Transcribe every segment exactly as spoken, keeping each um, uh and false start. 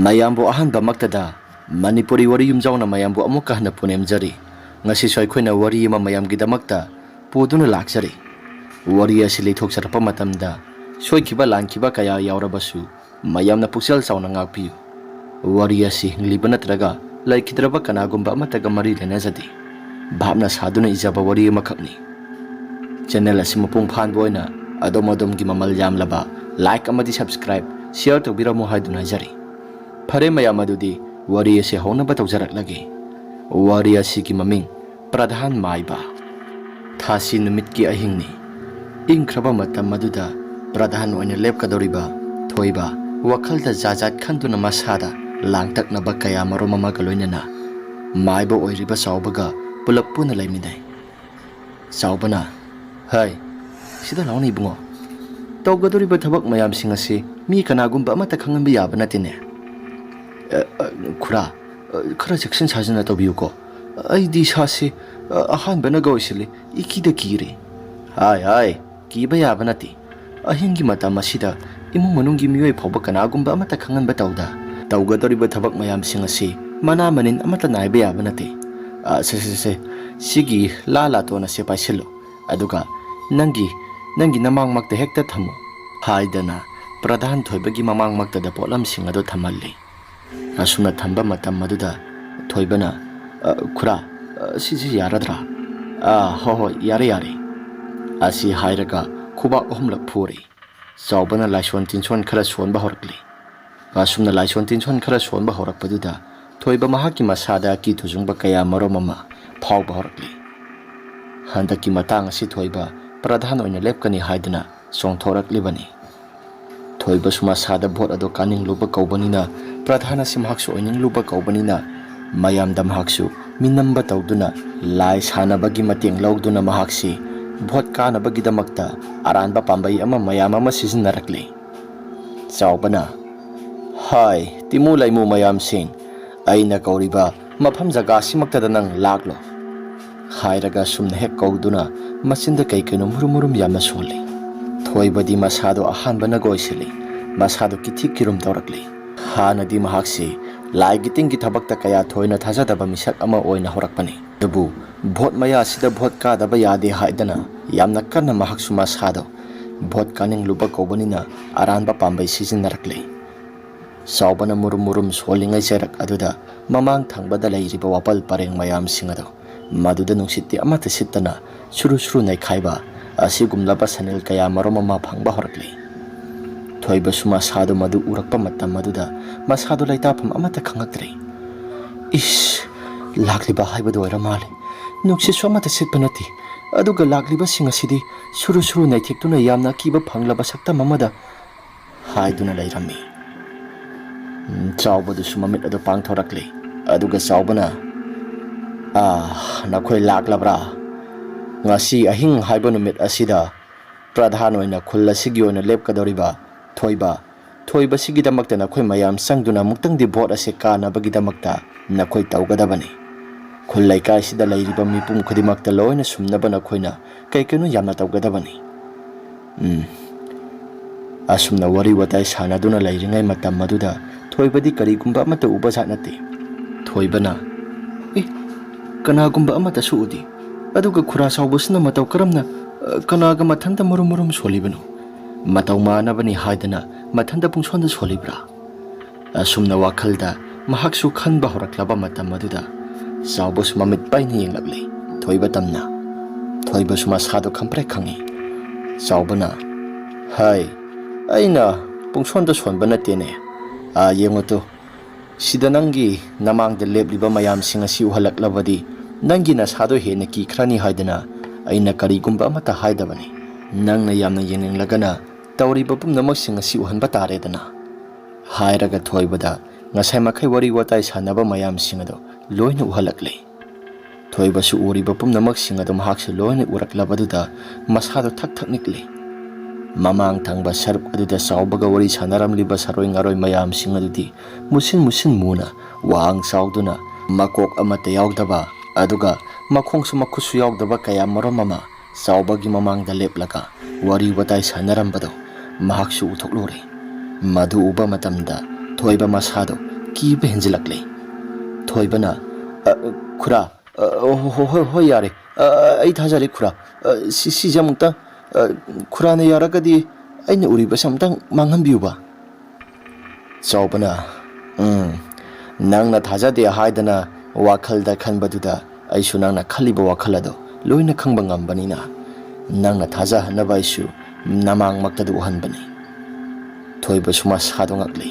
ꯃꯌꯥꯝꯕꯨ ꯑꯍꯥꯟꯕꯃꯛꯇꯗ ꯃꯅꯤꯄꯨꯔꯤ ꯋꯥꯔꯤ ꯌꯨꯝꯖꯥꯎꯅ ꯃꯌꯥꯝꯕꯨ ꯑꯃꯨꯛꯀ ꯍꯟꯅ ꯄꯨꯅꯦꯝꯖꯔꯤ꯫ ꯉꯁꯤꯁꯨ ꯑꯩꯈꯣꯏꯅ ꯋꯥꯔꯤ ꯑꯃ ꯃꯌꯥꯝꯒꯤꯗꯃꯛꯇ ꯄꯨꯗꯨꯅ ꯂꯥꯛꯆꯔꯤ꯫ ꯋꯥꯔꯤ ꯑꯁꯤ ꯂꯩꯊꯣꯛꯆꯔꯛꯄ ꯃꯇꯝꯗ ꯁꯣꯏꯈꯤꯕ ꯂꯥꯟꯈꯤꯕ ꯀꯌꯥ ꯌꯥꯎꯔꯕꯁꯨ ꯃꯌꯥꯝꯅ ꯄꯨꯛꯆꯦꯜ ꯆꯥꯎꯅ ꯉꯥꯛꯄꯤꯌꯨ꯫ ꯋꯥꯔꯤ ꯑꯁꯤ ꯍꯤꯡꯂꯤꯕ ꯅꯠꯇ꯭ꯔꯒ ꯂꯩꯈꯤꯗ꯭ꯔꯕ ꯀꯅꯥꯒꯨꯝꯕ ꯑꯃꯠꯇꯒ ꯃꯔꯤ ꯂꯩꯅꯖꯗꯦ꯫ ꯚꯥꯞꯅ ꯁꯥꯗꯨꯅ ꯏꯖꯕ ꯋꯥꯔꯤ ꯑꯃꯈꯛꯅꯤ꯫ ꯆꯦꯅꯦꯜ ꯑꯁꯤ ꯃꯄꯨꯡ ꯐꯥꯍꯟꯕ ꯑꯣꯏꯅ ꯑꯗꯣꯝ ꯑꯗꯣꯝꯒꯤ ꯃꯃꯜ ꯌꯥꯝꯂꯕ like ꯑꯃꯗꯤ subscribe, share ꯇꯧꯕꯤꯔꯝꯃꯨ ꯍꯥꯏꯗꯨꯅ ꯍꯥꯏꯖꯔꯤ꯫ ꯐꯔꯦ ꯃꯌꯥꯝ, ꯑꯗꯨꯗꯤ ꯋꯥꯔꯤ ꯑꯁꯤ ꯍꯧꯅꯕ ꯇꯧꯖꯔꯛꯂꯒꯦ꯫ ꯋꯥꯔꯤ ꯑꯁꯤꯒꯤ ꯃꯃꯤꯡ ꯄ꯭ꯔꯙꯥꯟ ꯃꯥꯏꯕ꯫ ꯊꯥꯁꯤ ꯅꯨꯃꯤꯠꯀꯤ ꯑꯍꯤꯡꯅꯤ꯫ ꯏꯪꯈ꯭ꯔꯕ ꯃꯇꯝ ꯑꯗꯨꯗ ꯄ꯭ꯔꯙꯥꯟ ꯑꯣꯏꯅ ꯂꯦꯞꯀꯗꯧꯔꯤꯕ ꯊꯣꯏꯕ ꯋꯥꯈꯜꯗ ꯖꯥꯠ ꯖꯥꯠ ꯈꯟꯗꯨꯅ ꯃꯁꯥꯗ ꯂꯥꯡꯇꯛꯅꯕ ꯀꯌꯥ ꯃꯔꯨꯝ ꯑꯃꯒ ꯂꯣꯏꯅꯅ ꯃꯥꯏꯕ ꯑꯣꯏꯔꯤꯕ ꯆꯥꯎꯕꯒ ꯄꯨꯂꯞ ꯄꯨꯟꯅ ꯂꯩꯃꯤꯟꯅꯩ꯫ ꯆꯥꯎꯕꯅ, "ꯍꯩ, ꯁꯤꯗ ꯂꯥꯎꯅꯦ ꯏꯕꯨꯡꯉꯣ꯫ ꯇꯧꯒꯗꯧꯔꯤꯕ ꯊꯕꯛ ꯃꯌꯥꯝꯁꯤꯡ ꯑꯁꯤ ꯃꯤ ꯀꯅꯥꯒꯨꯝꯕ ꯑꯃꯠꯇ ꯈꯪꯍꯟꯕ ꯌꯥꯕ ꯅꯠꯇꯦꯅꯦ꯫ ꯑ, ꯑ, ꯈꯨꯔꯥ, ꯑ, ꯈꯔ ꯆꯦꯛꯁꯤꯟ ꯁꯥꯖꯤꯟꯅ ꯇꯧꯕꯤꯌꯨꯀꯣ꯫ ꯑꯩꯗꯤ ꯏꯁꯥꯁꯤ, ꯑ, ꯑꯍꯥꯟꯕꯅꯒ ꯑꯣꯏꯁꯤꯜꯂꯤ, ꯏꯀꯤꯗ ꯀꯤꯔꯦ꯫" "ꯍꯥꯏ, ꯍꯥꯏ, ꯀꯤꯕ ꯌꯥꯕ ꯅꯠꯇꯦ꯫ ꯑꯍꯤꯡꯒꯤ ꯃꯇꯝ ꯑꯁꯤꯗ ꯏꯃꯨꯡ ꯃꯅꯨꯡꯒꯤ ꯃꯤꯑꯣꯏ ꯐꯥꯎꯕ ꯀꯅꯥꯒꯨꯝꯕ ꯑꯃꯠꯇ ꯈꯪꯍꯟꯕ ꯇꯧꯗ꯫ ꯇꯧꯒꯗꯧꯔꯤꯕ ꯊꯕꯛ ꯃꯌꯥꯝꯁꯤꯡ ꯑꯁꯤ ꯃꯅꯥ ꯃꯅꯤꯟ ꯑꯃꯠꯇ ꯅꯥꯏꯕ ꯌꯥꯕ ꯅꯠꯇꯦ꯫ ꯑ, ꯁꯦ, ꯁꯦ, ꯁꯦ, ꯁꯤꯒꯤ ꯂꯥ ꯂꯥꯇꯣꯟ ꯑꯁꯦ ꯄꯥꯏꯁꯤꯜꯂꯨ꯫ ꯑꯗꯨꯒ ꯅꯪꯒꯤ, ꯅꯪꯒꯤ ꯅꯃꯥꯡꯃꯛꯇ ꯍꯦꯛꯇ ꯊꯝꯃꯨ," ꯍꯥꯏꯗꯅ ꯄ꯭ꯔꯙꯥꯟ ꯊꯣꯏꯕꯒꯤ ꯃꯃꯥꯡꯃꯛꯇꯗ ꯄꯣꯠꯂꯝꯁꯤꯡ ꯑꯗꯨ ꯊꯝꯍꯜꯂꯤ꯫ ꯑꯁꯨꯝꯅ ꯊꯝꯕ ꯃꯇꯝ ꯑꯗꯨꯗ ꯊꯣꯏꯕꯅ, "ꯑ, ꯈꯨꯔꯥ, ꯑ, ꯁꯤꯁꯤ ꯌꯥꯔꯗ꯭ꯔꯥ?" "ꯑ, ꯍꯣꯏ, ꯍꯣꯏ, ꯌꯥꯔꯦ, ꯌꯥꯔꯦ," ꯑꯁꯤ ꯍꯥꯏꯔꯒ ꯈꯨꯕꯥꯛ ꯑꯍꯨꯝꯂꯛ ꯐꯨꯔꯦ꯫ ꯆꯥꯎꯕꯅ ꯂꯥꯏꯁꯣꯟ ꯇꯤꯟꯁꯣꯟ ꯈꯔ ꯁꯣꯟꯕ ꯍꯧꯔꯛꯂꯦ꯫ ꯑꯁꯨꯝꯅ ꯂꯥꯏꯁꯣꯟ ꯇꯤꯟꯁꯣꯟ ꯈꯔ ꯁꯣꯟꯕ ꯍꯧꯔꯛꯄꯗꯨꯗ ꯊꯣꯏꯕ ꯃꯍꯥꯛꯀꯤ ꯃꯁꯥꯗ ꯑꯀꯤ ꯇꯨꯖꯨꯡꯕ ꯀꯌꯥ ꯃꯔꯨꯝ ꯑꯃ ꯐꯥꯎꯕ ꯍꯧꯔꯛꯂꯦ꯫ ꯍꯟꯗꯛꯀꯤ ꯃꯇꯥꯡ ꯑꯁꯤ ꯊꯣꯏꯕ ꯄ꯭ꯔꯙꯥꯟ ꯑꯣꯏꯅ ꯂꯦꯞꯀꯅꯤ ꯍꯥꯏꯗꯨꯅ ꯆꯣꯡꯊꯣꯔꯛꯂꯤꯕꯅꯤ꯫ ꯊꯣꯏꯕꯁꯨ ꯃꯁꯥꯗ ꯚꯣꯠ ꯑꯗꯨ ꯀꯥꯅꯤꯡꯂꯨꯕ ꯀꯧꯕꯅꯤꯅ ꯄ꯭ꯔꯙꯥꯟ ꯑꯁꯤ ꯃꯍꯥꯛꯁꯨ ꯑꯣꯏꯅꯤꯡꯂꯨꯕ ꯀꯧꯕꯅꯤꯅ ꯃꯌꯥꯝꯗ ꯃꯍꯥꯛꯁꯨ ꯃꯤꯅꯝꯕ ꯇꯧꯗꯨꯅ ꯂꯥꯏ ꯁꯥꯟꯅꯕꯒꯤ ꯃꯇꯦꯡ ꯂꯧꯗꯨꯅ ꯃꯍꯥꯛꯁꯤ ꯚꯣꯠ ꯀꯥꯅꯕꯒꯤꯗꯃꯛꯇ ꯑꯔꯥꯟꯕ ꯄꯥꯝꯕꯩ ꯑꯃ ꯃꯌꯥꯝ ꯑꯃ ꯁꯤꯖꯤꯟꯅꯔꯛꯂꯤ꯫ ꯆꯥꯎꯕꯅ, "ꯍꯥꯏ, ꯇꯤꯃꯨ ꯂꯩꯃꯨ ꯃꯌꯥꯝꯁꯤꯡ, ꯑꯩꯅ ꯀꯧꯔꯤꯕ ꯃꯐꯝ ꯖꯒꯥꯁꯤꯃꯛꯇꯗ ꯅꯪ ꯂꯥꯛꯂꯣ," ꯍꯥꯏꯔꯒ ꯁꯨꯝꯅ ꯍꯦꯛ ꯀꯧꯗꯨꯅ ꯃꯆꯤꯟꯗ ꯀꯩ ꯀꯩꯅꯣ ꯃꯨꯔꯨꯝ ꯃꯨꯔꯨꯝ ꯌꯥꯝꯅ ꯁꯣꯜꯂꯤ꯫ ꯊꯣꯏꯕꯗꯤ ꯃꯁꯥꯗꯣ ꯑꯍꯥꯟꯕꯅꯒ ꯑꯣꯏꯁꯤꯜꯂꯤ꯫ ꯃꯁꯥꯗꯣ ꯀꯤꯊꯤ ꯀꯤꯔꯨꯝ ꯇꯧꯔꯛꯂꯤ꯫ ꯍꯥꯟꯅꯗꯤ ꯃꯍꯥꯛꯁꯤ ꯂꯥꯏꯒꯤ ꯇꯤꯟꯒꯤ ꯊꯕꯛꯇ ꯀꯌꯥ ꯊꯣꯏꯅ ꯊꯥꯖꯗꯕ ꯃꯤꯁꯛ ꯑꯃ ꯑꯣꯏꯅ ꯍꯧꯔꯛꯄꯅꯤ꯫ ꯑꯗꯨꯕꯨ ꯚꯣꯠ ꯃꯌꯥꯁꯤꯗ ꯚꯣꯠ ꯀꯥꯗꯕ ꯌꯥꯗꯦ ꯍꯥꯏꯗꯅ ꯌꯥꯝꯅ ꯀꯟꯅ ꯃꯍꯥꯛꯁꯨ ꯃꯁꯥꯗꯣ ꯚꯣꯠ ꯀꯥꯅꯤꯡꯂꯨꯕ ꯀꯧꯕꯅꯤꯅ ꯑꯔꯥꯟꯕ ꯄꯥꯝꯕꯩ ꯁꯤꯖꯤꯟꯅꯔꯛꯂꯦ꯫ ꯆꯥꯎꯕꯅ ꯃꯨꯔꯨꯝ ꯃꯨꯔꯨꯝ ꯁꯣꯜꯂꯤꯉꯩ ꯆꯩꯔꯛ ꯑꯗꯨꯗ ꯃꯃꯥꯡ ꯊꯪꯕꯗ ꯂꯩꯔꯤꯕ ꯋꯥꯄꯜ ꯄꯔꯦꯡ ꯃꯌꯥꯝꯁꯤꯡ ꯑꯗꯣ ꯃꯗꯨꯗ ꯅꯨꯡꯁꯤꯠꯇꯤ ꯑꯃꯠꯇ ꯁꯤꯠꯇꯅ ꯁꯨꯔꯨ ꯁꯨꯔꯨ ꯅꯩꯈꯥꯏꯕ ꯑꯁꯤꯒꯨꯝꯂꯕ ꯁꯅꯤꯜ ꯀꯌꯥ ꯃꯔꯨꯝ ꯑꯃ ꯐꯪꯕ ꯍꯧꯔꯛꯂꯤ꯫ ꯊꯣꯏꯕꯁꯨ ꯃꯁꯥꯗꯨ ꯃꯗꯨ ꯎꯔꯛꯄ ꯃꯇꯝ ꯑꯗꯨꯗ ꯃꯁꯥꯗꯨ ꯂꯩꯇꯥꯐꯝ ꯑꯃꯠꯇ ꯈꯪꯉꯛꯇ꯭ꯔꯦ꯫ "ꯏꯁ, ꯂꯥꯛꯂꯤꯕ ꯍꯥꯏꯕꯗꯨ ꯑꯣꯏꯔ ꯃꯥꯜꯂꯦ꯫ ꯅꯨꯡꯁꯤꯠꯁꯨ ꯑꯃꯠꯇ ꯁꯤꯠꯄ ꯅꯠꯇꯦ, ꯑꯗꯨꯒ ꯂꯥꯛꯂꯤꯕꯁꯤꯡ ꯑꯁꯤꯗꯤ ꯁꯨꯔꯨ ꯁꯨꯔꯨ ꯅꯩꯊꯦꯛꯇꯨꯅ ꯌꯥꯝꯅ ꯑꯀꯤꯕ ꯐꯪꯂꯕ ꯁꯛꯇꯝ ꯑꯃꯗ ꯍꯥꯏꯗꯨꯅ ꯂꯩꯔꯝꯃꯤ꯫" ꯎꯝ, ꯆꯥꯎꯕꯗꯨꯁꯨ ꯃꯃꯤꯠ ꯑꯗꯨ ꯄꯥꯡꯊꯣꯔꯛꯂꯦ꯫ ꯑꯗꯨꯒ ꯆꯥꯎꯕꯅ, "ꯑꯥ, ꯅꯈꯣꯏ ꯂꯥꯛꯂꯕ꯭ꯔꯥ? ꯉꯁꯤ ꯑꯍꯤꯡ ꯍꯥꯏꯕ ꯅꯨꯃꯤꯠ ꯑꯁꯤꯗ ꯄ꯭ꯔꯙꯥꯟ ꯑꯣꯏꯅ ꯈꯨꯜ ꯑꯁꯤꯒꯤ ꯑꯣꯏꯅ ꯂꯦꯞꯀꯗꯧꯔꯤꯕ ꯊꯣꯏꯕ, ꯊꯣꯏꯕꯁꯤꯒꯤꯗꯃꯛꯇ ꯅꯈꯣꯏ ꯃꯌꯥꯝ ꯆꯪꯗꯨꯅ ꯑꯃꯨꯛꯇꯪꯗꯤ ꯚꯣꯠ ꯑꯁꯤ ꯀꯥꯅꯕꯒꯤꯗꯃꯛꯇ ꯅꯈꯣꯏ ꯇꯧꯒꯗꯕꯅꯤ꯫ ꯈꯨꯜ ꯂꯩꯀꯥꯏꯁꯤꯗ ꯂꯩꯔꯤꯕ ꯃꯤꯄꯨꯝ ꯈꯨꯗꯤꯡꯃꯛꯇ ꯂꯣꯏꯅ ꯁꯨꯝꯅꯕ ꯅꯈꯣꯏꯅ ꯀꯩ ꯀꯩꯅꯣ ꯌꯥꯝꯅ ꯇꯧꯒꯗꯕꯅꯤ꯫" ꯎꯝ꯫ ꯑꯁꯨꯝꯅ ꯋꯥꯔꯤ ꯋꯥꯇꯥꯏ ꯁꯥꯟꯅꯗꯨꯅ ꯂꯩꯔꯤꯉꯩ ꯃꯇꯝ ꯑꯗꯨꯗ ꯊꯣꯏꯕꯗꯤ ꯀꯔꯤꯒꯨꯝꯕ ꯑꯃꯠꯇ ꯎꯕ ꯖꯥꯠ ꯅꯠꯇꯦ꯫ ꯊꯣꯏꯕꯅ, "ꯑꯦ, ꯀꯅꯥꯒꯨꯝꯕ ꯑꯃꯠꯇꯁꯨ ꯎꯗꯦ꯫ ꯑꯗꯨꯒ ꯈꯨꯔꯥ ꯆꯥꯎꯕꯁꯤꯅ ꯃꯇꯧ ꯀꯔꯝꯅ, ꯑ, ꯀꯅꯥꯒ ꯃꯊꯟꯇ ꯃꯔꯨꯝ ꯃꯔꯨꯝ ꯁꯣꯜꯂꯤꯕꯅꯣ? ꯃꯇꯧ ꯃꯥꯟꯅꯕꯅꯤ ꯍꯥꯏꯗꯅ ꯃꯊꯟꯇ ꯄꯨꯡꯁꯣꯟꯗ ꯁꯣꯜꯂꯤꯕ꯭ꯔꯥ?" ꯑꯁꯨꯝꯅ ꯋꯥꯈꯜꯗ ꯃꯍꯥꯛꯁꯨ ꯈꯟꯕ ꯍꯧꯔꯛꯂꯕ ꯃꯇꯝ ꯑꯗꯨꯗ ꯆꯥꯎꯕꯁꯨ ꯃꯃꯤꯠ ꯄꯩꯅ ꯌꯦꯡꯂꯛꯂꯦ꯫ ꯊꯣꯏꯕ ꯇꯝꯅ꯫ ꯊꯣꯏꯕꯁꯨ ꯃꯁꯥꯗꯣ ꯈꯪꯄ꯭ꯔꯦꯛ ꯈꯪꯉꯤ꯫ ꯆꯥꯎꯕꯅ, "ꯍꯥꯏ, ꯑꯩꯅ ꯄꯨꯡꯁꯣꯟꯗ ꯁꯣꯟꯕ ꯅꯠꯇꯦꯅꯦ꯫ ꯑꯥ, ꯌꯦꯡꯉꯨ ꯇꯨ, ꯁꯤꯗ ꯅꯪꯒꯤ ꯅꯃꯥꯡꯗ ꯂꯦꯞꯂꯤꯕ ꯃꯌꯥꯝꯁꯤꯡ ꯑꯁꯤ ꯎꯍꯜꯂꯛꯂꯕꯗꯤ ꯅꯪꯒꯤ ꯅꯁꯥꯗꯣ ꯍꯦꯟꯅ ꯀꯤꯈ꯭ꯔꯅꯤ ꯍꯥꯏꯗꯅ ꯑꯩꯅ ꯀꯔꯤꯒꯨꯝꯕ ꯑꯃꯠꯇ ꯍꯥꯏꯗꯕꯅꯤ꯫ ꯅꯪꯅ ꯌꯥꯝꯅ ꯌꯦꯡꯅꯤꯡꯂꯒꯅ ꯇꯧꯔꯤꯕ ꯄꯨꯝꯅꯃꯛꯁꯤꯡ ꯑꯁꯤ ꯎꯍꯟꯕ ꯇꯥꯔꯦꯗꯅ꯫" ꯍꯥꯏꯔꯒ ꯊꯣꯏꯕꯗ ꯉꯁꯥꯏ ꯃꯈꯩ ꯋꯥꯔꯤ ꯋꯥꯇꯥꯏ ꯁꯥꯟꯅꯕ ꯃꯌꯥꯝꯁꯤꯡ ꯑꯗꯨ ꯂꯣꯏꯅ ꯎꯍꯜꯂꯛꯂꯦ꯫ ꯊꯣꯏꯕꯁꯨ ꯎꯔꯤꯕ ꯄꯨꯝꯅꯃꯛꯁꯤꯡ ꯑꯗꯨ ꯃꯍꯥꯛꯁꯨ ꯂꯣꯏꯅ ꯎꯔꯛꯂꯕꯗꯨꯗ ꯃꯁꯥꯗꯣ ꯊꯛ ꯊꯛ ꯅꯤꯛꯂꯦ꯫ ꯃꯃꯥꯡ ꯊꯪꯕ ꯁꯔꯨꯛ ꯑꯗꯨꯗ ꯆꯥꯎꯕꯒ ꯋꯥꯔꯤ ꯁꯥꯟꯅꯔꯝꯂꯤꯕ ꯁꯥꯔꯣꯏ ꯉꯥꯔꯣꯏ ꯃꯌꯥꯝꯁꯤꯡ ꯑꯗꯨꯗꯤ ꯃꯨꯁꯤꯟ ꯃꯨꯁꯤꯟ ꯃꯨꯅ, ꯋꯥꯍꯪ ꯆꯥꯎꯗꯨꯅ, ꯃꯀꯣꯛ ꯑꯃꯠꯇ ꯌꯥꯎꯗꯕ, ꯑꯗꯨꯒ ꯃꯈꯣꯡꯁꯨ ꯃꯈꯨꯠꯁꯨ ꯌꯥꯎꯗꯕ ꯀꯌꯥ ꯃꯔꯨꯝ ꯑꯃ ꯆꯥꯎꯕꯒꯤ ꯃꯃꯥꯡꯗ ꯂꯦꯞꯂꯒ ꯋꯥꯔꯤ ꯋꯥꯇꯥꯏ ꯁꯥꯟꯅꯔꯝꯕꯗꯣ ꯃꯍꯥꯛꯁꯨ ꯎꯊꯣꯛꯂꯨꯔꯦ꯫ ꯃꯗꯨ ꯎꯕ ꯃꯇꯝꯗ ꯊꯣꯏꯕ ꯃꯁꯥꯗꯣ ꯀꯤꯕ ꯍꯦꯟꯖꯤꯜꯂꯛꯂꯦ꯫ ꯊꯣꯏꯕꯅ, "ꯑ, ꯈꯨꯔꯥ, ꯑ, ꯍꯣ-, ꯍꯣ-, ꯍꯣꯏ, ꯍꯣꯏ, ꯌꯥꯔꯦ꯫ ꯑ, ꯑꯩ ꯊꯥꯖꯔꯦ, ꯈꯨꯔꯥ꯫ ꯑ, ꯁꯤ-, ꯁꯤꯁꯦ ꯑꯃꯨꯛꯇ, ꯑ, ꯈꯨꯔꯥꯅ ꯌꯥꯔꯒꯗꯤ ꯑꯩꯅ ꯎꯔꯤꯕꯁꯦ ꯑꯃꯨꯛꯇꯪ ꯃꯥꯡꯍꯟꯕꯤꯌꯨꯕ꯫" ꯆꯥꯎꯕꯅ, "ꯎꯝ, ꯅꯪꯅ ꯊꯥꯖꯗꯦ ꯍꯥꯏꯗꯅ ꯋꯥꯈꯜꯗ ꯈꯟꯕꯗꯨꯗ ꯑꯩꯁꯨ ꯅꯪꯅ ꯈꯜꯂꯤꯕ ꯋꯥꯈꯜ ꯑꯗꯣ ꯂꯣꯏꯅ ꯈꯪꯕ ꯉꯝꯕꯅꯤꯅ, ꯅꯪꯅ ꯊꯥꯖꯍꯟꯅꯕ ꯑꯩꯁꯨ ꯅꯃꯥꯡꯃꯛꯇꯗ ꯎꯍꯟꯕꯅꯤ꯫" ꯊꯣꯏꯕꯁꯨ ꯃꯁꯥꯗꯣ ꯉꯛꯂꯤ꯫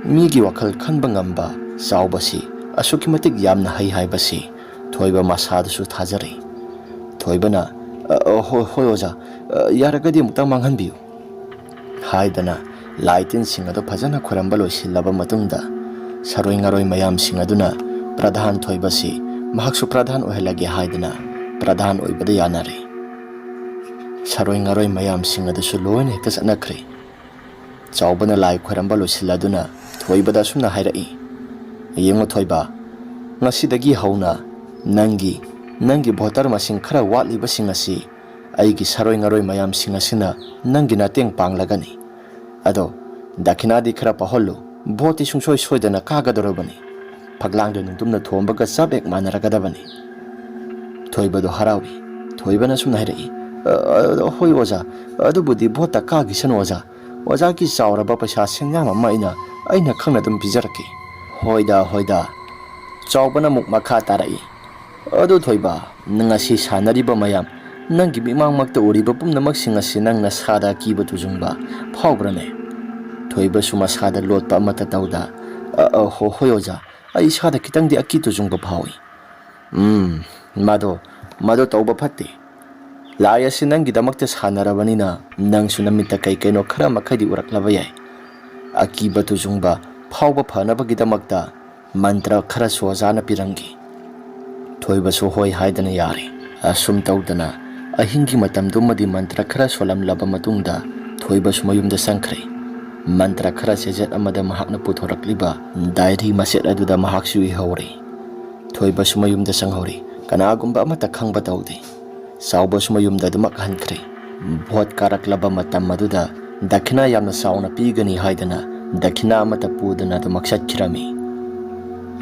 ꯃꯤꯒꯤ ꯋꯥꯈꯜ ꯈꯟꯕ ꯉꯝꯕ ꯆꯥꯎꯕꯁꯤ ꯑꯁꯨꯛꯀꯤ ꯃꯇꯤꯛ ꯌꯥꯝꯅ ꯍꯩ ꯍꯥꯏꯕꯁꯤ ꯊꯣꯏꯕ ꯃꯁꯥꯗꯁꯨ ꯊꯥꯖꯔꯦ꯫ ꯊꯣꯏꯕꯅ, "ꯑ, ꯑ, ꯍꯣꯏ, ꯍꯣꯏ ꯑꯣꯖꯥ, ꯑ, ꯌꯥꯔꯒꯗꯤ ꯑꯃꯨꯛꯇꯪ ꯃꯥꯡꯍꯟꯕꯤꯌꯨ" ꯍꯥꯏꯗꯅ ꯂꯥꯏ ꯇꯤꯟꯁꯤꯡ ꯑꯗꯨ ꯐꯖꯅ ꯈꯣꯏꯔꯝꯕ ꯂꯣꯏꯁꯤꯜꯂꯕ ꯃꯇꯨꯡꯗ, ꯁꯥꯔꯣꯏ ꯉꯥꯔꯣꯏ ꯃꯌꯥꯝꯁꯤꯡ ꯑꯗꯨꯅ ꯄ꯭ꯔꯙꯥꯟ ꯊꯣꯏꯕꯁꯤ ꯃꯍꯥꯛꯁꯨ ꯄ꯭ꯔꯙꯥꯟ ꯑꯣꯏꯍꯜꯂꯒꯦ ꯍꯥꯏꯗꯅ ꯄ꯭ꯔꯙꯥꯟ ꯑꯣꯏꯕꯗ ꯌꯥꯅꯔꯦ꯫ ꯁꯥꯔꯣꯏ ꯉꯥꯔꯣꯏ ꯃꯌꯥꯝꯁꯤꯡ ꯑꯗꯨꯁꯨ ꯂꯣꯏꯅ ꯍꯦꯛꯇ ꯆꯠꯅꯈ꯭ꯔꯦ꯫ ꯆꯥꯎꯕꯅ ꯂꯥꯏ ꯈꯣꯏꯔꯝꯕ ꯂꯣꯏꯁꯤꯜꯂꯗꯨꯅ ꯊꯣꯏꯕꯗ ꯑꯁꯨꯝꯅ ꯍꯥꯏꯔꯛꯏ, "ꯌꯦꯡꯉꯨ ꯊꯣꯏꯕ, ꯉꯁꯤꯗꯒꯤ ꯍꯧꯅ ꯅꯪꯒꯤ, ꯅꯪꯒꯤ ꯚꯣꯇꯔ ꯃꯁꯤꯡ ꯈꯔ ꯋꯥꯠꯂꯤꯕꯁꯤꯡ ꯑꯁꯤ ꯑꯩꯒꯤ ꯁꯥꯔꯣꯏ ꯉꯥꯔꯣꯏ ꯃꯌꯥꯝꯁꯤꯡ ꯑꯁꯤꯅ ꯅꯪꯒꯤ ꯃꯇꯦꯡ ꯄꯥꯡꯂꯒꯅꯤ꯫ ꯑꯗꯣ ꯗꯈꯤꯅꯥꯗꯤ ꯈꯔ ꯄꯥꯎꯍꯜꯂꯨ, ꯚꯣꯠꯇꯤ ꯁꯨꯡꯁꯣꯏ ꯁꯣꯏꯗꯅ ꯀꯥꯒꯗꯧꯔꯕꯅꯤ꯫ ꯐꯛꯂꯥꯡꯗ ꯅꯨꯡꯗꯨꯝꯅ ꯊꯣꯝꯕꯒ ꯆꯞ ꯍꯦꯛ ꯃꯥꯟꯅꯔꯒꯗꯕꯅꯤ꯫" ꯊꯣꯏꯕꯗꯣ ꯍꯔꯥꯎꯏ꯫ ꯊꯣꯏꯕꯅ ꯑꯁꯨꯝꯅ ꯍꯥꯏꯔꯛꯏ, "ꯑ, ꯑ, ꯍꯣꯏ ꯑꯣꯖꯥ, ꯑꯗꯨꯕꯨꯗꯤ ꯚꯣꯠꯇ ꯀꯥꯈꯤꯁꯅꯨ ꯑꯣꯖꯥ꯫ ꯑꯣꯖꯥꯒꯤ ꯆꯥꯎꯔꯕ ꯄꯩꯁꯥ ꯁꯦꯟꯌꯥꯝ ꯑꯃ ꯑꯩꯅ, ꯑꯩꯅ ꯈꯪꯅ ꯑꯗꯨꯝ ꯄꯤꯖꯔꯛꯀꯦ꯫" "ꯍꯣꯏꯗ, ꯍꯣꯏꯗ꯫" ꯆꯥꯎꯕꯅ ꯑꯃꯨꯛ ꯃꯈꯥ ꯇꯥꯔꯛꯏ, "ꯑꯗꯨ ꯊꯣꯏꯕ, ꯅꯪ ꯉꯁꯤ ꯁꯥꯟꯅꯔꯤꯕ ꯃꯌꯥꯝ, ꯅꯪꯒꯤ ꯃꯤꯠꯃꯥꯡꯃꯛꯇ ꯎꯔꯤꯕ ꯄꯨꯝꯅꯃꯛꯁꯤꯡ ꯑꯁꯤ ꯅꯪ ꯅꯁꯥꯗ ꯑꯀꯤꯕ ꯇꯨꯖꯨꯡꯕ ꯐꯥꯎꯕ꯭ꯔꯅꯦ?" ꯊꯣꯏꯕꯁꯨ ꯃꯁꯥꯗ ꯂꯣꯠꯄ ꯑꯃꯠꯇ ꯇꯧꯗ, "ꯑ, ꯑ, ꯍꯣ-, ꯍꯣꯏ ꯑꯣꯖꯥ, ꯑꯩ ꯏꯁꯥꯗ ꯈꯤꯇꯪꯗꯤ ꯑꯀꯤ ꯇꯨꯖꯨꯡꯕ ꯐꯥꯎꯏ꯫" "ꯎꯝ, ꯃꯗꯣ, ꯃꯗꯣ ꯇꯧꯕ ꯐꯠꯇꯦ꯫ ꯂꯥꯏ ꯑꯁꯤ ꯅꯪꯒꯤꯗꯃꯛꯇ ꯁꯥꯟꯅꯔꯕꯅꯤꯅ ꯅꯪꯁꯨ ꯅꯃꯤꯠꯇ ꯀꯩ ꯀꯩꯅꯣ ꯈꯔ ꯃꯈꯩꯗꯤ ꯎꯔꯛꯂꯕ ꯌꯥꯏ꯫ ꯑꯀꯤꯕ ꯇꯨꯖꯨꯡꯕ ꯐꯥꯎꯕ ꯐꯅꯕꯒꯤꯗꯃꯛꯇ ꯃꯟꯇ꯭ꯔ ꯈꯔꯁꯨ ꯑꯣꯖꯥꯅ ꯄꯤꯔꯝꯒꯦ꯫" ꯊꯣꯏꯕꯁꯨ ꯍꯣꯏ ꯍꯥꯏꯗꯅ ꯌꯥꯔꯦ꯫ ꯑꯁꯨꯝ ꯇꯧꯗꯅ ꯑꯍꯤꯡꯒꯤ ꯃꯇꯝꯗꯨꯃꯗꯤ ꯃꯟꯇ꯭ꯔ ꯈꯔ ꯁꯣꯜꯂꯝꯂꯕ ꯃꯇꯨꯡꯗ ꯊꯣꯏꯕꯁꯨ ꯃꯌꯨꯝꯗ ꯆꯪꯈ꯭ꯔꯦ꯫ ꯃꯟꯇ꯭ꯔ ꯈꯔ ꯆꯦꯖꯦꯠ ꯑꯃꯗ ꯃꯍꯥꯛꯅ ꯄꯨꯊꯣꯔꯛꯂꯤꯕ ꯗꯥꯏꯔꯤ ꯃꯆꯦꯠ ꯑꯗꯨꯗ ꯃꯍꯥꯛꯁꯨ ꯏꯍꯧꯔꯦ꯫ ꯊꯣꯏꯕꯁꯨ ꯃꯌꯨꯝꯗ ꯆꯪꯍꯧꯔꯦ꯫ ꯀꯅꯥꯒꯨꯝꯕ ꯑꯃꯠꯇ ꯈꯪꯕ ꯇꯧꯗꯦ꯫ ꯆꯥꯎꯕꯁꯨ ꯃꯌꯨꯝꯗ ꯑꯗꯨꯃꯛ ꯍꯟꯈ꯭ꯔꯦ꯫ ꯚꯣꯠ ꯀꯥꯔꯛꯂꯕ ꯃꯇꯝ ꯑꯗꯨꯗ ꯗꯈꯤꯅꯥ ꯌꯥꯝꯅ ꯆꯥꯎꯅ ꯄꯤꯒꯅꯤ ꯍꯥꯏꯗꯅ ꯗꯈꯤꯅꯥ ꯑꯃꯠꯇ ꯄꯨꯗꯅ ꯑꯗꯨꯃꯛ ꯆꯠꯈꯤꯔꯝꯃꯤ꯫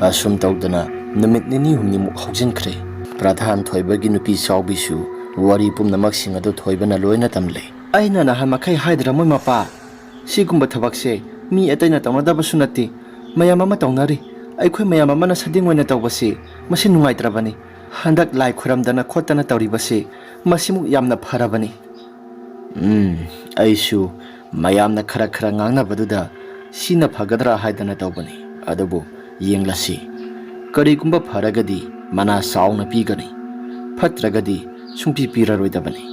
ꯑꯁꯨꯝ ꯇꯧꯗꯅ ꯅꯨꯃꯤꯠ ꯅꯤꯅꯤ ꯍꯨꯝꯅꯤꯃꯨꯛ ꯍꯧꯖꯤꯟꯈ꯭ꯔꯦ꯫ ꯄ꯭ꯔꯙꯥꯟ ꯊꯣꯏꯕꯒꯤ ꯅꯨꯄꯤ ꯆꯥꯎꯕꯤꯁꯨ ꯋꯥꯔꯤ ꯄꯨꯝꯅꯃꯛꯁꯤꯡ ꯑꯗꯨ ꯊꯣꯏꯕꯅ ꯂꯣꯏꯅ ꯇꯝꯂꯦ꯫ "ꯑꯩꯅ ꯅꯍꯥꯟ ꯃꯈꯩ ꯍꯥꯏꯗ꯭ꯔ ꯃꯣꯏ ꯃꯄꯥ? ꯁꯤꯒꯨꯝꯕ ꯊꯕꯛꯁꯦ ꯃꯤ ꯑꯇꯩꯅ ꯇꯧꯅꯗꯕꯁꯨ ꯅꯠꯇꯦ, ꯃꯌꯥꯝ ꯑꯃ ꯇꯧꯅꯔꯤ꯫ ꯑꯩꯈꯣꯏ ꯃꯌꯥꯝ ꯑꯃꯅ ꯁꯥꯗꯤꯡ ꯑꯣꯏꯅ ꯇꯧꯕꯁꯤ ꯃꯁꯤ ꯅꯨꯡꯉꯥꯏꯇ꯭ꯔꯕꯅꯤ꯫ ꯍꯟꯗꯛ ꯂꯥꯏ ꯈꯨꯔꯝꯗꯅ ꯈꯣꯠꯇꯅ ꯇꯧꯔꯤꯕꯁꯤ ꯃꯁꯤꯃꯨꯛ ꯌꯥꯝꯅ ꯐꯔꯕꯅꯤ꯫" ꯎꯝ, ꯑꯩꯁꯨ ꯃꯌꯥꯝꯅ ꯈꯔ ꯈꯔ ꯉꯥꯡꯅꯕꯗꯨꯗ ꯁꯤꯅ ꯐꯒꯗ꯭ꯔꯥ ꯍꯥꯏꯗꯅ ꯇꯧꯕꯅꯤ꯫ ꯑꯗꯨꯕꯨ ꯌꯦꯡꯂꯁꯤ꯫ ꯀꯔꯤꯒꯨꯝꯕ ꯐꯔꯒꯗꯤ ꯃꯅꯥ ꯆꯥꯎꯅ ꯄꯤꯒꯅꯤ, ꯐꯠꯇ꯭ꯔꯒꯗꯤ ꯁꯨꯡꯄꯤ ꯄꯤꯔꯔꯣꯏꯗꯕꯅꯤ꯫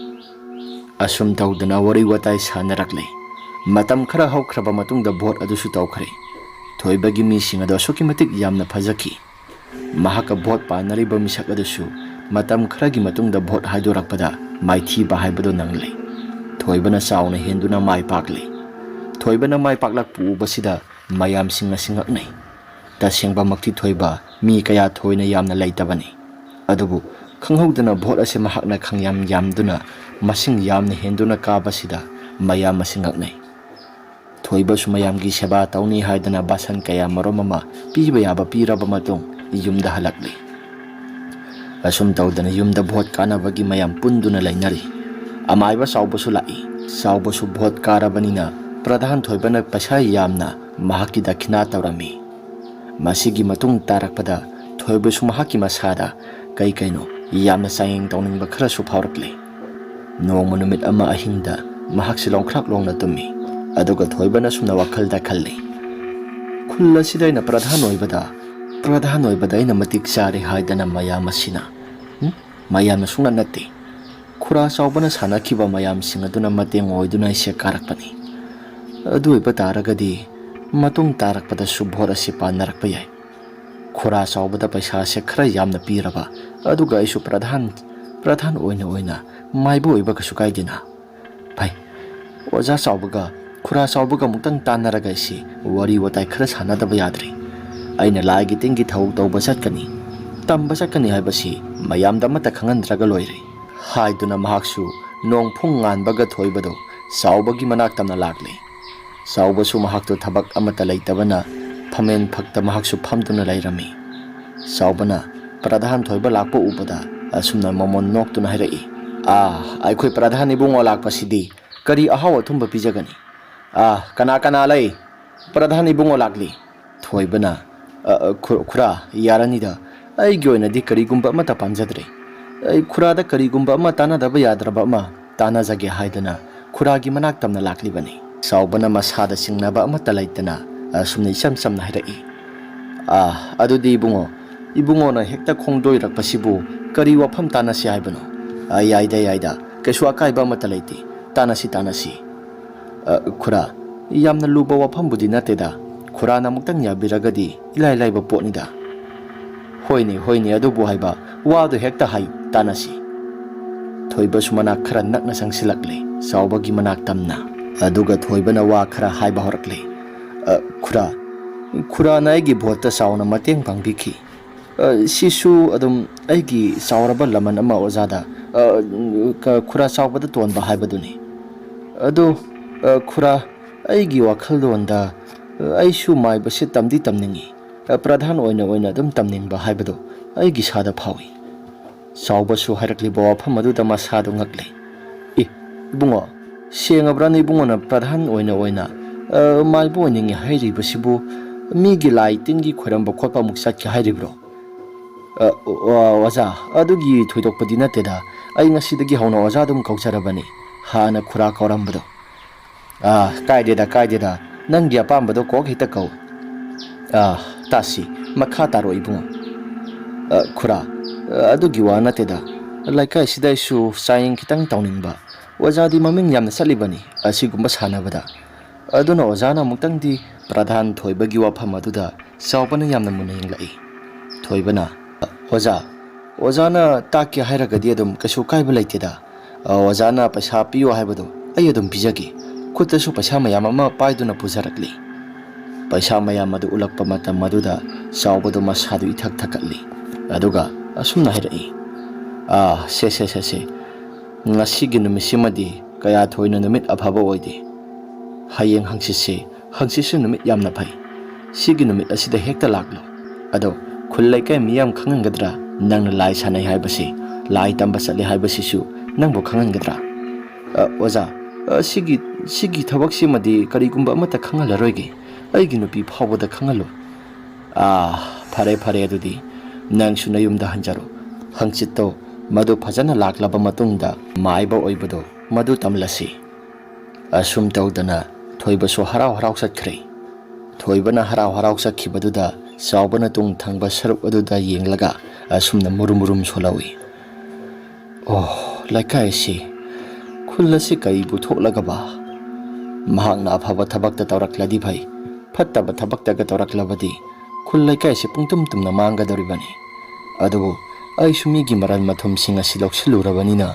ꯑꯁꯨꯝ ꯇꯧꯗꯅ ꯋꯥꯔꯤ ꯋꯥꯇꯥꯏ ꯁꯥꯟꯅꯔꯛꯂꯦ꯫ ꯃꯇꯝ ꯈꯔ ꯍꯧꯈ꯭ꯔꯕ ꯃꯇꯨꯡꯗ ꯚꯣꯠ ꯑꯗꯨꯁꯨ ꯇꯧꯈ꯭ꯔꯦ꯫ ꯊꯣꯏꯕꯒꯤ ꯃꯤꯁꯤꯡ ꯑꯗꯨ ꯑꯁꯨꯛꯀꯤ ꯃꯇꯤꯛ ꯌꯥꯝꯅ ꯐꯖꯈꯤ꯫ ꯃꯍꯥꯛꯀ ꯚꯣꯠ ꯄꯥꯟꯅꯔꯤꯕ ꯃꯤꯁꯛ ꯑꯗꯨꯁꯨ ꯃꯇꯝ ꯈꯔꯒꯤ ꯃꯇꯨꯡꯗ ꯚꯣꯠ ꯍꯥꯏꯗꯣꯔꯛꯄꯗ ꯃꯥꯏꯊꯤꯕ ꯍꯥꯏꯕꯗꯨ ꯅꯪꯂꯦ꯫ ꯊꯣꯏꯕꯅ ꯆꯥꯎꯅ ꯍꯦꯟꯗꯨꯅ ꯃꯥꯏ ꯄꯥꯛꯂꯦ꯫ ꯊꯣꯏꯕꯅ ꯃꯥꯏ ꯄꯥꯛꯂꯛꯄ ꯎꯕꯁꯤꯗ ꯃꯌꯥꯝꯁꯤꯡ ꯑꯁꯤ ꯉꯛꯅꯩ꯫ ꯇꯁꯦꯡꯕꯃꯛꯇꯤ ꯊꯣꯏꯕ ꯃꯤ ꯀꯌꯥ ꯊꯣꯏꯅ ꯌꯥꯝꯅ ꯂꯩꯇꯕꯅꯤ꯫ ꯑꯗꯨꯕꯨ ꯈꯪꯍꯧꯗꯅ ꯚꯣꯠ ꯑꯁꯤ ꯃꯍꯥꯛꯅ ꯈꯪꯌꯥꯝ ꯌꯥꯝꯗꯨꯅ ꯃꯁꯤꯡ ꯌꯥꯝꯅ ꯍꯦꯟꯗꯨꯅ ꯀꯥꯕꯁꯤꯗ ꯃꯌꯥꯝ ꯑꯁꯤ ꯉꯛꯅꯩ꯫ ꯊꯣꯏꯕꯁꯨ ꯃꯌꯥꯝꯒꯤ ꯁꯦꯕꯥ ꯇꯧꯅꯤ ꯍꯥꯏꯗꯅ ꯕꯥꯁꯟ ꯀꯌꯥ ꯃꯔꯨꯝ ꯑꯃ ꯄꯤꯕ ꯌꯥꯕ ꯄꯤꯔꯕ ꯃꯇꯨꯡ ꯌꯨꯝꯗ ꯍꯜꯂꯛꯂꯤ꯫ ꯑꯁꯨꯝ ꯇꯧꯗꯅ ꯌꯨꯝꯗ ꯚꯣꯠ ꯀꯥꯅꯕꯒꯤ ꯃꯌꯥꯝ ꯄꯨꯟꯗꯨꯅ ꯂꯩꯅꯔꯤ꯫ ꯑꯃꯥꯏꯕ ꯆꯥꯎꯕꯁꯨ ꯂꯥꯛꯏ꯫ ꯆꯥꯎꯕꯁꯨ ꯚꯣꯠ ꯀꯥꯔꯕꯅꯤꯅ ꯄ꯭ꯔꯙꯥꯟ ꯊꯣꯏꯕꯅ ꯄꯩꯁꯥ ꯌꯥꯝꯅ ꯃꯍꯥꯛꯀꯤ ꯗꯈꯤꯅꯥ ꯇꯧꯔꯝꯃꯤ꯫ ꯃꯁꯤꯒꯤ ꯃꯇꯨꯡ ꯇꯥꯔꯛꯄꯗ ꯊꯣꯏꯕꯁꯨ ꯃꯍꯥꯛꯀꯤ ꯃꯁꯥꯗ ꯀꯩ ꯀꯩꯅꯣ ꯌꯥꯝꯅ ꯆꯥꯡꯌꯦꯡ ꯇꯧꯅꯤꯡꯕ ꯈꯔꯁꯨ ꯐꯥꯎꯔꯛꯂꯦ꯫ ꯅꯣꯡꯃ ꯅꯨꯃꯤꯠ ꯑꯃ ꯑꯍꯤꯡꯗ ꯃꯍꯥꯛꯁꯤ ꯂꯣꯡꯈ꯭ꯔꯥꯛ ꯂꯣꯡꯅ ꯇꯨꯝꯃꯤ꯫ ꯑꯗꯨꯒ ꯊꯣꯏꯕꯅ ꯁꯨꯝꯅ ꯋꯥꯈꯜꯗ ꯈꯜꯂꯤ, "ꯈꯨꯜ ꯑꯁꯤꯗ ꯑꯩꯅ ꯄ꯭ꯔꯙꯥꯟ ꯑꯣꯏꯕꯗ, ꯄ꯭ꯔꯙꯥꯟ ꯑꯣꯏꯕꯗ ꯑꯩꯅ ꯃꯇꯤꯛ ꯆꯥꯔꯦ ꯍꯥꯏꯗꯅ ꯃꯌꯥꯝ ꯑꯁꯤꯅ, ꯎꯝ? ꯃꯌꯥꯝꯅ ꯁꯨꯡꯅ ꯅꯠꯇꯦ꯫ ꯈꯨꯔꯥ ꯆꯥꯎꯕꯅ ꯁꯥꯟꯅꯈꯤꯕ ꯃꯌꯥꯝꯁꯤꯡ ꯑꯗꯨꯅ ꯃꯇꯦꯡ ꯑꯣꯏꯗꯨꯅ ꯑꯩꯁꯦ ꯀꯥꯔꯛꯄꯅꯤ꯫ ꯑꯗꯨ ꯑꯣꯏꯕ ꯇꯥꯔꯒꯗꯤ ꯃꯇꯨꯡ ꯇꯥꯔꯛꯄꯗꯁꯨ ꯚꯣꯠ ꯑꯁꯤ ꯄꯥꯟꯅꯔꯛꯄ ꯌꯥꯏ꯫ ꯈꯨꯔꯥ ꯆꯥꯎꯕꯗ ꯄꯩꯁꯥꯁꯦ ꯈꯔ ꯌꯥꯝꯅ ꯄꯤꯔꯕ, ꯑꯗꯨꯒ ꯑꯩꯁꯨ ꯄ꯭ꯔꯙꯥꯟ, ꯄ꯭ꯔꯙꯥꯟ ꯑꯣꯏꯅ ꯑꯣꯏꯅ ꯃꯥꯏꯕ ꯑꯣꯏꯕ ꯀꯩꯁꯨ ꯀꯥꯏꯗꯦꯅ꯫ ꯐꯩ, ꯑꯣꯖꯥ ꯆꯥꯎꯕꯒ ꯈꯨꯔꯥ ꯆꯥꯎꯕꯒ ꯑꯃꯨꯛꯇꯪ ꯇꯥꯟꯅꯔꯒ ꯑꯩꯁꯤ ꯋꯥꯔꯤ ꯋꯥꯇꯥꯏ ꯈꯔ ꯁꯥꯟꯅꯗꯕ ꯌꯥꯗ꯭ꯔꯦ꯫ ꯑꯩꯅ ꯂꯥꯏꯒꯤ ꯇꯤꯟꯒꯤ ꯊꯧ ꯇꯧꯕ ꯆꯠꯀꯅꯤ, ꯇꯝꯕ ꯆꯠꯀꯅꯤ ꯍꯥꯏꯕꯁꯤ ꯃꯌꯥꯝꯗ ꯑꯃꯠꯇ ꯈꯪꯍꯟꯗ꯭ꯔꯒ ꯂꯣꯏꯔꯦ" ꯍꯥꯏꯗꯨꯅ ꯃꯍꯥꯛꯁꯨ ꯅꯣꯡꯐꯨꯡ ꯉꯥꯟꯕꯒ ꯊꯣꯏꯕꯗꯨ ꯆꯥꯎꯕꯒꯤ ꯃꯅꯥꯛ ꯇꯝꯅ ꯂꯥꯛꯂꯦ꯫ ꯆꯥꯎꯕꯁꯨ ꯃꯍꯥꯛꯇꯨ ꯊꯕꯛ ꯑꯃꯠꯇ ꯂꯩꯇꯕꯅ ꯐꯝꯃꯦꯟ ꯐꯛꯇ ꯃꯍꯥꯛꯁꯨ ꯐꯝꯗꯨꯅ ꯂꯩꯔꯝꯃꯤ꯫ ꯆꯥꯎꯕꯅ ꯄ꯭ꯔꯙꯥꯟ ꯊꯣꯏꯕ ꯂꯥꯛꯄ ꯎꯕꯗ ꯑꯁꯨꯝꯅ ꯃꯃꯣꯟ ꯅꯣꯛꯇꯨꯅ ꯍꯥꯏꯔꯛꯏ, "ꯑꯥ, ꯑꯩꯈꯣꯏ ꯄ꯭ꯔꯙꯥꯟ ꯏꯕꯨꯡꯉꯣ ꯂꯥꯛꯄꯁꯤꯗꯤ ꯀꯔꯤ ꯑꯍꯥꯎ ꯑꯊꯨꯝꯕ ꯄꯤꯖꯒꯅꯤ? ꯑꯥ, ꯀꯅꯥ ꯀꯅꯥ ꯂꯩ? ꯄ꯭ꯔꯙꯥꯟ ꯏꯕꯨꯡꯉꯣ ꯂꯥꯛꯂꯤ!" ꯊꯣꯏꯕꯅ, "ꯑ, ꯑ, ꯈꯨ-, ꯈꯨꯔꯥ, ꯌꯥꯔꯅꯤꯗ꯫ ꯑꯩꯒꯤ ꯑꯣꯏꯅꯗꯤ ꯀꯔꯤꯒꯨꯝꯕ ꯑꯃꯠꯇ ꯄꯥꯝꯖꯗ꯭ꯔꯦ꯫ ꯑꯩ ꯈꯨꯔꯥꯗ ꯀꯔꯤꯒꯨꯝꯕ ꯑꯃ ꯇꯥꯟꯅꯗꯕ ꯌꯥꯗ꯭ꯔꯕ ꯑꯃ ꯇꯥꯟꯅꯖꯒꯦ ꯍꯥꯏꯗꯅ ꯈꯨꯔꯥꯒꯤ ꯃꯅꯥꯛ ꯇꯝꯅ ꯂꯥꯛꯂꯤꯕꯅꯤ꯫" ꯆꯥꯎꯕꯅ ꯃꯁꯥꯗ ꯆꯤꯡꯅꯕ ꯑꯃꯠꯇ ꯂꯩꯇꯅ ꯑꯁꯨꯝꯅ ꯏꯆꯝ ꯆꯝꯅ ꯍꯥꯏꯔꯛꯏ, "ꯑꯥ, ꯑꯗꯨꯗꯤ ꯏꯕꯨꯡꯉꯣ, ꯏꯕꯨꯡꯉꯣꯅ ꯍꯦꯛꯇ ꯈꯣꯡꯗꯣꯏꯔꯛꯄꯁꯤꯕꯨ ꯀꯔꯤ ꯋꯥꯐꯝ ꯇꯥꯟꯅꯁꯤ ꯍꯥꯏꯕꯅꯣ?" "ꯑ, ꯌꯥꯏꯗ, ꯌꯥꯏꯗ, ꯀꯩꯁꯨ ꯑꯀꯥꯏꯕ ꯑꯃꯠꯇ ꯂꯩꯇꯦ꯫ ꯇꯥꯟꯅꯁꯤ, ꯇꯥꯟꯅꯁꯤ꯫" "ꯑ, ꯈꯨꯔꯥ, ꯌꯥꯝꯅ ꯂꯨꯕ ꯋꯥꯐꯝꯕꯨꯗꯤ ꯅꯠꯇꯦꯗ꯫ ꯈꯨꯔꯥꯅ ꯑꯃꯨꯛꯇꯪ ꯌꯥꯕꯤꯔꯒꯗꯤ ꯏꯂꯥꯏ ꯂꯥꯏꯕ ꯄꯣꯠꯅꯤꯗ꯫" "ꯍꯣꯏꯅꯦ, ꯍꯣꯏꯅꯦ, ꯑꯗꯨꯕꯨ ꯍꯥꯏꯕ, ꯋꯥꯗꯨ ꯍꯦꯛꯇ ꯍꯥꯏꯌꯨ, ꯇꯥꯟꯅꯁꯤ꯫" ꯊꯣꯏꯕꯁꯨ ꯃꯅꯥꯛ ꯈꯔ ꯅꯛꯅ ꯆꯪꯁꯤꯜꯂꯛꯂꯦ, ꯆꯥꯎꯕꯒꯤ ꯃꯅꯥꯛ ꯇꯝꯅ꯫ ꯑꯗꯨꯒ ꯊꯣꯏꯕꯅ ꯋꯥ ꯈꯔ ꯍꯥꯏꯕ ꯍꯧꯔꯛꯂꯦ꯫ "ꯑ, ꯈꯨꯔꯥ, ꯈꯨꯔꯥꯅ ꯑꯩꯒꯤ ꯚꯣꯠꯇ ꯆꯥꯎꯅ ꯃꯇꯦꯡ ꯄꯥꯡꯕꯤꯈꯤ꯫ ꯑ, ꯁꯤꯁꯨ ꯑꯗꯨꯝ ꯑꯩꯒꯤ ꯆꯥꯎꯔꯕ ꯂꯃꯟ ꯑꯃ ꯑꯣꯖꯥꯗ, ꯑ, ꯀ-, ꯈꯨꯔꯥ ꯆꯥꯎꯕꯗ ꯇꯣꯟꯕ ꯍꯥꯏꯕꯗꯨꯅꯤ꯫ ꯑꯗꯨ, ꯑ, ꯈꯨꯔꯥ, ꯑꯩꯒꯤ ꯋꯥꯈꯜꯂꯣꯟꯗ, ꯑ, ꯑꯩꯁꯨ ꯃꯥꯏꯕꯁꯤ ꯇꯝꯗꯤ ꯇꯝꯅꯤꯡꯏ꯫ ꯑ, ꯄ꯭ꯔꯙꯥꯟ ꯑꯣꯏꯅ ꯑꯣꯏꯅ ꯑꯗꯨꯝ ꯇꯝꯅꯤꯡꯕ ꯍꯥꯏꯕꯗꯨ ꯑꯩꯒꯤ ꯏꯁꯥꯗ ꯐꯥꯎꯏ꯫" ꯆꯥꯎꯕꯁꯨ ꯍꯥꯏꯔꯛꯂꯤꯕ ꯋꯥꯐꯝ ꯑꯗꯨꯗ ꯃꯁꯥꯗꯨ ꯉꯛꯂꯦ꯫ "ꯑꯦ, ꯏꯕꯨꯡꯉꯣ, ꯁꯦꯡꯉꯕ꯭ꯔꯥꯅꯦ ꯏꯕꯨꯡꯉꯣꯅ ꯄ꯭ꯔꯙꯥꯟ ꯑꯣꯏꯅ ꯑꯣꯏꯅ, ꯑ, ꯃꯥꯏꯕ ꯑꯣꯏꯅꯤꯡꯉꯤ ꯍꯥꯏꯔꯤꯕꯁꯤꯕꯨ? ꯃꯤꯒꯤ ꯂꯥꯏ ꯇꯤꯟꯒꯤ ꯈꯣꯏꯔꯝꯕ ꯈꯣꯠꯄ ꯑꯃꯨꯛ ꯆꯠꯀꯦ ꯍꯥꯏꯔꯤꯕ꯭ꯔꯣ?" "ꯑ, ꯑ, ꯑꯣꯖꯥ, ꯑꯗꯨꯒꯤ ꯊꯣꯏꯗꯣꯛꯄꯗꯤ ꯅꯠꯇꯦꯗ꯫ ꯑꯩ ꯉꯁꯤꯗꯒꯤ ꯍꯧꯅ ꯑꯣꯖꯥ ꯑꯗꯨꯝ ꯀꯧꯖꯔꯕꯅꯤ, ꯍꯥꯟꯅ ꯈꯨꯔꯥ ꯀꯧꯔꯝꯕꯗꯣ꯫" "ꯑꯥ, ꯀꯥꯏꯗꯦꯗ, ꯀꯥꯏꯗꯦꯗ꯫ ꯅꯪꯒꯤ ꯑꯄꯥꯝꯕꯗꯣ ꯀꯣꯛ ꯍꯦꯛꯇ ꯀꯧ꯫" "ꯑꯥ, ꯇꯥꯁꯤ, ꯃꯈꯥ ꯇꯥꯔꯣ ꯏꯕꯨꯡꯉꯣ꯫" "ꯑ, ꯈꯨꯔꯥ, ꯑ, ꯑꯗꯨꯒꯤ ꯋꯥ ꯅꯠꯇꯦꯗ꯫ ꯂꯩꯀꯥꯏꯁꯤꯗ ꯑꯩꯁꯨ ꯆꯥꯌꯦꯡ ꯈꯤꯇꯪ ꯇꯧꯅꯤꯡꯕ꯫ ꯑꯣꯖꯥꯗꯤ ꯃꯃꯤꯡ ꯌꯥꯝꯅ ꯆꯠꯂꯤꯕꯅꯤ ꯑꯁꯤꯒꯨꯝꯕ ꯁꯥꯟꯅꯕꯗ꯫ ꯑꯗꯨꯅ ꯑꯣꯖꯥꯅ ꯑꯃꯨꯛꯇꯪꯗꯤ ꯄ꯭ꯔꯙꯥꯟ ꯊꯣꯏꯕꯒꯤ ꯋꯥꯐꯝ ꯑꯗꯨꯗ ꯆꯥꯎꯕꯅ ꯌꯥꯝꯅ ꯃꯨꯟꯅ ꯌꯦꯡꯂꯛꯏ꯫" ꯊꯣꯏꯕꯅ, "ꯑꯣꯖꯥ, ꯑꯣꯖꯥꯅ ꯇꯥꯛꯀꯦ ꯍꯥꯏꯔꯒꯗꯤ ꯑꯗꯨꯝ ꯀꯩꯁꯨ ꯀꯥꯏꯕ ꯂꯩꯇꯦꯗ꯫ ꯑ, ꯑꯣꯖꯥꯅ ꯄꯩꯁꯥ ꯄꯤꯌꯨ ꯍꯥꯏꯕꯗꯣ ꯑꯩ ꯑꯗꯨꯝ ꯄꯤꯖꯒꯦ꯫" ꯈꯨꯠꯇꯁꯨ ꯄꯩꯁꯥ ꯃꯌꯥꯝ ꯑꯃ ꯄꯥꯏꯗꯨꯅ ꯄꯨꯖꯔꯛꯂꯤ꯫ ꯄꯩꯁꯥ ꯃꯌꯥꯝ ꯑꯗꯨ ꯎꯠꯂꯛꯄ ꯃꯇꯝ ꯑꯗꯨꯗ ꯆꯥꯎꯕꯗꯨ ꯃꯁꯥꯗꯨ ꯏꯊꯛ ꯊꯛꯀꯠꯂꯤ꯫ ꯑꯗꯨꯒ ꯑꯁꯨꯝꯅ ꯍꯥꯏꯔꯛꯏ, "ꯑꯥ, ꯁꯦ, ꯁꯦ, ꯁꯦ, ꯁꯦ꯫ ꯉꯁꯤꯒꯤ ꯅꯨꯃꯤꯠꯁꯤꯃꯗꯤ ꯀꯌꯥ ꯊꯣꯏꯅ ꯅꯨꯃꯤꯠ ꯑꯐꯕ ꯑꯣꯏꯗꯦ꯫ "ꯍꯌꯦꯡ ꯍꯪꯆꯤꯠꯁꯤ, ꯍꯪꯆꯤꯠꯁꯨ ꯅꯨꯃꯤꯠ ꯌꯥꯝꯅ ꯐꯩ꯫ ꯁꯤꯒꯤ ꯅꯨꯃꯤꯠ ꯑꯁꯤꯗ ꯍꯦꯛꯇ ꯂꯥꯛꯂꯣ꯫ ꯑꯗꯣ ꯈꯨꯜ ꯂꯩꯀꯥꯏ ꯃꯤꯌꯥꯝ ꯈꯪꯍꯟꯒꯗ꯭ꯔꯥ ꯅꯪꯅ ꯂꯥꯏ ꯁꯥꯟꯅꯩ ꯍꯥꯏꯕꯁꯤ, ꯂꯥꯏ ꯇꯝꯕ ꯆꯠꯂꯦ ꯍꯥꯏꯕꯁꯤꯁꯨ ꯅꯪꯕꯨ ꯈꯪꯍꯟꯒꯗ꯭ꯔꯥ?" "ꯑ, ꯑꯣꯖꯥ, ꯑ, ꯁꯤꯒꯤ, ꯁꯤꯒꯤ ꯊꯕꯛꯁꯤꯃꯗꯤ ꯀꯔꯤꯒꯨꯝꯕ ꯑꯃꯠꯇ ꯈꯪꯍꯜꯂꯔꯣꯏꯒꯦ꯫ ꯑꯩꯒꯤ ꯅꯨꯄꯤ ꯐꯥꯎꯕꯗ ꯈꯪꯍꯜꯂꯣꯏ꯫" "ꯑꯥ, ꯐꯔꯦ, ꯐꯔꯦ, ꯑꯗꯨꯗꯤ ꯅꯪꯁꯨ ꯅꯌꯨꯝꯗ ꯍꯟꯖꯔꯣ꯫ ꯍꯪꯆꯤꯠꯇꯣ ꯃꯗꯨ ꯐꯖꯅ ꯂꯥꯛꯂꯕ ꯃꯇꯨꯡꯗ ꯃꯥꯏꯕ ꯑꯣꯏꯕꯗꯣ ꯃꯗꯨ ꯇꯝꯂꯁꯤ꯫" ꯑꯁꯨꯝ ꯇꯧꯗꯅ ꯊꯣꯏꯕꯁꯨ ꯍꯔꯥꯎ ꯍꯔꯥꯎ ꯆꯠꯈ꯭ꯔꯦ꯫ ꯊꯣꯏꯕꯅ ꯍꯔꯥꯎ ꯍꯔꯥꯎ ꯆꯠꯈꯤꯕꯗꯨꯗ ꯆꯥꯎꯕꯅ ꯇꯨꯡ ꯊꯪꯕ ꯁꯔꯨꯛ ꯑꯗꯨꯗ ꯌꯦꯡꯂꯒ ꯑꯁꯨꯝꯅ ꯃꯨꯔꯨꯝ ꯃꯨꯔꯨꯝ ꯁꯣꯜꯍꯧꯏ꯫ "ꯑꯣ, ꯂꯩꯀꯥꯏ ꯑꯁꯤ, ꯈꯨꯜ ꯑꯁꯤ ꯀꯔꯤꯕꯨ ꯊꯣꯛꯂꯒꯕ? ꯃꯍꯥꯛꯅ ꯑꯐꯕ ꯊꯕꯛꯇ ꯇꯧꯔꯛꯂꯗꯤ ꯐꯩ, ꯐꯠꯇꯕ ꯊꯕꯛꯇꯒ ꯇꯧꯔꯛꯂꯕꯗꯤ ꯈꯨꯜ ꯂꯩꯀꯥꯏꯁꯤ ꯄꯨꯡꯇꯨꯝ ꯇꯨꯝꯅ ꯃꯥꯡꯒꯗꯧꯔꯤꯕꯅꯤ꯫ ꯑꯗꯨꯕꯨ ꯑꯩꯁꯨ ꯃꯤꯒꯤ ꯃꯔꯟ ꯃꯊꯨꯝꯁꯤꯡ ꯑꯁꯤ ꯂꯧꯁꯤꯜꯂꯨꯔꯕꯅꯤꯅ,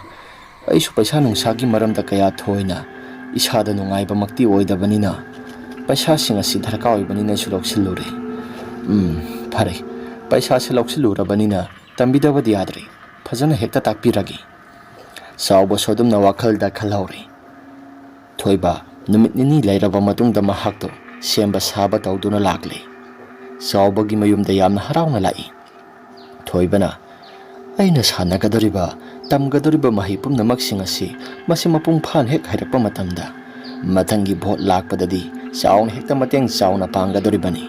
ꯑꯩꯁꯨ ꯄꯩꯁꯥ ꯅꯨꯡꯁꯥꯒꯤ ꯃꯔꯝꯗ ꯀꯌꯥ ꯊꯣꯏꯅ ꯏꯁꯥꯗ ꯅꯨꯡꯉꯥꯏꯕꯃꯛꯇꯤ ꯑꯣꯏꯗꯕꯅꯤꯅ, ꯄꯩꯁꯥꯁꯤꯡ ꯑꯁꯤ ꯗꯔꯀꯥꯔ ꯑꯣꯏꯕꯅꯤꯅ ꯑꯩꯁꯨ ꯂꯧꯁꯤꯜꯂꯨꯔꯦ꯫ ꯎꯝ, ꯐꯔꯦ, ꯄꯩꯁꯥꯁꯦ ꯂꯧꯁꯤꯜꯂꯨꯔꯕꯅꯤꯅ ꯇꯝꯕꯤꯗꯕꯗꯤ ꯌꯥꯗ꯭ꯔꯦ, ꯐꯖꯅ ꯍꯦꯛꯇ ꯇꯥꯛꯄꯤꯔꯒꯦ꯫" ꯆꯥꯎꯕꯁꯨ ꯑꯗꯨꯝꯅ ꯋꯥꯈꯜꯗ ꯈꯜꯍꯧꯔꯦ꯫ ꯊꯣꯏꯕ ꯅꯨꯃꯤꯠ ꯅꯤꯅꯤ ꯂꯩꯔꯕ ꯃꯇꯨꯡꯗ ꯃꯍꯥꯛꯇꯣ ꯁꯦꯝꯕ ꯁꯥꯕ ꯇꯧꯗꯨꯅ ꯂꯥꯛꯂꯦ꯫ ꯆꯥꯎꯕꯒꯤ ꯃꯌꯨꯝꯗ ꯌꯥꯝꯅ ꯍꯔꯥꯎꯅ ꯂꯥꯛꯏ꯫ ꯊꯣꯏꯕꯅ, "ꯑꯩꯅ ꯁꯥꯟꯅꯒꯗꯧꯔꯤꯕ, ꯇꯝꯒꯗꯧꯔꯤꯕ ꯃꯍꯩ ꯄꯨꯝꯅꯃꯛꯁꯤꯡ ꯑꯁꯤ ꯃꯁꯤ ꯃꯄꯨꯡ ꯐꯥꯅ ꯍꯦꯛ ꯍꯩꯔꯛꯄ ꯃꯇꯝꯗ, ꯃꯊꯪꯒꯤ ꯚꯣꯠ ꯂꯥꯛꯄꯗꯗꯤ ꯆꯥꯎꯅ ꯍꯦꯛꯇ ꯃꯇꯦꯡ ꯆꯥꯎꯅ ꯄꯥꯡꯒꯗꯧꯔꯤꯕꯅꯤ꯫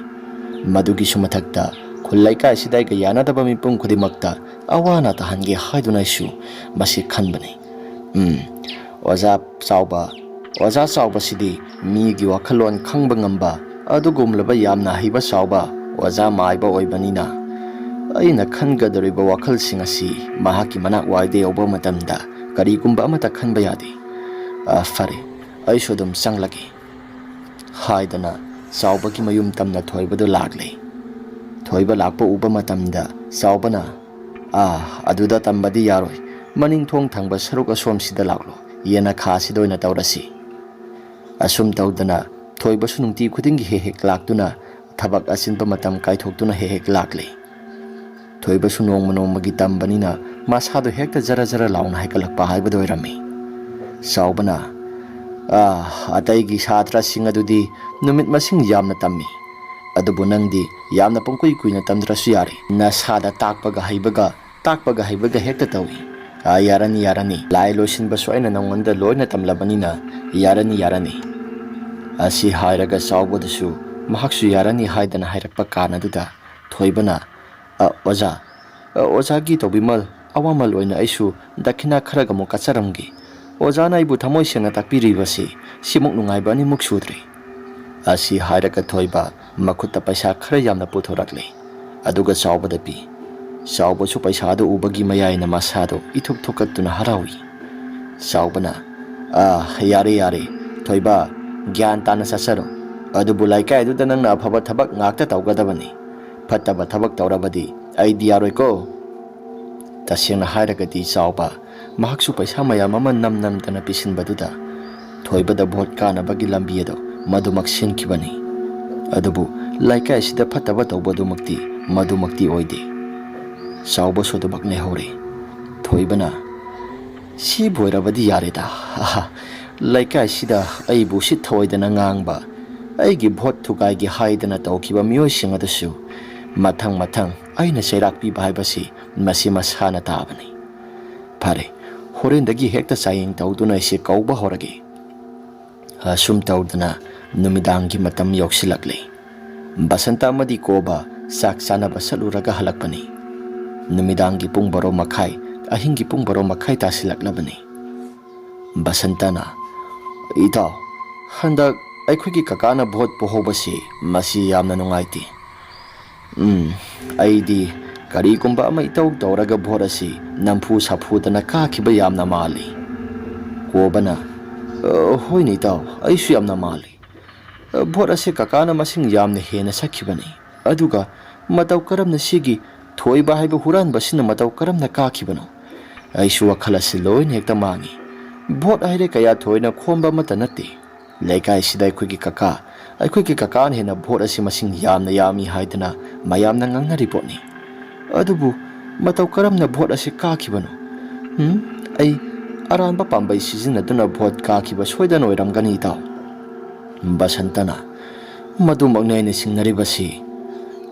ꯃꯗꯨꯒꯤꯁꯨ ꯃꯊꯛꯇ ꯈꯨꯜ ꯂꯩꯀꯥꯏꯁꯤꯗ ꯑꯩꯒ ꯌꯥꯅꯗꯕ ꯃꯤꯄꯨꯝ ꯈꯨꯗꯤꯡꯃꯛꯇ ꯑꯋꯥ ꯑꯅꯥ ꯇꯥꯍꯟꯒꯦ ꯍꯥꯏꯗꯨꯅ ꯑꯩꯁꯨ ꯃꯁꯤ ꯈꯟꯕꯅꯤ꯫" ꯎꯝ, ꯑꯣꯖꯥ ꯆꯥꯎꯕ, ꯑꯣꯖꯥ ꯆꯥꯎꯕꯁꯤꯗꯤ ꯃꯤꯒꯤ ꯋꯥꯈꯜꯂꯣꯟ ꯈꯪꯕ ꯉꯝꯕ ꯑꯗꯨꯒꯨꯝꯂꯕ ꯌꯥꯝꯅ ꯍꯩꯕ ꯆꯥꯎꯕ ꯑꯣꯖꯥ ꯃꯥꯏꯕ ꯑꯣꯏꯕꯅꯤꯅ, ꯑꯩꯅ ꯈꯟꯒꯗꯧꯔꯤꯕ ꯋꯥꯈꯜꯁꯤꯡ ꯑꯁꯤ ꯃꯍꯥꯛꯀꯤ ꯃꯅꯥꯛ ꯋꯥꯏꯗ ꯌꯧꯕ ꯃꯇꯝꯗ ꯀꯔꯤꯒꯨꯝꯕ ꯑꯃꯠꯇ ꯈꯟꯕ ꯌꯥꯗꯦ꯫ "ꯑ, ꯐꯔꯦ, ꯑꯩꯁꯨ ꯑꯗꯨꯝ ꯆꯪꯂꯒꯦ" ꯍꯥꯏꯗꯅ ꯆꯥꯎꯕꯒꯤ ꯃꯌꯨꯝ ꯇꯝꯅ ꯊꯣꯏꯕꯗꯨ ꯂꯥꯛꯂꯦ꯫ ꯊꯣꯏꯕ ꯂꯥꯛꯄ ꯎꯕ ꯃꯇꯝꯗ ꯆꯥꯎꯕꯅ, "ꯑꯥ, ꯑꯗꯨꯗ ꯇꯝꯕꯗꯤ ꯌꯥꯔꯣꯏ, ꯃꯅꯤꯡ ꯊꯣꯡ ꯊꯪꯕ ꯁꯔꯨꯛ ꯑꯁꯣꯝꯁꯤꯗ ꯂꯥꯛꯂꯣ, ꯌꯦꯅꯈꯥꯁꯤꯗ ꯑꯣꯏꯅ ꯇꯧꯔꯁꯤ꯫" ꯑꯁꯨꯝ ꯇꯧꯗꯅ ꯊꯣꯏꯕꯁꯨ ꯅꯨꯡꯇꯤ ꯈꯨꯗꯤꯡꯒꯤ ꯍꯦꯛ ꯍꯦꯛ ꯂꯥꯛꯇꯨꯅ, ꯊꯕꯛ ꯑꯆꯤꯟꯕ ꯃꯇꯝ ꯀꯥꯏꯊꯣꯛꯇꯨꯅ ꯍꯦꯛ ꯍꯦꯛ ꯂꯥꯛꯂꯦ꯫ ꯊꯣꯏꯕꯁꯨ ꯅꯣꯡꯃ ꯅꯣꯡꯃꯒꯤ ꯇꯝꯕꯅꯤꯅ ꯃꯁꯥꯗꯣ ꯍꯦꯛꯇ ꯖꯔ ꯖꯔ ꯂꯥꯎꯅ ꯍꯥꯏꯒꯠꯂꯛꯄ ꯍꯥꯏꯕꯗꯨ ꯑꯣꯏꯔꯝꯃꯤ꯫ ꯆꯥꯎꯕꯅ, "ꯑꯥ, ꯑꯇꯩꯒꯤ ꯁꯥꯇ꯭ꯔꯁꯤꯡ ꯑꯗꯨꯗꯤ ꯅꯨꯃꯤꯠ ꯃꯁꯤꯡ ꯌꯥꯝꯅ ꯇꯝꯃꯤ, ꯑꯗꯨꯕꯨ ꯅꯪꯗꯤ ꯌꯥꯝꯅ ꯄꯨꯡꯀꯨꯏ ꯀꯨꯏꯅ ꯇꯝꯗ꯭ꯔꯁꯨ ꯌꯥꯔꯦ꯫ ꯅꯁꯥꯗ ꯇꯥꯛꯄꯒ ꯍꯩꯕꯒ, ꯇꯥꯛꯄꯒ ꯍꯩꯕꯒ ꯍꯦꯛꯇ ꯇꯧꯏ꯫ ꯑꯥ, ꯌꯥꯔꯅꯤ, ꯌꯥꯔꯅꯤ꯫ ꯂꯥꯏ ꯂꯣꯏꯁꯤꯟꯕꯁꯨ ꯑꯩꯅ ꯅꯉꯣꯟꯗ ꯂꯣꯏꯅ ꯇꯝꯂꯕꯅꯤꯅ ꯌꯥꯔꯅꯤ, ꯌꯥꯔꯅꯤ꯫" ꯑꯁꯤ ꯍꯥꯏꯔꯒ ꯆꯥꯎꯕꯗꯁꯨ ꯃꯍꯥꯛꯁꯨ ꯌꯥꯔꯅꯤ ꯍꯥꯏꯗꯅ ꯍꯥꯏꯔꯛꯄ ꯀꯥꯟ ꯑꯗꯨꯗ ꯊꯣꯏꯕꯅ, "ꯑ, ꯑꯣꯖꯥ, ꯑ, ꯑꯣꯖꯥꯒꯤ ꯇꯧꯕꯤꯃꯜ ꯑꯋꯥꯃꯜ ꯑꯣꯏꯅ ꯑꯩꯁꯨ ꯗꯈꯤꯅꯥ ꯈꯔꯒ ꯑꯃꯨꯛ ꯀꯠꯆꯔꯝꯒꯦ꯫ ꯑꯣꯖꯥꯅ ꯑꯩꯕꯨ ꯊꯃꯣꯏ ꯁꯦꯡꯅ ꯇꯥꯛꯄꯤꯔꯤꯕꯁꯤ ꯁꯤꯃꯨꯛ ꯅꯨꯡꯉꯥꯏꯕ ꯑꯅꯤꯃꯨꯛ ꯁꯨꯗ꯭ꯔꯤ꯫" ꯑꯁꯤ ꯍꯥꯏꯔꯒ ꯊꯣꯏꯕ ꯃꯈꯨꯠꯇ ꯄꯩꯁꯥ ꯈꯔ ꯌꯥꯝꯅ ꯄꯨꯊꯣꯔꯛꯂꯦ, ꯑꯗꯨꯒ ꯆꯥꯎꯕꯗ ꯄꯤ꯫ ꯆꯥꯎꯕꯁꯨ ꯄꯩꯁꯥꯗꯨ ꯎꯕꯒꯤ ꯃꯌꯥꯏꯅ ꯃꯁꯥꯗꯣ ꯏꯊꯨꯛ ꯊꯨꯛꯀꯠꯇꯨꯅ ꯍꯔꯥꯎꯏ꯫ ꯆꯥꯎꯕꯅ, "ꯑꯥ, ꯌꯥꯔꯦ, ꯌꯥꯔꯦ, ꯊꯣꯏꯕ, ꯒ꯭ꯌꯥꯟ ꯇꯥꯅ ꯆꯠꯆꯔꯣ꯫ ꯑꯗꯨꯕꯨ ꯂꯩꯀꯥꯏꯗꯨꯗ ꯅꯪꯅ ꯑꯐꯕ ꯊꯕꯛ ꯉꯥꯛꯇ ꯇꯧꯒꯗꯕꯅꯤ꯫ ꯐꯠꯇꯕ ꯊꯕꯛ ꯇꯧꯔꯕꯗꯤ ꯑꯩꯗꯤ ꯌꯥꯔꯣꯏꯀꯣ꯫" ꯇꯁꯦꯡꯅ ꯍꯥꯏꯔꯒꯗꯤ ꯆꯥꯎꯕ ꯃꯍꯥꯛꯁꯨ ꯄꯩꯁꯥ ꯃꯌꯥꯝ ꯑꯃ ꯅꯝ ꯅꯝꯗꯅ ꯄꯤꯁꯤꯟꯕꯗꯨꯗ ꯊꯣꯏꯕꯗ ꯚꯣꯠ ꯀꯥꯅꯕꯒꯤ ꯂꯝꯕꯤ ꯑꯗꯨ ꯃꯗꯨꯃꯛ ꯁꯤꯟꯈꯤꯕꯅꯤ꯫ ꯑꯗꯨꯕꯨ ꯂꯩꯀꯥꯏ ꯑꯁꯤꯗ ꯐꯠꯇꯕ ꯇꯧꯕꯗꯨꯃꯛꯇꯤ ꯃꯗꯨꯃꯛꯇꯤ ꯑꯣꯏꯗꯦ꯫ ꯆꯥꯎꯕꯁꯨ ꯑꯗꯨꯃꯛ ꯂꯩꯍꯧꯔꯦ꯫ ꯊꯣꯏꯕꯅ, "ꯁꯤꯕꯨ ꯑꯣꯏꯔꯕꯗꯤ ꯌꯥꯔꯦꯗ꯫ ꯑꯍꯥ, ꯂꯩꯀꯥꯏꯁꯤꯗ ꯑꯩꯕꯨ ꯎꯁꯤꯠ ꯊꯑꯣꯏꯗꯅ ꯉꯥꯡꯕ, ꯑꯩꯒꯤ ꯚꯣꯠ ꯊꯨꯒꯥꯏꯒꯦ ꯍꯥꯏꯗꯅ ꯇꯧꯈꯤꯕ ꯃꯤꯑꯣꯏꯁꯤꯡ ꯑꯗꯨꯁꯨ ꯃꯊꯪ ꯃꯊꯪ ꯑꯩꯅ ꯆꯩꯔꯥꯛ ꯄꯤꯕ ꯍꯥꯏꯕꯁꯤ ꯃꯁꯤ ꯃꯁꯥꯅ ꯇꯥꯕꯅꯤ꯫ ꯐꯔꯦ, ꯍꯣꯔꯦꯟꯗꯒꯤ ꯍꯦꯛꯇ ꯆꯥꯌꯦꯡ ꯇꯧꯗꯨꯅ ꯑꯩꯁꯦ ꯀꯧꯕ ꯍꯧꯔꯒꯦ꯫" ꯑꯁꯨꯝ ꯇꯧꯗꯅ ꯅꯨꯃꯤꯗꯥꯡꯒꯤ ꯃꯇꯝ ꯌꯧꯁꯤꯜꯂꯛꯂꯦ꯫ ꯕꯁꯟꯇ ꯑꯃꯗꯤ ꯀꯣꯕ ꯆꯥꯛ ꯆꯥꯅꯕ ꯆꯠꯂꯨꯔꯒ ꯍꯜꯂꯛꯄꯅꯤ꯫ ꯅꯨꯃꯤꯗꯥꯡꯒꯤ ꯄꯨꯡ ꯕꯥꯔꯣ ꯃꯈꯥꯏ, ꯑꯍꯤꯡꯒꯤ ꯄꯨꯡ ꯕꯥꯔꯣ ꯃꯈꯥꯏ ꯇꯥꯁꯤꯜꯂꯛꯂꯕꯅꯤ꯫ ꯕꯁꯟꯇꯅ, "ꯏꯇꯥꯎ, ꯍꯟꯗꯛ ꯑꯩꯈꯣꯏꯒꯤ ꯀꯀꯥꯅ ꯚꯣꯠ ꯄꯣꯍꯧꯕꯁꯤ ꯃꯁꯤ ꯌꯥꯝꯅ ꯅꯨꯡꯉꯥꯏꯇꯦ꯫ ꯎꯝ, ꯑꯩꯗꯤ ꯀꯔꯤꯒꯨꯝꯕ ꯑꯃ ꯏꯇꯧ ꯇꯧꯔꯒ ꯚꯣꯠ ꯑꯁꯤ ꯅꯝꯐꯨ ꯁꯥꯐꯨꯗꯅ ꯀꯥꯈꯤꯕ ꯌꯥꯝꯅ ꯃꯥꯜꯂꯤ꯫" ꯀꯣꯕꯅ, "ꯑ, ꯍꯣꯏꯅꯦ ꯏꯇꯥꯎ, ꯑꯩꯁꯨ ꯌꯥꯝꯅ ꯃꯥꯜꯂꯤ꯫ ꯑ, ꯚꯣꯠ ꯑꯁꯤ ꯀꯀꯥꯅ ꯃꯁꯤꯡ ꯌꯥꯝꯅ ꯍꯦꯟꯅ ꯁꯠꯈꯤꯕꯅꯤ꯫ ꯑꯗꯨꯒ ꯃꯇꯧ ꯀꯔꯝꯅ ꯁꯤꯒꯤ ꯊꯣꯏꯕ ꯍꯥꯏꯕ ꯍꯨꯔꯥꯟꯕꯁꯤꯅ ꯃꯇꯧ ꯀꯔꯝꯅ ꯀꯥꯈꯤꯕꯅꯣ? ꯑꯩꯁꯨ ꯋꯥꯈꯜ ꯑꯁꯤ ꯂꯣꯏꯅ ꯍꯦꯛꯇ ꯃꯥꯡꯉꯤ꯫ ꯚꯣꯠ ꯍꯥꯏꯔꯦ ꯀꯌꯥ ꯊꯣꯏꯅ ꯈꯣꯝꯕ ꯑꯃꯠꯇ ꯅꯠꯇꯦ꯫ ꯂꯩꯀꯥꯏꯁꯤꯗ ꯑꯩꯈꯣꯏꯒꯤ ꯀꯀꯥ, ꯑꯩꯈꯣꯏꯒꯤ ꯀꯀꯥꯅ ꯍꯦꯟꯅ ꯚꯣꯠ ꯑꯁꯤ ꯃꯁꯤꯡ ꯌꯥꯝꯅ ꯌꯥꯝꯃꯤ ꯍꯥꯏꯗꯅ ꯃꯌꯥꯝꯅ ꯉꯥꯡꯅꯔꯤ ꯄꯣꯠꯅꯤ꯫ ꯑꯗꯨꯕꯨ ꯃꯇꯧ ꯀꯔꯝꯅ ꯚꯣꯠ ꯑꯁꯤ ꯀꯥꯈꯤꯕꯅꯣ? ꯎꯝ? ꯑꯩ, ꯑꯔꯥꯟꯕ ꯄꯥꯝꯕꯩ ꯁꯤꯖꯤꯟꯅꯗꯨꯅ ꯚꯣꯠ ꯀꯥꯈꯤꯕ ꯁꯣꯏꯗꯅ ꯑꯣꯏꯔꯝꯒꯅꯤ, ꯏꯇꯥꯎ꯫ ꯕꯁꯟꯇꯅ, "ꯃꯗꯨꯃꯛꯅꯦ ꯑꯩꯅ ꯆꯤꯡꯅꯔꯤꯕꯁꯤ꯫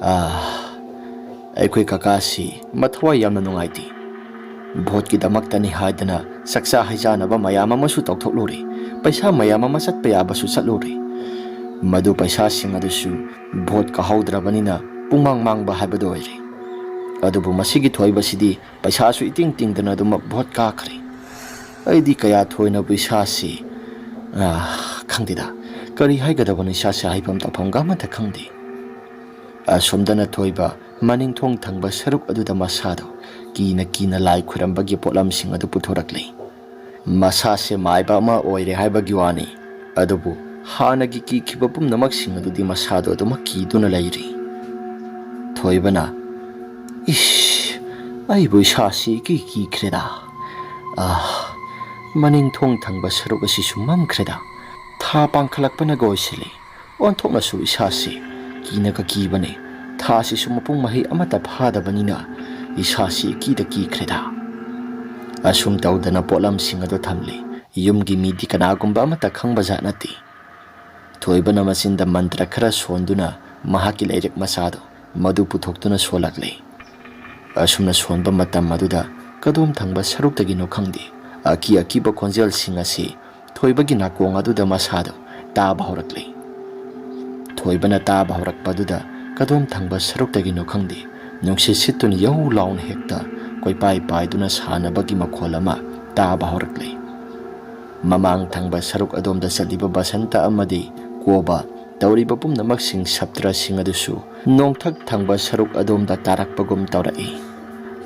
ꯑꯥ, ꯑꯩꯈꯣꯏ ꯀꯀꯥꯁꯤ ꯃꯊꯋꯥꯏ ꯌꯥꯝꯅ ꯅꯨꯡꯉꯥꯏꯇꯦ꯫ ꯚꯣꯠꯀꯤꯗꯃꯛꯇꯅꯤ ꯍꯥꯏꯗꯅ ꯆꯥꯛꯆꯥ ꯍꯩꯖꯥꯅꯕ ꯃꯌꯥꯝ ꯑꯃꯁꯨ ꯇꯧꯊꯣꯛꯂꯨꯔꯦ, ꯄꯩꯁꯥ ꯃꯌꯥꯝ ꯑꯃ ꯆꯠꯄ ꯌꯥꯕꯁꯨ ꯆꯠꯂꯨꯔꯦ꯫ ꯃꯗꯨ ꯄꯩꯁꯥꯁꯤꯡ ꯑꯗꯨꯁꯨ ꯚꯣꯠ ꯀꯥꯍꯧꯗ꯭ꯔꯕꯅꯤꯅ ꯄꯨꯡꯃꯥꯡ ꯃꯥꯡꯕ ꯍꯥꯏꯕꯗꯨ ꯑꯣꯏꯔꯦ꯫ ꯑꯗꯨꯕꯨ ꯃꯁꯤꯒꯤ ꯊꯣꯏꯕꯁꯤꯗꯤ ꯄꯩꯁꯥꯁꯨ ꯏꯇꯤꯡ ꯇꯤꯡꯗꯅ ꯑꯗꯨꯃꯛ ꯚꯣꯠ ꯀꯥꯈ꯭ꯔꯦ꯫ ꯑꯩꯗꯤ ꯀꯌꯥ ꯊꯣꯏꯅꯕꯨ ꯏꯁꯥꯁꯤ, ꯑꯥ, ꯈꯪꯗꯦꯗ, ꯀꯔꯤ ꯍꯥꯏꯒꯗꯕꯅꯣ, ꯏꯁꯥꯁꯤ ꯍꯥꯏꯐꯝ ꯇꯧꯐꯝꯒ ꯑꯃꯠꯇ ꯈꯪꯗꯦ"꯫ ꯑꯁꯣꯝꯗꯅ ꯊꯣꯏꯕ ꯃꯅꯤꯡꯊꯣꯡ ꯊꯪꯕ ꯁꯔꯨꯛ ꯑꯗꯨꯗ ꯃꯁꯥꯗꯣ ꯀꯤꯅ ꯀꯤꯅ ꯂꯥꯏ ꯈꯨꯔꯝꯕꯒꯤ ꯄꯣꯠꯂꯝꯁꯤꯡ ꯑꯗꯨ ꯄꯨꯊꯣꯔꯛꯂꯤ꯫ ꯃꯁꯥꯁꯦ ꯃꯥꯏꯕ ꯑꯃ ꯑꯣꯏꯔꯦ ꯍꯥꯏꯕꯒꯤ ꯋꯥꯅꯤ, ꯑꯗꯨꯕꯨ ꯍꯥꯟꯅꯒꯤ ꯀꯤꯈꯤꯕ ꯄꯨꯝꯅꯃꯛꯁꯤꯡ ꯑꯗꯨꯗꯤ ꯃꯁꯥꯗꯣ ꯑꯗꯨꯃꯛ ꯀꯤꯗꯨꯅ ꯂꯩꯔꯤ꯫ ꯊꯣꯏꯕꯅ, "ꯏꯁ, ꯑꯩꯕꯨ ꯏꯁꯥꯁꯤ ꯏꯀꯤ ꯀꯤꯈ꯭ꯔꯦꯗ꯫ ꯑꯥ, ꯃꯅꯤꯡ ꯊꯣꯡ ꯊꯪꯕ ꯁꯔꯨꯛ ꯑꯁꯤꯁꯨ ꯃꯝꯈ꯭ꯔꯦꯗ꯫ ꯊꯥ ꯄꯥꯡꯈꯠꯂꯛꯄꯅꯒ ꯑꯣꯏꯁꯤꯜꯂꯤ꯫ ꯑꯣꯟꯊꯣꯛꯅꯁꯨ ꯏꯁꯥꯁꯤ ꯀꯤꯅꯒ ꯀꯤꯕꯅꯦ꯫ ꯊꯥꯁꯤꯁꯨ ꯃꯄꯨꯡ ꯃꯍꯩ ꯑꯃꯠꯇ ꯐꯥꯗꯕꯅꯤꯅ ꯏꯁꯥꯁꯤ ꯏꯀꯤꯗ ꯀꯤꯈ꯭ꯔꯦꯗ"꯫ ꯑꯁꯨꯝ ꯇꯧꯗꯅ ꯄꯣꯠꯂꯝꯁꯤꯡ ꯑꯗꯨ ꯊꯝꯂꯤ꯫ ꯌꯨꯝꯒꯤ ꯃꯤꯗꯤ ꯀꯅꯥꯒꯨꯝꯕ ꯑꯃꯠꯇ ꯈꯪꯕ ꯖꯥꯠ ꯅꯠꯇꯦ꯫ ꯊꯣꯏꯕꯅ ꯃꯆꯤꯟꯗ ꯃꯟꯇ꯭ꯔ ꯈꯔ ꯁꯣꯟꯗꯨꯅ ꯃꯍꯥꯛꯀꯤ ꯂꯥꯏꯔꯤꯛ ꯃꯆꯥꯗꯣ ꯃꯗꯨ ꯄꯨꯊꯣꯛꯇꯨꯅ ꯁꯣꯜꯂꯛꯂꯦ꯫ ꯑꯁꯨꯝꯅ ꯁꯣꯟꯕ ꯃꯇꯝ ꯑꯗꯨꯗ ꯀꯗꯣꯝ ꯊꯪꯕ ꯁꯔꯨꯛꯇꯒꯤꯅꯣ ꯈꯪꯗꯦ, ꯑꯀꯤ ꯑꯀꯤꯕ ꯈꯣꯟꯖꯦꯜꯁꯤꯡ ꯑꯁꯤ ꯊꯣꯏꯕꯒꯤ ꯅꯥꯀꯣꯡ ꯑꯗꯨꯗ ꯃꯁꯥꯗꯣ ꯇꯥꯕ ꯍꯧꯔꯛꯂꯦ꯫ ꯊꯣꯏꯕꯅ ꯇꯥꯕ ꯍꯧꯔꯛꯄ ꯑꯗꯨꯗ ꯀꯗꯣꯝ ꯊꯪꯕ ꯁꯔꯨꯛꯇꯒꯤꯅꯣ ꯈꯪꯗꯦ, ꯅꯨꯡꯁꯤꯠ ꯁꯤꯠꯇꯨꯅ ꯌꯧ ꯂꯥꯎꯅ ꯍꯦꯛꯇ ꯀꯣꯏꯄꯥꯏ ꯄꯥꯏꯗꯨꯅ ꯁꯥꯟꯅꯕꯒꯤ ꯃꯈꯣꯜ ꯑꯃ ꯇꯥꯕ ꯍꯧꯔꯛꯂꯦ꯫ ꯃꯃꯥꯡ ꯊꯪꯕ ꯁꯔꯨꯛ ꯑꯗꯣꯝꯗ ꯆꯠꯂꯤꯕ ꯕꯁꯟꯇ ꯑꯃꯗꯤ ꯀꯣꯕ ꯇꯧꯔꯤꯕ ꯄꯨꯝꯅꯃꯛꯁꯤꯡ ꯁꯞꯇ꯭ꯔꯁꯤꯡ ꯑꯗꯨꯁꯨ ꯅꯣꯡꯊꯛ ꯊꯪꯕ ꯁꯔꯨꯛ ꯑꯗꯣꯝꯗ ꯇꯥꯔꯛꯄꯒꯨꯝ ꯇꯧꯔꯛꯏ꯫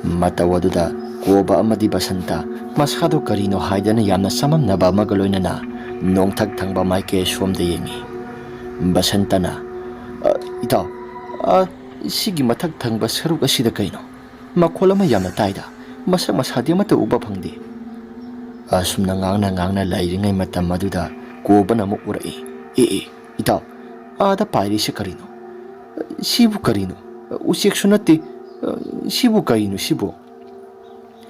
ꯃꯇꯧ ꯑꯗꯨꯗ ꯀꯣꯕ ꯑꯃꯗꯤ ꯕꯁꯟꯇ ꯃꯁꯥꯗꯣ ꯀꯔꯤꯅꯣ ꯍꯥꯏꯗꯅ ꯌꯥꯝꯅ ꯆꯃꯝꯅꯕ ꯑꯃꯒ ꯂꯣꯏꯅꯅ ꯅꯣꯡꯊꯛ ꯊꯪꯕ ꯃꯥꯏꯀꯩ ꯑꯁꯣꯝꯗ ꯌꯦꯡꯉꯤ꯫ ꯕꯁꯟꯇꯅ, "ꯑ, ꯏꯇꯥꯎ, ꯑ, ꯁꯤꯒꯤ ꯃꯊꯛ ꯊꯪꯕ ꯁꯔꯨꯛ ꯑꯁꯤꯗ ꯀꯩꯅꯣ? ꯃꯈꯣꯜ ꯑꯃ ꯌꯥꯝꯅ ꯇꯥꯏꯗ, ꯃꯁꯛ ꯃꯁꯥꯗꯤ ꯑꯃꯠꯇ ꯎꯕ ꯐꯪꯗꯦ"꯫ ꯑꯁꯨꯝꯅ ꯉꯥꯡꯅ ꯉꯥꯡꯅ ꯂꯩꯔꯤꯉꯩ ꯃꯇꯝ ꯑꯗꯨꯗ ꯀꯣꯕꯅ ꯑꯃꯨꯛ ꯎꯔꯛꯏ꯫ "ꯑꯦ, ꯑꯦ, ꯏꯇꯥꯎ, ꯑꯥꯗ ꯄꯥꯏꯔꯤꯁꯤ ꯀꯔꯤꯅꯣ? ꯁꯤꯕꯨ ꯀꯔꯤꯅꯣ? ꯎꯆꯦꯛꯁꯨ ꯅꯠꯇꯦ꯫ ꯁꯤꯕꯨ ꯀꯔꯤꯅꯣ ꯁꯤꯕꯨ?"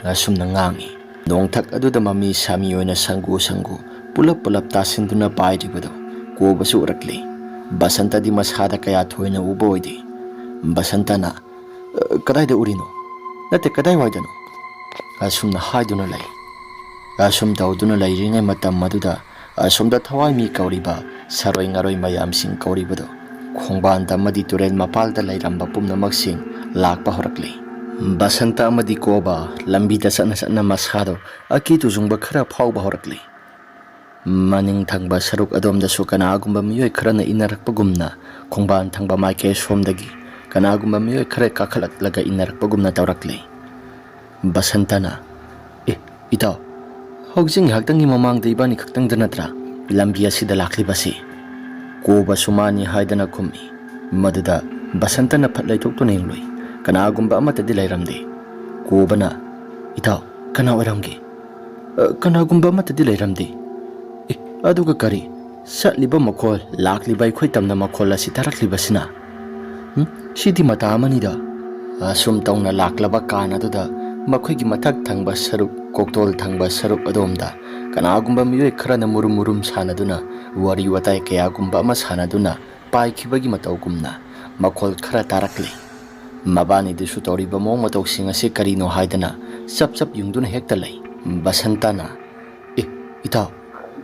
ꯑꯁꯨꯝꯅ ꯉꯥꯡꯉꯤ꯫ ꯅꯣꯡꯊꯛ ꯑꯗꯨꯗ ꯃꯃꯤ ꯁꯥꯃꯤ ꯑꯣꯏꯅ ꯁꯪꯒꯨ ꯁꯪꯒꯨ ꯄꯨꯂꯞ ꯄꯨꯂꯞ ꯇꯥꯁꯤꯟꯗꯨꯅ ꯄꯥꯏꯔꯤꯕꯗꯨ ꯀꯣꯕꯁꯨ ꯎꯔꯛꯂꯤ꯫ ꯕꯁꯟꯇꯗꯤ ꯃꯁꯥꯗ ꯀꯌꯥ ꯊꯣꯏꯅ ꯎꯕ ꯑꯣꯏꯗꯦ꯫ ꯕꯁꯟꯇꯅ, "ꯑ, ꯀꯗꯥꯏꯗ ꯎꯔꯤꯅꯣ? ꯅꯠꯇꯦ, ꯀꯗꯥꯏꯋꯥꯏꯗꯅꯣ?" ꯑꯁꯨꯝꯅ ꯍꯥꯏꯗꯨꯅ ꯂꯩ꯫ ꯑꯁꯨꯝ ꯇꯧꯗꯨꯅ ꯂꯩꯔꯤꯉꯩ ꯃꯇꯝ ꯑꯗꯨꯗ ꯑꯁꯣꯝꯗ ꯊꯋꯥꯏ ꯃꯤ ꯀꯧꯔꯤꯕ, ꯁꯥꯔꯣꯏ ꯉꯥꯔꯣꯏ ꯃꯌꯥꯝꯁꯤꯡ ꯀꯧꯔꯤꯕꯗꯣ, ꯈꯣꯡꯕꯥꯟꯗ ꯑꯃꯗꯤ ꯇꯨꯔꯦꯜ ꯃꯄꯥꯜꯗ ꯂꯩꯔꯝꯕ ꯄꯨꯝꯅꯃꯛꯁꯤꯡ ꯂꯥꯛꯄ ꯍꯧꯔꯛꯂꯤ꯫ ꯕꯁꯟꯇ ꯑꯃꯗꯤ ꯀꯣꯕ ꯂꯝꯕꯤꯗ ꯆꯠꯅ ꯆꯠꯅ ꯃꯁꯥꯗꯣ ꯑꯀꯤ ꯇꯨꯖꯨꯡꯕ ꯈꯔ ꯐꯥꯎꯕ ꯍꯧꯔꯛꯂꯤ꯫ ꯃꯅꯤꯡ ꯊꯪꯕ ꯁꯔꯨꯛ ꯑꯗꯣꯝꯗꯁꯨ ꯀꯅꯥꯒꯨꯝꯕ ꯃꯤꯑꯣꯏ ꯈꯔꯅ ꯏꯟꯅꯔꯛꯄꯒꯨꯝꯅ, ꯈꯣꯡꯕꯥꯟ ꯊꯪꯕ ꯃꯥꯏꯀꯩ ꯁꯣꯝꯗꯒꯤ ꯀꯅꯥꯒꯨꯝꯕ ꯃꯤꯑꯣꯏ ꯈꯔ ꯀꯥꯈꯠꯂꯛꯂꯒ ꯏꯟꯅꯔꯛꯄꯒꯨꯝꯅ ꯇꯧꯔꯛꯂꯤ꯫ ꯕꯁꯟꯇꯅ, "ꯑꯦ, ꯏꯇꯥꯎ, ꯍꯧꯖꯤꯛ ꯉꯥꯏꯍꯥꯛꯇꯪꯒꯤ ꯃꯃꯥꯡꯗ ꯏꯕꯥꯅꯤ ꯈꯛꯇꯪꯗ ꯅꯠꯇ꯭ꯔꯥ ꯂꯝꯕꯤ ꯑꯁꯤꯗ ꯂꯥꯛꯂꯤꯕꯁꯤ?" ꯀꯣꯕꯁꯨ ꯃꯥꯅꯤ ꯍꯥꯏꯗꯅ ꯈꯨꯝꯃꯤ꯫ ꯃꯗꯨꯗ ꯕꯁꯟꯇꯅ ꯐꯠ ꯂꯩꯊꯣꯛꯇꯨꯅ ꯌꯦꯡꯂꯨꯏ꯫ ꯀꯅꯥꯒꯨꯝꯕ ꯑꯃꯠꯇꯗꯤ ꯂꯩꯔꯝꯗꯦ꯫ ꯀꯣꯕꯅ, "ꯏꯇꯥꯎ, ꯀꯅꯥ ꯑꯣꯏꯔꯝꯒꯦ?" "ꯑ, ꯀꯅꯥꯒꯨꯝꯕ ꯑꯃꯠꯇꯗꯤ ꯂꯩꯔꯝꯗꯦ꯫" "ꯑꯦ, ꯑꯗꯨꯒ ꯀꯔꯤ? ꯆꯠꯂꯤꯕ ꯃꯈꯣꯜ, ꯂꯥꯛꯂꯤꯕ ꯑꯩꯈꯣꯏ ꯇꯝꯅ ꯃꯈꯣꯜ ꯑꯁꯤ ꯇꯥꯔꯛꯂꯤꯕꯁꯤꯅ? ꯎꯝ, ꯁꯤꯗꯤ ꯃꯇꯥ ꯑꯃꯅꯤꯗ꯫" ꯑꯁꯨꯝ ꯇꯧꯅ ꯂꯥꯛꯂꯕ ꯀꯥꯟ ꯑꯗꯨꯗ ꯃꯈꯣꯏꯒꯤ ꯃꯊꯛ ꯊꯪꯕ ꯁꯔꯨꯛ, ꯀꯣꯛꯇꯣꯜ ꯊꯪꯕ ꯁꯔꯨꯛ ꯑꯗꯣꯝꯗ ꯀꯅꯥꯒꯨꯝꯕ ꯃꯤꯑꯣꯏ ꯈꯔꯅ ꯃꯨꯔꯨꯝ ꯃꯨꯔꯨꯝ ꯁꯥꯟꯅꯗꯨꯅ ꯋꯥꯔꯤ ꯋꯥꯇꯥꯏ ꯀꯌꯥꯒꯨꯝꯕ ꯑꯃ ꯁꯥꯟꯅꯗꯨꯅ ꯄꯥꯏꯈꯤꯕꯒꯤ ꯃꯇꯧꯒꯨꯝꯅ ꯃꯈꯣꯜ ꯈꯔ ꯇꯥꯔꯛꯂꯤ꯫ ꯃꯕꯥꯅꯤꯗꯨꯁꯨ ꯇꯧꯔꯤꯕ ꯃꯑꯣꯡ ꯃꯇꯧꯁꯤꯡ ꯑꯁꯤ ꯀꯔꯤꯅꯣ ꯍꯥꯏꯗꯅ ꯆꯞ ꯆꯞ ꯌꯨꯡꯗꯨꯅ ꯍꯦꯛꯇ ꯂꯩ꯫ ꯕꯁꯟꯇꯅ, "ꯑꯦ, ꯏꯇꯥꯎ,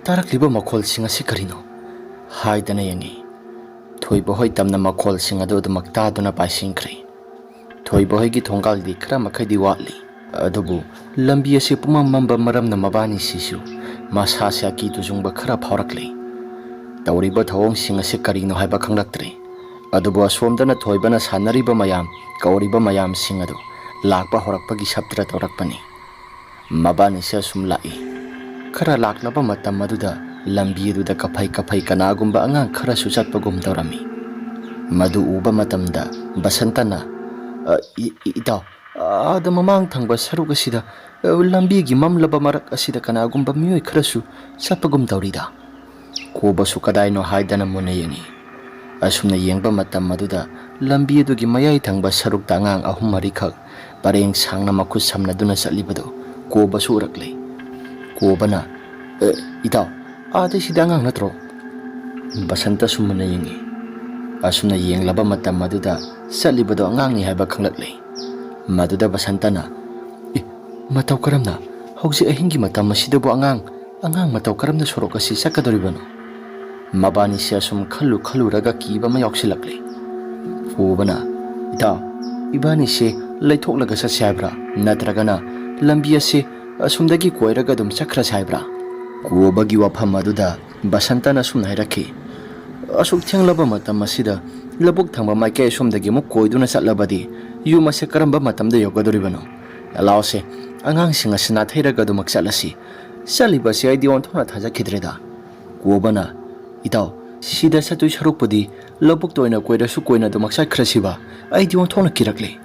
ꯇꯥꯔꯛꯂꯤꯕ ꯃꯈꯣꯜꯁꯤꯡ ꯑꯁꯤ ꯀꯔꯤꯅꯣ?" ꯍꯥꯏꯗꯅ ꯌꯦꯡꯉꯤ꯫ ꯊꯣꯏꯕ ꯍꯣꯏ ꯇꯝꯅ ꯃꯈꯣꯜꯁꯤꯡ ꯑꯗꯨ ꯑꯗꯨꯃꯛ ꯇꯥꯗꯨꯅ ꯄꯥꯏꯁꯤꯟꯈ꯭ꯔꯦ꯫ ꯊꯣꯏꯕ ꯍꯣꯏꯒꯤ ꯊꯣꯡꯒꯥꯜꯗꯤ ꯈꯔ ꯃꯈꯩꯗꯤ ꯋꯥꯠꯂꯤ, ꯑꯗꯨꯕꯨ ꯂꯝꯕꯤ ꯑꯁꯤ ꯄꯨꯝꯃꯝ ꯃꯝꯕ ꯃꯔꯝꯅ ꯃꯕꯥꯅꯤꯁꯤꯁꯨ ꯃꯁꯥꯁꯦ ꯑꯀꯤ ꯇꯨꯖꯨꯡꯕ ꯈꯔ ꯐꯥꯎꯔꯛꯂꯦ꯫ ꯇꯧꯔꯤꯕ ꯊꯧꯑꯣꯡꯁꯤꯡ ꯑꯁꯤ ꯀꯔꯤꯅꯣ ꯍꯥꯏꯕ ꯈꯪꯂꯛꯇ꯭ꯔꯦ꯫ ꯑꯗꯨꯕꯨ ꯑꯁꯣꯝꯗꯅ ꯊꯣꯏꯕꯅ ꯁꯥꯟꯅꯔꯤꯕ ꯃꯌꯥꯝ, ꯀꯧꯔꯤꯕ ꯃꯌꯥꯝꯁꯤꯡ ꯑꯗꯨ ꯂꯥꯛꯄ ꯍꯧꯔꯛꯄꯒꯤ ꯁꯞꯇ꯭ꯔ ꯇꯧꯔꯛꯄꯅꯤ꯫ ꯃꯕꯥꯅꯤꯁꯦ ꯑꯁꯨꯝ ꯂꯥꯛꯏ꯫ ꯈꯔ ꯂꯥꯛꯂꯕ ꯃꯇꯝ ꯑꯗꯨꯗ ꯂꯝꯕꯤ ꯑꯗꯨꯗ ꯀꯐꯩ ꯀꯐꯩ ꯀꯅꯥꯒꯨꯝꯕ ꯑꯉꯥꯡ ꯈꯔꯁꯨ ꯆꯠꯄꯒꯨꯝ ꯇꯧꯔꯝꯃꯤ꯫ ꯃꯗꯨ ꯎꯕ ꯃꯇꯝꯗ ꯕꯁꯟꯇꯅ, "ꯑ, ꯏ-, ꯏ-, ꯏꯇꯥꯎ, ꯑꯥꯗ ꯃꯃꯥꯡ ꯊꯪꯕ ꯁꯔꯨꯛ ꯑꯁꯤꯗ, ꯑ, ꯂꯝꯕꯤꯒꯤ ꯃꯝꯂꯕ ꯃꯔꯛ ꯑꯁꯤꯗ ꯀꯅꯥꯒꯨꯝꯕ ꯃꯤꯑꯣꯏ ꯈꯔꯁꯨ ꯆꯠꯄꯒꯨꯝ ꯇꯧꯔꯤꯗ꯫" ꯀꯣꯕꯁꯨ ꯀꯗꯥꯏꯅꯣ ꯍꯥꯏꯗꯅ ꯃꯨꯟꯅ ꯌꯦꯡꯉꯤ꯫ ꯑꯁꯨꯝꯅ ꯌꯦꯡꯕ ꯃꯇꯝ ꯑꯗꯨꯗ ꯂꯝꯕꯤ ꯑꯗꯨꯒꯤ ꯃꯌꯥꯏ ꯊꯪꯕ ꯁꯔꯨꯛꯇ ꯑꯉꯥꯡ ꯑꯍꯨꯝ ꯃꯔꯤꯈꯛ ꯄꯔꯦꯡ ꯁꯥꯡꯅ ꯃꯈꯨꯠ ꯁꯝꯅꯗꯨꯅ ꯆꯠꯂꯤꯕꯗꯨ ꯀꯣꯕꯁꯨ ꯎꯔꯛꯂꯦ꯫ ꯀꯣꯕꯅ, "ꯑꯦ, ꯏꯇꯥꯎ, ꯑꯥꯗꯩꯁꯤꯗꯤ ꯑꯉꯥꯡ ꯅꯠꯇ꯭ꯔꯣ?" ꯕꯁꯟꯇ ꯁꯨꯝ ꯃꯨꯟꯅ ꯌꯦꯡꯉꯤ꯫ ꯑꯁꯨꯝꯅ ꯌꯦꯡꯂꯕ ꯃꯇꯝ ꯑꯗꯨꯗ ꯆꯠꯂꯤꯕꯗꯣ ꯑꯉꯥꯡꯅꯤ ꯍꯥꯏꯕ ꯈꯪꯂꯛꯂꯦ꯫ ꯃꯗꯨꯗ ꯕꯁꯟꯇꯅ, "ꯑꯦ, ꯃꯇꯧ ꯀꯔꯝꯅ? ꯍꯧꯖꯤꯛ ꯑꯍꯤꯡꯒꯤ ꯃꯇꯝ ꯑꯁꯤꯗꯕꯨ ꯑꯉꯥꯡ, ꯑꯉꯥꯡ ꯃꯇꯧ ꯀꯔꯝꯅ ꯁꯣꯔꯣꯛ ꯑꯁꯤ ꯆꯠꯀꯗꯧꯔꯤꯕꯅꯣ?" ꯃꯕꯥꯅꯤꯁꯦ ꯑꯁꯨꯝ ꯈꯜꯂꯨ ꯈꯜꯂꯨꯔꯒ ꯀꯤꯕ ꯑꯃ ꯌꯥꯎꯁꯤꯜꯂꯛꯂꯦ꯫ ꯀꯣꯕꯅ, "ꯏꯇꯥꯎ, ꯏꯕꯥꯅꯤꯁꯦ ꯂꯩꯊꯣꯛꯂꯒ ꯆꯠꯁꯦ ꯍꯥꯏꯕ꯭ꯔꯥ? ꯅꯠꯇ꯭ꯔꯒꯅ ꯂꯝꯕꯤ ꯑꯁꯤ ꯑꯁꯨꯝꯗꯒꯤ ꯀꯣꯏꯔꯒ ꯑꯗꯨꯝ ꯆꯠꯈ꯭ꯔꯁꯦ ꯍꯥꯏꯕ꯭ꯔꯥ?" ꯀꯣꯕꯒꯤ ꯋꯥꯐꯝ ꯑꯗꯨꯗ ꯕꯁꯟꯇꯅ ꯑꯁꯨꯝꯅ ꯍꯥꯏꯔꯛꯈꯤ, "ꯑꯁꯨꯛ ꯊꯦꯡꯂꯕ ꯃꯇꯝ ꯑꯁꯤꯗ ꯂꯧꯕꯨꯛ ꯊꯪꯕ ꯃꯥꯏꯀꯩ ꯑꯁꯣꯝꯗꯒꯤ ꯑꯃꯨꯛ ꯀꯣꯏꯗꯨꯅ ꯆꯠꯂꯕꯗꯤ ꯌꯨꯝ ꯑꯁꯦ ꯀꯔꯝꯕ ꯃꯇꯝꯗ ꯌꯧꯒꯗꯧꯔꯤꯕꯅꯣ? ꯂꯥꯛꯑꯣꯁꯦ, ꯑꯉꯥꯡꯁꯤꯡ ꯑꯁꯤ ꯅꯥꯊꯩꯔꯒ ꯑꯗꯨꯃꯛ ꯆꯠꯂꯁꯤ꯫ ꯆꯠꯂꯤꯕꯁꯤ ꯑꯩꯗꯤ ꯑꯣꯟꯊꯣꯛꯅ ꯊꯥꯖꯈꯤꯗ꯭ꯔꯦꯗ꯫" ꯀꯣꯕꯅ, "ꯏꯇꯥꯎ, ꯁꯤꯗ ꯆꯠꯇꯣꯏ ꯁꯔꯨꯛꯄꯨꯗꯤ ꯂꯧꯕꯨꯛꯇ ꯑꯣꯏꯅ ꯀꯣꯏꯔꯁꯨ ꯀꯣꯏꯅ ꯑꯗꯨꯃꯛ ꯆꯠꯈ꯭ꯔꯁꯤꯕ, ꯑꯩꯗꯤ ꯑꯣꯟꯊꯣꯛꯅ ꯀꯤꯔꯛꯂꯦ꯫"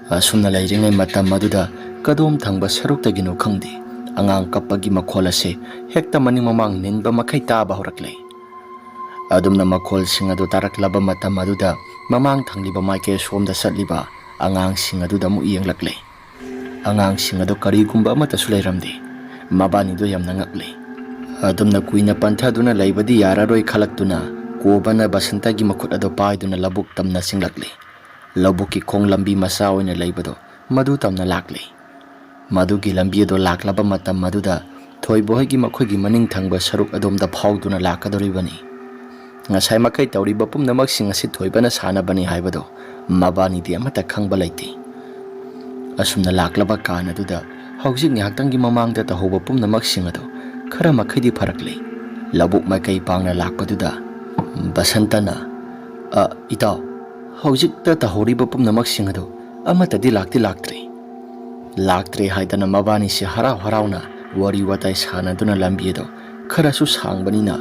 ꯑꯁꯨꯝꯅ ꯂꯩꯔꯤꯉꯩ ꯃꯇꯝ ꯑꯗꯨꯗ ꯀꯗꯣꯝ ꯊꯪꯕ ꯁꯔꯨꯛꯇꯒꯤꯅꯣ ꯈꯪꯗꯦ, ꯑꯉꯥꯡ ꯀꯞꯄꯒꯤ ꯃꯈꯣꯜ ꯑꯁꯦ ꯍꯦꯛꯇ ꯃꯅꯤꯡ ꯃꯃꯥꯡ ꯅꯤꯟꯕ ꯃꯈꯩ ꯇꯥꯕ ꯍꯧꯔꯛꯂꯦ꯫ ꯑꯗꯨꯝꯅ ꯃꯈꯣꯜꯁꯤꯡ ꯑꯗꯨ ꯇꯥꯔꯛꯂꯕ ꯃꯇꯝ ꯑꯗꯨꯗ ꯃꯃꯥꯡ ꯊꯪꯂꯤꯕ ꯃꯥꯏꯀꯩ ꯑꯁꯣꯝꯗ ꯆꯠꯂꯤꯕ ꯑꯉꯥꯡꯁꯤꯡ ꯑꯗꯨꯗ ꯑꯃꯨꯛ ꯌꯦꯡꯂꯛꯂꯦ꯫ ꯑꯉꯥꯡꯁꯤꯡ ꯑꯗꯨ ꯀꯔꯤꯒꯨꯝꯕ ꯑꯃꯠꯇꯁꯨ ꯂꯩꯔꯝꯗꯦ꯫ ꯃꯕꯥꯅꯤꯗꯨ ꯌꯥꯝꯅ ꯉꯛꯂꯦ꯫ ꯑꯗꯨꯝꯅ ꯀꯨꯏꯅ ꯄꯟꯊꯗꯨꯅ ꯂꯩꯕꯗꯤ ꯌꯥꯔꯔꯣꯏ ꯈꯜꯂꯛꯇꯨꯅ ꯀꯣꯕꯅ ꯕꯁꯟꯇꯒꯤ ꯃꯈꯨꯠ ꯑꯗꯨ ꯄꯥꯏꯗꯨꯅ ꯂꯧꯕꯨꯛ ꯇꯝꯅ ꯆꯤꯡꯂꯛꯂꯦ꯫ ꯂꯧꯕꯨꯛꯀꯤ ꯈꯣꯡ ꯂꯝꯕꯤ ꯃꯆꯥ ꯑꯣꯏꯅ ꯂꯩꯕꯗꯣ ꯃꯗꯨ ꯇꯝꯅ ꯂꯥꯛꯂꯦ꯫ ꯃꯗꯨꯒꯤ ꯂꯝꯕꯤ ꯑꯗꯨ ꯂꯥꯛꯂꯕ ꯃꯇꯝ ꯑꯗꯨꯗ ꯊꯣꯏꯕ ꯍꯣꯏꯒꯤ ꯃꯈꯣꯏꯒꯤ ꯃꯅꯤꯡ ꯊꯪꯕ ꯁꯔꯨꯛ ꯑꯗꯣꯝꯗ ꯐꯥꯎꯗꯨꯅ ꯂꯥꯛꯀꯗꯧꯔꯤꯕꯅꯤ꯫ ꯉꯁꯥꯏ ꯃꯈꯩ ꯇꯧꯔꯤꯕ ꯄꯨꯝꯅꯃꯛꯁꯤꯡ ꯑꯁꯤ ꯊꯣꯏꯕꯅ ꯁꯥꯟꯅꯕꯅꯤ ꯍꯥꯏꯕꯗꯣ ꯃꯕꯥꯅꯤꯗꯤ ꯑꯃꯠꯇ ꯈꯪꯕ ꯂꯩꯇꯦ꯫ ꯑꯁꯨꯝꯅ ꯂꯥꯛꯂꯕ ꯀꯥꯟ ꯑꯗꯨꯗ ꯍꯧꯖꯤꯛ ꯉꯥꯏꯍꯥꯛꯇꯪꯒꯤ ꯃꯃꯥꯡꯗ ꯇꯧꯍꯧꯕ ꯄꯨꯝꯅꯃꯛꯁꯤꯡ ꯑꯗꯨ ꯈꯔ ꯃꯈꯩꯗꯤ ꯐꯔꯛꯂꯦ꯫ ꯂꯧꯕꯨꯛ ꯃꯥꯏꯀꯩ ꯄꯥꯡꯅ ꯂꯥꯛꯄꯗꯨꯗ ꯕꯁꯟꯇꯅ, "ꯑ, ꯏꯇꯥꯎ, ꯍꯧꯖꯤꯛꯇ ꯇꯧꯍꯧꯔꯤꯕ ꯄꯨꯝꯅꯃꯛꯁꯤꯡ ꯑꯗꯨ ꯑꯃꯠꯇꯗꯤ ꯂꯥꯛꯇꯤ ꯂꯥꯛꯇ꯭ꯔꯤ꯫" ꯂꯥꯛꯇ꯭ꯔꯦ ꯍꯥꯏꯗꯅ ꯃꯕꯥꯅꯤꯁꯦ ꯍꯔꯥꯎ ꯍꯔꯥꯎꯅ ꯋꯥꯔꯤ ꯋꯥꯇꯥꯏ ꯁꯥꯟꯅꯗꯨꯅ ꯂꯝꯕꯤ ꯑꯗꯣ ꯈꯔꯁꯨ ꯁꯥꯡꯕꯅꯤꯅ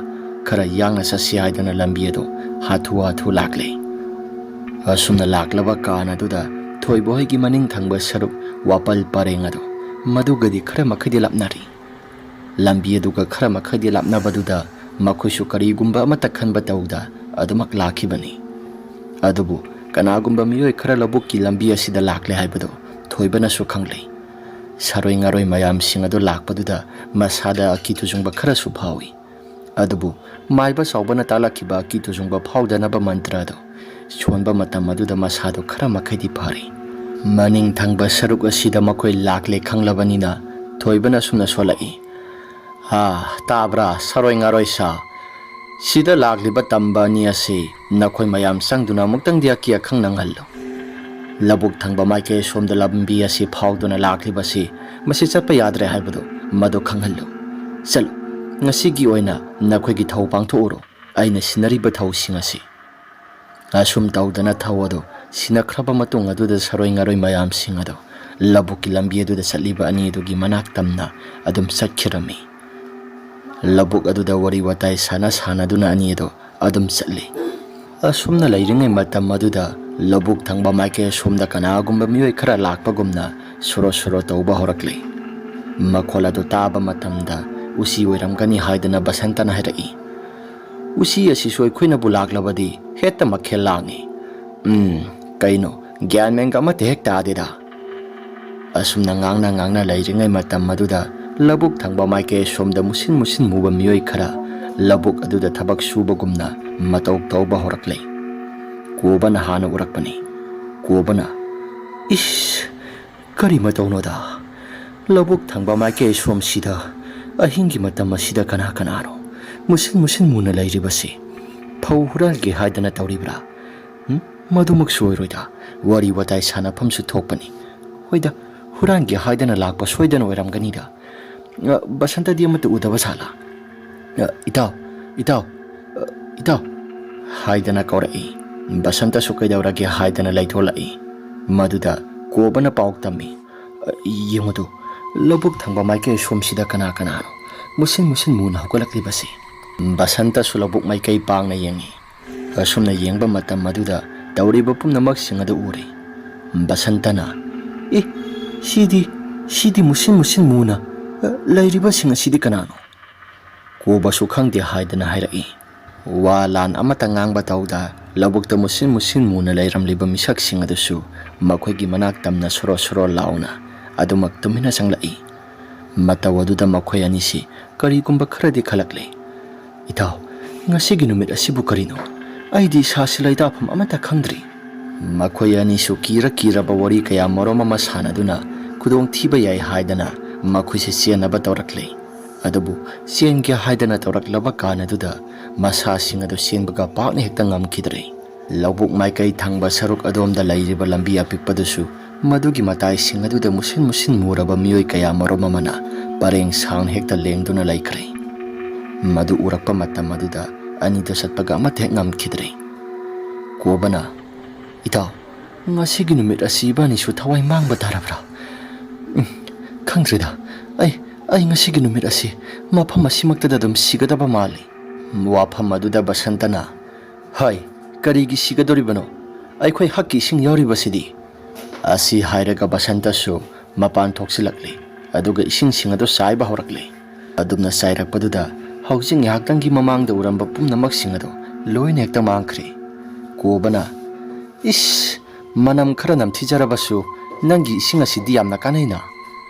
ꯈꯔ ꯌꯥꯡꯅ ꯆꯠꯁꯤ ꯍꯥꯏꯗꯨꯅ ꯂꯝꯕꯤ ꯑꯗꯣ ꯍꯥꯊꯨ ꯍꯥꯊꯨ ꯂꯥꯛꯂꯦ꯫ ꯑꯁꯨꯝꯅ ꯂꯥꯛꯂꯕ ꯀꯥꯟ ꯑꯗꯨꯗ ꯊꯣꯏꯕ ꯍꯣꯏꯒꯤ ꯃꯅꯤꯡ ꯊꯪꯕ ꯁꯔꯨꯛ ꯋꯥꯄꯜ ꯄꯔꯦꯡ ꯑꯗꯣ ꯃꯗꯨꯒꯗꯤ ꯈꯔ ꯃꯈꯩꯗꯤ ꯂꯥꯞꯅꯔꯤ꯫ ꯂꯝꯕꯤ ꯑꯗꯨꯒ ꯈꯔ ꯃꯈꯩꯗꯤ ꯂꯥꯞꯅꯕꯗꯨꯗ ꯃꯈꯣꯏꯁꯨ ꯀꯔꯤꯒꯨꯝꯕ ꯑꯃꯠꯇ ꯈꯟꯕ ꯇꯧꯗ ꯑꯗꯨꯃꯛ ꯂꯥꯛꯈꯤꯕꯅꯤ꯫ ꯑꯗꯨꯕꯨ ꯀꯅꯥꯒꯨꯝꯕ ꯃꯤꯑꯣꯏ ꯈꯔ ꯂꯧꯕꯨꯛꯀꯤ ꯂꯝꯕꯤ ꯑꯁꯤꯗ ꯂꯥꯛꯂꯦ ꯍꯥꯏꯕꯗꯨ ꯊꯣꯏꯕꯅꯁꯨ ꯈꯪꯂꯦ꯫ ꯁꯥꯔꯣꯏ ꯉꯥꯔꯣꯏ ꯃꯌꯥꯝꯁꯤꯡ ꯑꯗꯨ ꯂꯥꯛꯄꯗꯨꯗ ꯃꯁꯥꯗ ꯑꯀꯤ ꯇꯨꯖꯨꯡꯕ ꯈꯔꯁꯨ ꯐꯥꯎꯏ꯫ ꯑꯗꯨꯕꯨ ꯃꯥꯏꯕ ꯆꯥꯎꯕꯅ ꯇꯥꯛꯂꯛꯈꯤꯕ ꯑꯀꯤ ꯇꯨꯖꯨꯡꯕ ꯐꯥꯎꯗꯅꯕ ꯃꯟꯇ꯭ꯔ ꯑꯗꯨ ꯁꯣꯟꯕ ꯃꯇꯝ ꯑꯗꯨꯗ ꯃꯁꯥꯗꯨ ꯈꯔ ꯃꯈꯩꯗꯤ ꯐꯔꯦ꯫ ꯃꯅꯤꯡ ꯊꯪꯕ ꯁꯔꯨꯛ ꯑꯁꯤꯗ ꯃꯈꯣꯏ ꯂꯥꯛꯂꯦ ꯈꯪꯂꯕꯅꯤꯅ ꯊꯣꯏꯕꯅ ꯑꯁꯨꯝꯅ ꯁꯣꯜꯂꯛꯏ, "ꯍꯥ, ꯇꯥꯕ꯭ꯔꯥ, ꯁꯥꯔꯣꯏ ꯉꯥꯔꯣꯏ ꯁꯥ? ꯁꯤꯗ ꯂꯥꯛꯂꯤꯕ ꯇꯝꯕ ꯑꯅꯤ ꯑꯁꯤ ꯅꯈꯣꯏ ꯃꯌꯥꯝ ꯆꯪꯗꯨꯅ ꯑꯃꯨꯛꯇꯪꯗꯤ ꯑꯀꯤ ꯑꯈꯪ ꯅꯪꯍꯜꯂꯨ꯫ ꯂꯧꯕꯨꯛ ꯊꯪꯕ ꯃꯥꯏꯀꯩ ꯑꯁꯣꯝꯗ ꯂꯝꯕꯤ ꯑꯁꯤ ꯐꯥꯎꯗꯨꯅ ꯂꯥꯛꯂꯤꯕꯁꯤ ꯃꯁꯤ ꯆꯠꯄ ꯌꯥꯗ꯭ꯔꯦ ꯍꯥꯏꯕꯗꯨ ꯃꯗꯨ ꯈꯪꯍꯜꯂꯨ꯫ ꯆꯠꯂꯨ, ꯉꯁꯤꯒꯤ ꯑꯣꯏꯅ ꯅꯈꯣꯏꯒꯤ ꯊꯧ ꯄꯥꯡꯊꯣꯛꯎꯔꯣ, ꯑꯩꯅ ꯁꯤꯟꯅꯔꯤꯕ ꯊꯧꯁꯤꯡ ꯑꯁꯤ"꯫ ꯑꯁꯨꯝ ꯇꯧꯗꯅ ꯊꯧ ꯑꯗꯨ ꯁꯤꯟꯅꯈ꯭ꯔꯕ ꯃꯇꯨꯡ ꯑꯗꯨꯗ ꯁꯥꯔꯣꯏ ꯉꯥꯔꯣꯏ ꯃꯌꯥꯝꯁꯤꯡ ꯑꯗꯨ ꯂꯧꯕꯨꯛꯀꯤ ꯂꯝꯕꯤ ꯑꯗꯨꯗ ꯆꯠꯂꯤꯕ ꯑꯅꯤ ꯑꯗꯨꯒꯤ ꯃꯅꯥꯛ ꯇꯝꯅ ꯑꯗꯨꯝ ꯆꯠꯈꯤꯔꯝꯃꯤ꯫ ꯂꯧꯕꯨꯛ ꯑꯗꯨꯗ ꯋꯥꯔꯤ ꯋꯥꯇꯥꯏ ꯁꯥꯟꯅ ꯁꯥꯟꯅꯗꯨꯅ ꯑꯅꯤ ꯑꯗꯨ ꯑꯗꯨꯝ ꯆꯠꯂꯤ꯫ ꯑꯁꯨꯝꯅ ꯂꯩꯔꯤꯉꯩ ꯃꯇꯝ ꯑꯗꯨꯗ ꯂꯧꯕꯨꯛ ꯊꯪꯕ ꯃꯥꯏꯀꯩ ꯑꯁꯣꯝꯗ ꯀꯅꯥꯒꯨꯝꯕ ꯃꯤꯑꯣꯏ ꯈꯔ ꯂꯥꯛꯄꯒꯨꯝꯅ ꯁꯣꯔꯣ ꯁꯣꯔꯣ ꯇꯧꯕ ꯍꯧꯔꯛꯂꯦ꯫ ꯃꯈꯣꯜ ꯑꯗꯨ ꯇꯥꯕ ꯃꯇꯝꯗ ꯎꯆꯤ ꯑꯣꯏꯔꯝꯒꯅꯤ ꯍꯥꯏꯗꯅ ꯕꯁꯟꯇꯅ ꯍꯥꯏꯔꯛꯏ꯫ "ꯎꯆꯤ ꯑꯁꯤꯁꯨ ꯑꯩꯈꯣꯏꯅꯕꯨ ꯂꯥꯛꯂꯕꯗꯤ ꯍꯦꯛꯇ ꯃꯈꯦꯜ ꯂꯥꯡꯏ꯫ ꯎꯝ, ꯀꯩꯅꯣ, ꯒ꯭ꯌꯥꯟ ꯃꯦꯟꯒ ꯑꯃꯠꯇ ꯍꯦꯛ ꯇꯥꯗꯦꯗ"꯫ ꯑꯁꯨꯝꯅ ꯉꯥꯡꯅ ꯉꯥꯡꯅ ꯂꯩꯔꯤꯉꯩ ꯃꯇꯝ ꯑꯗꯨꯗ ꯂꯧꯕꯨꯛ ꯊꯪꯕ ꯃꯥꯏꯀꯩ ꯑꯁꯣꯝꯗ ꯃꯨꯁꯤꯟ ꯃꯨꯁꯤꯟ ꯃꯨꯕ ꯃꯤꯑꯣꯏ ꯈꯔ ꯂꯧꯕꯨꯛ ꯑꯗꯨꯗ ꯊꯕꯛ ꯁꯨꯕꯒꯨꯝꯅ ꯃꯇꯧ ꯇꯧꯕ ꯍꯧꯔꯛꯂꯦ꯫ ꯀꯣꯕꯅ ꯍꯥꯟꯅ ꯎꯔꯛꯄꯅꯤ꯫ ꯀꯣꯕꯅ, "ꯏꯁ, ꯀꯔꯤ ꯃꯇꯧꯅꯣꯗ? ꯂꯧꯕꯨꯛ ꯊꯪꯕ ꯃꯥꯏꯀꯩ ꯁꯣꯝꯁꯤꯗ ꯑꯍꯤꯡꯒꯤ ꯃꯇꯝ ꯑꯁꯤꯗ ꯀꯅꯥ ꯀꯅꯥꯅꯣ ꯃꯨꯁꯤꯟ ꯃꯨꯁꯤꯟ ꯃꯨꯅ ꯂꯩꯔꯤꯕꯁꯤ? ꯐꯧ ꯍꯨꯔꯥꯟꯒꯦ ꯍꯥꯏꯗꯅ ꯇꯧꯔꯤꯕ꯭ꯔꯥ? ꯎꯝ? ꯃꯗꯨꯃꯛꯁꯨ ꯑꯣꯏꯔꯣꯏꯗ꯫ ꯋꯥꯔꯤ ꯋꯥꯇꯥꯏ ꯁꯥꯟꯅꯐꯝꯁꯨ ꯊꯣꯛꯄꯅꯤ꯫ ꯍꯣꯏꯗ, ꯍꯨꯔꯥꯟꯒꯦ ꯍꯥꯏꯗꯅ ꯂꯥꯛꯄ ꯁꯣꯏꯗꯅ ꯑꯣꯏꯔꯝꯒꯅꯤꯗ꯫ ꯑ, ꯕꯁꯟꯇꯗꯤ ꯑꯃꯠꯇ ꯎꯗꯕ ꯁꯥꯂꯥ? ꯑ, "ꯏꯇꯥꯎ, ꯏꯇꯥꯎ, ꯑ, ꯏꯇꯥꯎ" ꯍꯥꯏꯗꯅ ꯀꯧꯔꯛꯏ꯫ ꯕꯁꯟꯇꯁꯨ ꯀꯩꯗꯧꯔꯒꯦ ꯍꯥꯏꯗꯅ ꯂꯩꯊꯣꯂꯛꯏ꯫ ꯃꯗꯨꯗ ꯀꯣꯕꯅ ꯄꯥꯎ ꯇꯝꯃꯤ, "ꯑ, ꯌꯦꯡꯉꯨꯗꯨ, ꯂꯧꯕꯨꯛ ꯊꯪꯕ ꯃꯥꯏꯀꯩ ꯁꯣꯝꯁꯤꯗ ꯀꯅꯥ ꯀꯅꯥꯅꯣ ꯃꯨꯁꯤꯟ ꯃꯨꯁꯤꯟ ꯃꯨꯅ ꯍꯧꯒꯠꯂꯛꯂꯤꯕꯁꯤ?" ꯕꯁꯟꯇꯁꯨ ꯂꯧꯕꯨꯛ ꯃꯥꯏꯀꯩ ꯄꯥꯡꯅ ꯌꯦꯡꯉꯤ꯫ ꯑꯁꯨꯝꯅ ꯌꯦꯡꯕ ꯃꯇꯝ ꯑꯗꯨꯗ ꯇꯧꯔꯤꯕ ꯄꯨꯝꯅꯃꯛꯁꯤꯡ ꯑꯗꯨ ꯎꯔꯦ꯫ ꯕꯁꯟꯇꯅ, "ꯑꯦ, ꯁꯤꯗꯤ, ꯁꯤꯗꯤ ꯃꯨꯁꯤꯟ ꯃꯨꯁꯤꯟ ꯃꯨꯅ, ꯑ, ꯂꯩꯔꯤꯕꯁꯤꯡ ꯑꯁꯤꯗꯤ ꯀꯅꯥꯅꯣ?" ꯀꯣꯕꯁꯨ ꯈꯪꯗꯦ ꯍꯥꯏꯗꯅ ꯍꯥꯏꯔꯛꯏ꯫ ꯋꯥ ꯂꯥꯟ ꯑꯃꯠꯇ ꯉꯥꯡꯕ ꯇꯧꯗ ꯂꯧꯕꯨꯛꯇ ꯃꯨꯁꯤꯟ ꯃꯨꯁꯤꯟ ꯃꯨꯅ ꯂꯩꯔꯝꯂꯤꯕ ꯃꯤꯁꯛꯁꯤꯡ ꯑꯗꯨꯁꯨ ꯃꯈꯣꯏꯒꯤ ꯃꯅꯥꯛ ꯇꯝꯅ ꯁꯣꯔꯣ ꯁꯣꯔꯣ ꯂꯥꯎꯅ ꯑꯗꯨꯃꯛ ꯇꯨꯃꯤꯟꯅ ꯆꯪꯂꯛꯏ꯫ ꯃꯇꯧ ꯑꯗꯨꯗ ꯃꯈꯣꯏ ꯑꯅꯤꯁꯤ ꯀꯔꯤꯒꯨꯝꯕ ꯈꯔꯗꯤ ꯈꯜꯂꯛꯂꯦ꯫ "ꯏꯇꯥꯎ, ꯉꯁꯤꯒꯤ ꯅꯨꯃꯤꯠ ꯑꯁꯤꯕꯨ ꯀꯔꯤꯅꯣ? ꯑꯩꯗꯤ ꯏꯁꯥꯁꯤ ꯂꯩꯇꯥꯐꯝ ꯑꯃꯠꯇ ꯈꯪꯗ꯭ꯔꯤ"꯫ ꯃꯈꯣꯏ ꯑꯅꯤꯁꯨ ꯀꯤꯔ ꯀꯤꯔꯕ ꯋꯥꯔꯤ ꯀꯌꯥ ꯃꯔꯨꯝ ꯑꯃ ꯁꯥꯟꯅꯗꯨꯅ ꯈꯨꯗꯣꯡꯊꯤꯕ ꯌꯥꯏ ꯍꯥꯏꯗꯅ ꯃꯈꯣꯏꯁꯦ ꯆꯦꯟꯅꯕ ꯇꯧꯔꯛꯂꯦ꯫ ꯑꯗꯨꯕꯨ ꯆꯦꯟꯒꯦ ꯍꯥꯏꯗꯅ ꯇꯧꯔꯛꯂꯕ ꯀꯥꯟ ꯑꯗꯨꯗ ꯃꯁꯥꯁꯤꯡ ꯑꯗꯨ ꯆꯦꯟꯕꯒ ꯄꯥꯛꯅ ꯍꯦꯛꯇ ꯉꯝꯈꯤꯗ꯭ꯔꯦ꯫ ꯂꯧꯕꯨꯛ ꯃꯥꯏꯀꯩ ꯊꯪꯕ ꯁꯔꯨꯛ ꯑꯗꯣꯝꯗ ꯂꯩꯔꯤꯕ ꯂꯝꯕꯤ ꯑꯄꯤꯛꯄꯗꯨꯁꯨ ꯃꯗꯨꯒꯤ ꯃꯇꯥꯏꯁꯤꯡ ꯑꯗꯨꯗ ꯃꯨꯁꯤꯟ ꯃꯨꯁꯤꯟ ꯃꯨꯔꯕ ꯃꯤꯑꯣꯏ ꯀꯌꯥ ꯃꯔꯨꯝ ꯑꯃꯅ ꯄꯔꯦꯡ ꯁꯥꯡꯅ ꯍꯦꯛꯇ ꯂꯦꯡꯗꯨꯅ ꯂꯩꯈ꯭ꯔꯦ꯫ ꯃꯗꯨ ꯎꯔꯛꯄ ꯃꯇꯝ ꯑꯗꯨꯗ ꯑꯅꯤꯗꯨ ꯆꯠꯄꯒ ꯑꯃꯠꯇ ꯍꯦꯛ ꯉꯝꯈꯤꯗ꯭ꯔꯦ꯫ ꯀꯣꯕꯅ, "ꯏꯇꯥꯎ, ꯉꯁꯤꯒꯤ ꯅꯨꯃꯤꯠ ꯑꯁꯤ ꯏꯕꯥꯅꯤꯁꯨ ꯊꯋꯥꯏ ꯃꯥꯡꯕ ꯇꯥꯔꯕ꯭ꯔꯥ? ꯎꯝ, ꯈꯪꯗ꯭ꯔꯦꯗ꯫ ꯑꯩ, ꯑꯩ ꯉꯁꯤꯒꯤ ꯅꯨꯃꯤꯠ ꯑꯁꯤ ꯃꯐꯝ ꯑꯁꯤꯃꯛꯇꯗ ꯑꯗꯨꯝ ꯁꯤꯒꯗꯕ ꯃꯥꯜꯂꯤ"꯫ ꯋꯥꯐꯝ ꯑꯗꯨꯗ ꯕꯁꯟꯇꯅ, "ꯍꯣꯏ, ꯀꯔꯤꯒꯤ ꯁꯤꯒꯗꯧꯔꯤꯕꯅꯣ? ꯑꯩꯈꯣꯏ ꯍꯛꯀꯤ ꯏꯁꯤꯡ ꯌꯥꯎꯔꯤꯕꯁꯤꯗꯤ"꯫ ꯑꯁꯤ ꯍꯥꯏꯔꯒ ꯕꯁꯟꯇꯁꯨ ꯃꯄꯥꯟ ꯊꯣꯛꯆꯤꯜꯂꯛꯂꯦ꯫ ꯑꯗꯨꯒ ꯏꯁꯤꯡꯁꯤꯡ ꯑꯗꯨ ꯆꯥꯏꯕ ꯍꯧꯔꯛꯂꯦ꯫ ꯑꯗꯨꯝꯅ ꯆꯥꯏꯔꯛꯄꯗꯨꯗ ꯍꯧꯖꯤꯛ ꯉꯥꯏꯍꯥꯛꯇꯪꯒꯤ ꯃꯃꯥꯡꯗ ꯎꯔꯝꯕ ꯄꯨꯝꯅꯃꯛꯁꯤꯡ ꯑꯗꯨ ꯂꯣꯏꯅ ꯍꯦꯛꯇ ꯃꯥꯡꯈ꯭ꯔꯦ꯫ ꯀꯣꯕꯅ, "ꯏꯁ, ꯃꯅꯝ ꯈꯔ ꯅꯝꯊꯤꯖꯔꯕꯁꯨ ꯅꯪꯒꯤ ꯏꯁꯤꯡ ꯑꯁꯤꯗꯤ ꯌꯥꯝꯅ ꯀꯥꯟꯅꯩꯅ"꯫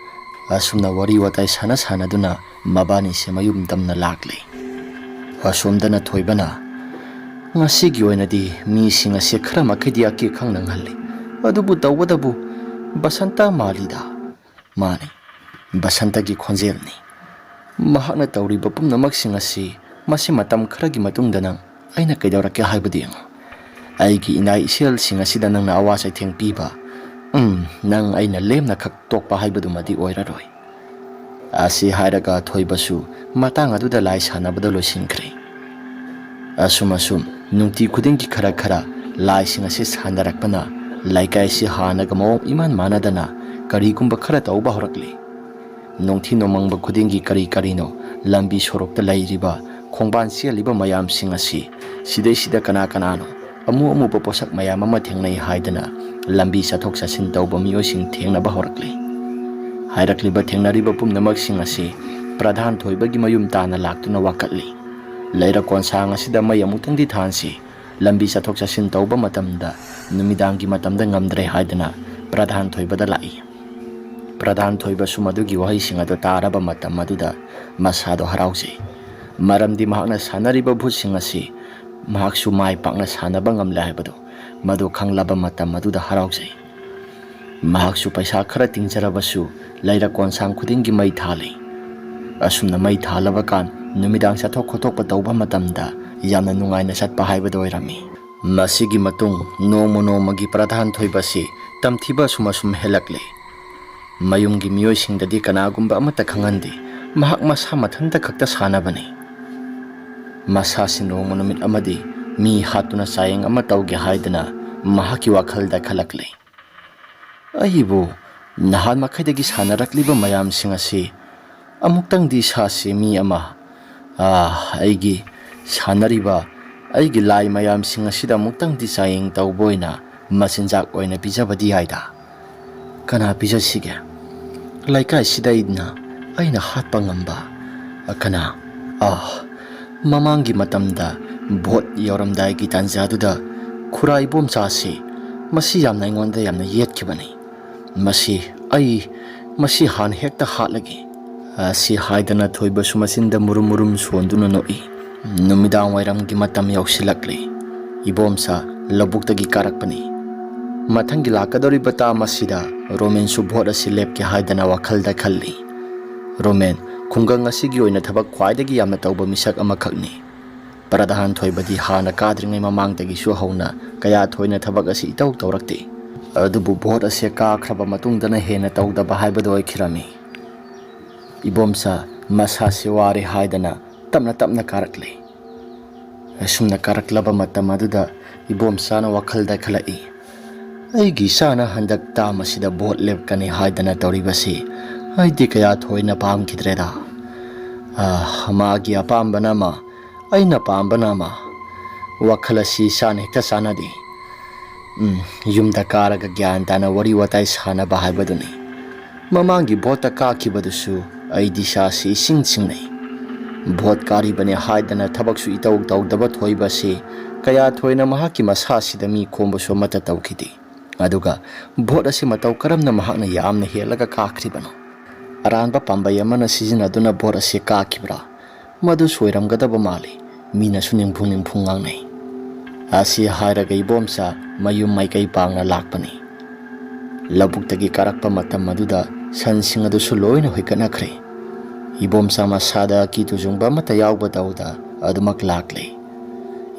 ꯑꯁꯨꯝꯅ ꯋꯥꯔꯤ ꯋꯥꯇꯥꯏ ꯁꯥꯟꯅ ꯁꯥꯟꯅꯗꯨꯅ ꯃꯕꯥꯅꯤꯁꯦ ꯃꯌꯨꯝ ꯇꯝꯅ ꯂꯥꯛꯂꯦ꯫ ꯑꯁꯣꯝꯗꯅ ꯊꯣꯏꯕꯅ, "ꯉꯁꯤꯒꯤ ꯑꯣꯏꯅꯗꯤ ꯃꯤꯁꯤꯡ ꯑꯁꯦ ꯈꯔ ꯃꯈꯩꯗꯤ ꯑꯀꯤ ꯑꯈꯪ ꯅꯪꯍꯜꯂꯤ, ꯑꯗꯨꯕꯨ ꯇꯧꯕꯇꯕꯨ ꯕꯁꯟꯇ ꯃꯥꯜꯂꯤꯗ"꯫ ꯃꯥꯅꯤ, ꯕꯁꯟꯇꯒꯤ ꯈꯣꯟꯖꯦꯜꯅꯤ꯫ "ꯃꯍꯥꯛꯅ ꯇꯧꯔꯤꯕ ꯄꯨꯝꯅꯃꯛꯁꯤꯡ ꯑꯁꯤ ꯃꯁꯤ ꯃꯇꯝ ꯈꯔꯒꯤ ꯃꯇꯨꯡꯗ ꯅꯪ ꯑꯩꯅ ꯀꯩꯗꯧꯔꯛꯀꯦ ꯍꯥꯏꯕꯗꯨ ꯌꯦꯡꯉꯨ꯫ ꯑꯩꯒꯤ ꯏꯅꯥ ꯏꯁꯦꯜꯁꯤꯡ ꯑꯁꯤꯗ ꯅꯪꯅ ꯑꯋꯥ ꯆꯩꯊꯦꯡ ꯄꯤꯕ, ꯎꯝ, ꯅꯪ ꯑꯩꯅ ꯂꯦꯝꯅ ꯈꯛ ꯇꯣꯛꯄ ꯍꯥꯏꯕꯗꯨꯃꯗꯤ ꯑꯣꯏꯔꯔꯣꯏ"꯫ ꯑꯁꯤ ꯍꯥꯏꯔꯒ ꯊꯣꯏꯕꯁꯨ ꯃꯇꯥꯡ ꯑꯗꯨꯗ ꯂꯥꯏ ꯁꯥꯟꯅꯕꯗ ꯂꯣꯏꯁꯤꯟꯈ꯭ꯔꯦ꯫ ꯑꯁꯨꯝ ꯑꯁꯨꯝ ꯅꯨꯡꯇꯤ ꯈꯨꯗꯤꯡꯒꯤ ꯈꯔ ꯈꯔ ꯂꯥꯏꯁꯤꯡ ꯑꯁꯤ ꯁꯥꯟꯅꯔꯛꯄꯅ ꯂꯩꯀꯥꯏꯁꯤ ꯍꯥꯟꯅꯒ ꯃꯑꯣꯡ ꯏꯃꯥꯟ ꯃꯥꯟꯅꯗꯅ ꯀꯔꯤꯒꯨꯝꯕ ꯈꯔ ꯇꯧꯕ ꯍꯧꯔꯛꯂꯦ꯫ ꯅꯨꯡꯊꯤ ꯅꯣꯡꯃꯪꯕ ꯈꯨꯗꯤꯡꯒꯤ ꯀꯔꯤ ꯀꯔꯤꯅꯣ ꯂꯝꯕꯤ ꯁꯣꯔꯣꯛꯇ ꯂꯩꯔꯤꯕ, ꯈꯣꯡꯕꯥꯟ ꯆꯦꯜꯂꯤꯕ ꯃꯌꯥꯝꯁꯤꯡ ꯑꯁꯤ ꯁꯤꯗꯩꯁꯤꯗ ꯀꯅꯥ ꯀꯅꯥꯅꯣ ꯑꯃꯨ ꯑꯃꯨꯕ ꯄꯣꯠꯁꯛ ꯃꯌꯥꯝ ꯑꯃ ꯊꯦꯡꯅꯩ ꯍꯥꯏꯗꯅ ꯂꯝꯕꯤ ꯆꯠꯊꯣꯛ ꯆꯠꯁꯤꯟ ꯇꯧꯕ ꯃꯤꯑꯣꯏꯁꯤꯡ ꯊꯦꯡꯅꯕ ꯍꯧꯔꯛꯂꯤ꯫ ꯍꯥꯏꯔꯛꯂꯤꯕ ꯊꯦꯡꯅꯔꯤꯕ ꯄꯨꯝꯅꯃꯛꯁꯤꯡ ꯑꯁꯤ ꯄ꯭ꯔꯙꯥꯟ ꯊꯣꯏꯕꯒꯤ ꯃꯌꯨꯝ ꯇꯥꯟꯅ ꯂꯥꯛꯇꯨꯅ ꯋꯥꯀꯠꯂꯤ꯫ "ꯂꯩꯔꯛ ꯀꯣꯟꯁꯥꯡ ꯑꯁꯤꯗ ꯃꯩ ꯑꯃꯨꯛꯇꯪꯗꯤ ꯊꯥꯟꯁꯤ, ꯂꯝꯕꯤ ꯆꯠꯊꯣꯛ ꯆꯠꯁꯤꯟ ꯇꯧꯕ ꯃꯇꯝꯗ ꯅꯨꯃꯤꯗꯥꯡꯒꯤ ꯃꯇꯝꯗ ꯉꯝꯗ꯭ꯔꯦ" ꯍꯥꯏꯗꯅ ꯄ꯭ꯔꯙꯥꯟ ꯊꯣꯏꯕꯗ ꯂꯥꯛꯏ꯫ ꯄ꯭ꯔꯙꯥꯟ ꯊꯣꯏꯕꯁꯨ ꯃꯗꯨꯒꯤ ꯋꯥꯍꯩꯁꯤꯡ ꯑꯗꯨ ꯇꯥꯔꯕ ꯃꯇꯝ ꯑꯗꯨꯗ ꯃꯁꯥꯗꯣ ꯍꯔꯥꯎꯖꯩ꯫ ꯃꯔꯝꯗꯤ ꯃꯍꯥꯛꯅ ꯁꯥꯟꯅꯔꯤꯕ ꯚꯨꯠꯁꯤꯡ ꯑꯁꯤ ꯃꯍꯥꯛꯁꯨ ꯃꯥꯏ ꯄꯥꯛꯅ ꯁꯥꯟꯅꯕ ꯉꯝꯂꯦ ꯍꯥꯏꯕꯗꯨ ꯃꯗꯨ ꯈꯪꯂꯕ ꯃꯇꯝ ꯑꯗꯨꯗ ꯍꯔꯥꯎꯖꯩ꯫ ꯃꯍꯥꯛꯁꯨ ꯄꯩꯁꯥ ꯈꯔ ꯇꯤꯡꯖꯔꯕꯁꯨ ꯂꯩꯔꯛ ꯀꯣꯟꯁꯥꯡ ꯈꯨꯗꯤꯡꯒꯤ ꯃꯩ ꯊꯥꯜꯂꯤ꯫ ꯑꯁꯨꯝꯅ ꯃꯩ ꯊꯥꯜꯂꯕ ꯀꯥꯟ ꯅꯨꯃꯤꯗꯥꯡ ꯆꯠꯊꯣꯛ ꯈꯣꯠꯇꯣꯛꯄ ꯇꯧꯕ ꯃꯇꯝꯗ ꯌꯥꯝꯅ ꯅꯨꯡꯉꯥꯏꯅ ꯆꯠꯄ ꯍꯥꯏꯕꯗꯨ ꯑꯣꯏꯔꯝꯃꯤ꯫ ꯃꯁꯤꯒꯤ ꯃꯇꯨꯡ ꯅꯣꯡꯃ ꯅꯣꯡꯃꯒꯤ ꯄ꯭ꯔꯙꯥꯟ ꯊꯣꯏꯕꯁꯤ ꯇꯝꯊꯤꯕ ꯑꯁꯨꯝ ꯑꯁꯨꯝ ꯍꯦꯜꯂꯛꯂꯦ꯫ ꯃꯌꯨꯝꯒꯤ ꯃꯤꯑꯣꯏꯁꯤꯡꯗꯗꯤ ꯀꯅꯥꯒꯨꯝꯕ ꯑꯃꯠꯇ ꯈꯪꯍꯟꯗꯦ꯫ ꯃꯍꯥꯛ ꯃꯁꯥ ꯃꯊꯟꯇ ꯈꯛꯇ ꯁꯥꯟꯅꯕꯅꯤ꯫ ꯃꯁꯥꯁꯤ ꯅꯣꯡꯃ ꯅꯨꯃꯤꯠ ꯑꯃꯗꯤ ꯃꯤ ꯍꯥꯠꯇꯨꯅ ꯆꯥꯌꯦꯡ ꯑꯃ ꯇꯧꯒꯦ ꯍꯥꯏꯗꯅ ꯃꯍꯥꯛꯀꯤ ꯋꯥꯈꯜꯗ ꯈꯜꯂꯛꯂꯦ꯫ "ꯑꯩꯕꯨ ꯅꯍꯥꯟ ꯃꯈꯩꯗꯒꯤ ꯁꯥꯟꯅꯔꯛꯂꯤꯕ ꯃꯌꯥꯝꯁꯤꯡ ꯑꯁꯤ ꯑꯃꯨꯛꯇꯪꯗꯤ ꯏꯁꯥꯁꯤ ꯃꯤ ꯑꯃ, ꯑꯥ, ꯑꯩꯒꯤ ꯁꯥꯟꯅꯔꯤꯕ ꯑꯩꯒꯤ ꯂꯥꯏ ꯃꯌꯥꯝꯁꯤꯡ ꯑꯁꯤꯗ ꯑꯃꯨꯛꯇꯪꯗꯤ ꯆꯥꯌꯦꯡ ꯇꯧꯕ ꯑꯣꯏꯅ ꯃꯆꯤꯟꯖꯥꯛ ꯑꯣꯏꯅ ꯄꯤꯖꯕꯗꯤ ꯌꯥꯏꯗ꯫ ꯀꯅꯥ ꯄꯤꯖꯁꯤꯒꯦ? ꯂꯩꯀꯥꯏꯁꯤꯗ ꯑꯩꯅ, ꯑꯩꯅ ꯍꯥꯠꯄ ꯉꯝꯕ ꯀꯅꯥ? ꯑꯥ, ꯃꯃꯥꯡꯒꯤ ꯃꯇꯝꯗ ꯚꯣꯠ ꯌꯧꯔꯝꯗꯥꯏꯒꯤ ꯇꯥꯟꯖꯥꯗꯨꯗ ꯈꯨꯔꯥ ꯏꯕꯣꯝꯆꯥꯁꯤ, ꯃꯁꯤ ꯌꯥꯝꯅ ꯑꯩꯉꯣꯟꯗ ꯌꯥꯝꯅ ꯌꯦꯠꯈꯤꯕꯅꯤ꯫ ꯃꯁꯤ ꯑꯩ, ꯃꯁꯤ ꯍꯥꯟꯅ ꯍꯦꯛꯇ ꯍꯥꯠꯂꯒꯦ"꯫ ꯑꯁꯤ ꯍꯥꯏꯗꯅ ꯊꯣꯏꯕꯁꯨ ꯃꯆꯤꯟꯗ ꯃꯨꯔꯨꯝ ꯃꯨꯔꯨꯝ ꯁꯣꯟꯗꯨꯅ ꯅꯣꯛꯏ꯫ ꯅꯨꯃꯤꯗꯥꯡ ꯋꯥꯏꯔꯝꯒꯤ ꯃꯇꯝ ꯌꯧꯁꯤꯜꯂꯛꯂꯦ꯫ ꯏꯕꯣꯝꯆꯥ ꯂꯧꯕꯨꯛꯇꯒꯤ ꯀꯥꯔꯛꯄꯅꯤ꯫ ꯃꯊꯪꯒꯤ ꯂꯥꯛꯀꯗꯧꯔꯤꯕ ꯇꯥꯝ ꯑꯁꯤꯗ ꯔꯣꯃꯦꯟꯁꯨ ꯚꯣꯠ ꯑꯁꯤ ꯂꯦꯞꯀꯦ ꯍꯥꯏꯗꯅ ꯋꯥꯈꯜꯗ ꯈꯜꯂꯤ꯫ ꯔꯣꯃꯦꯟ ꯈꯨꯡꯒꯪ ꯑꯁꯤꯒꯤ ꯑꯣꯏꯅ ꯊꯕꯛ ꯈ꯭ꯋꯥꯏꯗꯒꯤ ꯌꯥꯝꯅ ꯇꯧꯕ ꯃꯤꯁꯛ ꯑꯃꯈꯛꯅꯤ꯫ ꯄ꯭ꯔꯙꯥꯟ ꯊꯣꯏꯕꯗꯤ ꯍꯥꯟꯅ ꯀꯥꯗ꯭ꯔꯤꯉꯩ ꯃꯃꯥꯡꯗꯒꯤꯁꯨ ꯍꯧꯅ ꯀꯌꯥ ꯊꯣꯏꯅ ꯊꯕꯛ ꯑꯁꯤ ꯏꯇꯧ ꯇꯧꯔꯛꯇꯦ꯫ ꯑꯗꯨꯕꯨ ꯚꯣꯠ ꯑꯁꯤ ꯀꯥꯈ꯭ꯔꯕ ꯃꯇꯨꯡꯗꯅ ꯍꯦꯟꯅ ꯇꯧꯗꯕ ꯍꯥꯏꯕꯗꯨ ꯑꯣꯏꯈꯤꯔꯝꯃꯤ꯫ ꯏꯕꯣꯝꯆꯥ ꯃꯁꯥꯁꯤ ꯋꯥꯔꯦ ꯍꯥꯏꯗꯅ ꯇꯞꯅ ꯇꯞꯅ ꯀꯥꯔꯛꯂꯦ꯫ ꯑꯁꯨꯝꯅ ꯀꯥꯔꯛꯂꯕ ꯃꯇꯝ ꯑꯗꯨꯗ ꯏꯕꯣꯝꯆꯥꯅ ꯋꯥꯈꯜꯗ ꯈꯜꯂꯛꯏ, "ꯑꯩꯒꯤ ꯏꯆꯥꯅ ꯍꯟꯗꯛ ꯇꯥꯝ ꯑꯁꯤꯗ ꯚꯣꯠ ꯂꯦꯞꯀꯅꯤ ꯍꯥꯏꯗꯅ ꯇꯧꯔꯤꯕꯁꯤ ꯑꯩꯗꯤ ꯀꯌꯥ ꯊꯣꯏꯅ ꯄꯥꯝꯈꯤꯗ꯭ꯔꯦꯗ꯫ ꯑꯥ, ꯃꯥꯒꯤ ꯑꯄꯥꯝꯕꯅ ꯑꯃ, ꯑꯩꯅ ꯄꯥꯝꯕꯅ ꯑꯃ꯫ ꯋꯥꯈꯜ ꯑꯁꯤ ꯏꯆꯥꯅ ꯍꯦꯛꯇ ꯆꯥꯟꯅꯗꯦ꯫ ꯎꯝ, ꯌꯨꯝꯗ ꯀꯥꯔꯒ ꯒ꯭ꯌꯥꯟ ꯇꯥꯅ ꯋꯥꯔꯤ ꯋꯥꯇꯥꯏ ꯁꯥꯟꯅꯕ ꯍꯥꯏꯕꯗꯨꯅꯤ꯫ ꯃꯃꯥꯡꯒꯤ ꯚꯣꯠꯇ ꯀꯥꯈꯤꯕꯗꯨꯁꯨ ꯑꯩꯗꯤ ꯏꯁꯥꯁꯤ ꯏꯁꯤꯡ ꯁꯤꯡꯅꯩ꯫ ꯚꯣꯠ ꯀꯥꯔꯤꯕꯅꯤ ꯍꯥꯏꯗꯅ ꯊꯕꯛꯁꯨ ꯏꯇꯧ ꯇꯧꯗꯕ ꯊꯣꯏꯕ ꯑꯁꯤ ꯀꯌꯥ ꯊꯣꯏꯅ ꯃꯍꯥꯛꯀꯤ ꯃꯁꯥꯁꯤꯗ ꯃꯤ ꯈꯣꯝꯕꯁꯨ ꯑꯃꯠꯇ ꯇꯧꯈꯤꯗꯦ"꯫ ꯑꯗꯨꯒ ꯚꯣꯠ ꯑꯁꯤ ꯃꯇꯧ ꯀꯔꯝꯅ ꯃꯍꯥꯛꯅ ꯌꯥꯝꯅ ꯍꯦꯜꯂꯒ ꯀꯥꯈ꯭ꯔꯤꯕꯅꯣ? ꯑꯔꯥꯟꯕ ꯄꯥꯝꯕꯩ ꯑꯃꯅ ꯁꯤꯖꯤꯟꯅꯗꯨꯅ ꯚꯣꯠ ꯑꯁꯤ ꯀꯥꯈꯤꯕ꯭ꯔꯥ? ꯃꯗꯨ ꯁꯣꯏꯔꯝꯒꯗꯕ ꯃꯥꯜꯂꯤ꯫ ꯃꯤꯅꯁꯨ ꯅꯤꯝꯐꯨ ꯅꯤꯝꯐꯨ ꯉꯥꯡꯅꯩ꯫ ꯑꯁꯤ ꯍꯥꯏꯔꯒ ꯏꯕꯣꯝꯆꯥ ꯃꯌꯨꯝ ꯃꯥꯏꯀꯩ ꯄꯥꯡꯅ ꯂꯥꯛꯄꯅꯤ꯫ ꯂꯧꯕꯨꯛꯇꯒꯤ ꯀꯥꯔꯛꯄ ꯃꯇꯝ ꯑꯗꯨꯗ ꯁꯟꯁꯤꯡ ꯑꯗꯨꯁꯨ ꯂꯣꯏꯅ ꯍꯣꯏꯀꯠꯅꯈ꯭ꯔꯦ꯫ ꯏꯕꯣꯝꯆꯥ ꯃꯁꯥꯗ ꯑꯀꯤ ꯇꯨꯖꯨꯡꯕ ꯑꯃꯠꯇ ꯌꯥꯎꯕ ꯇꯧꯗ ꯑꯗꯨꯃꯛ ꯂꯥꯛꯂꯦ꯫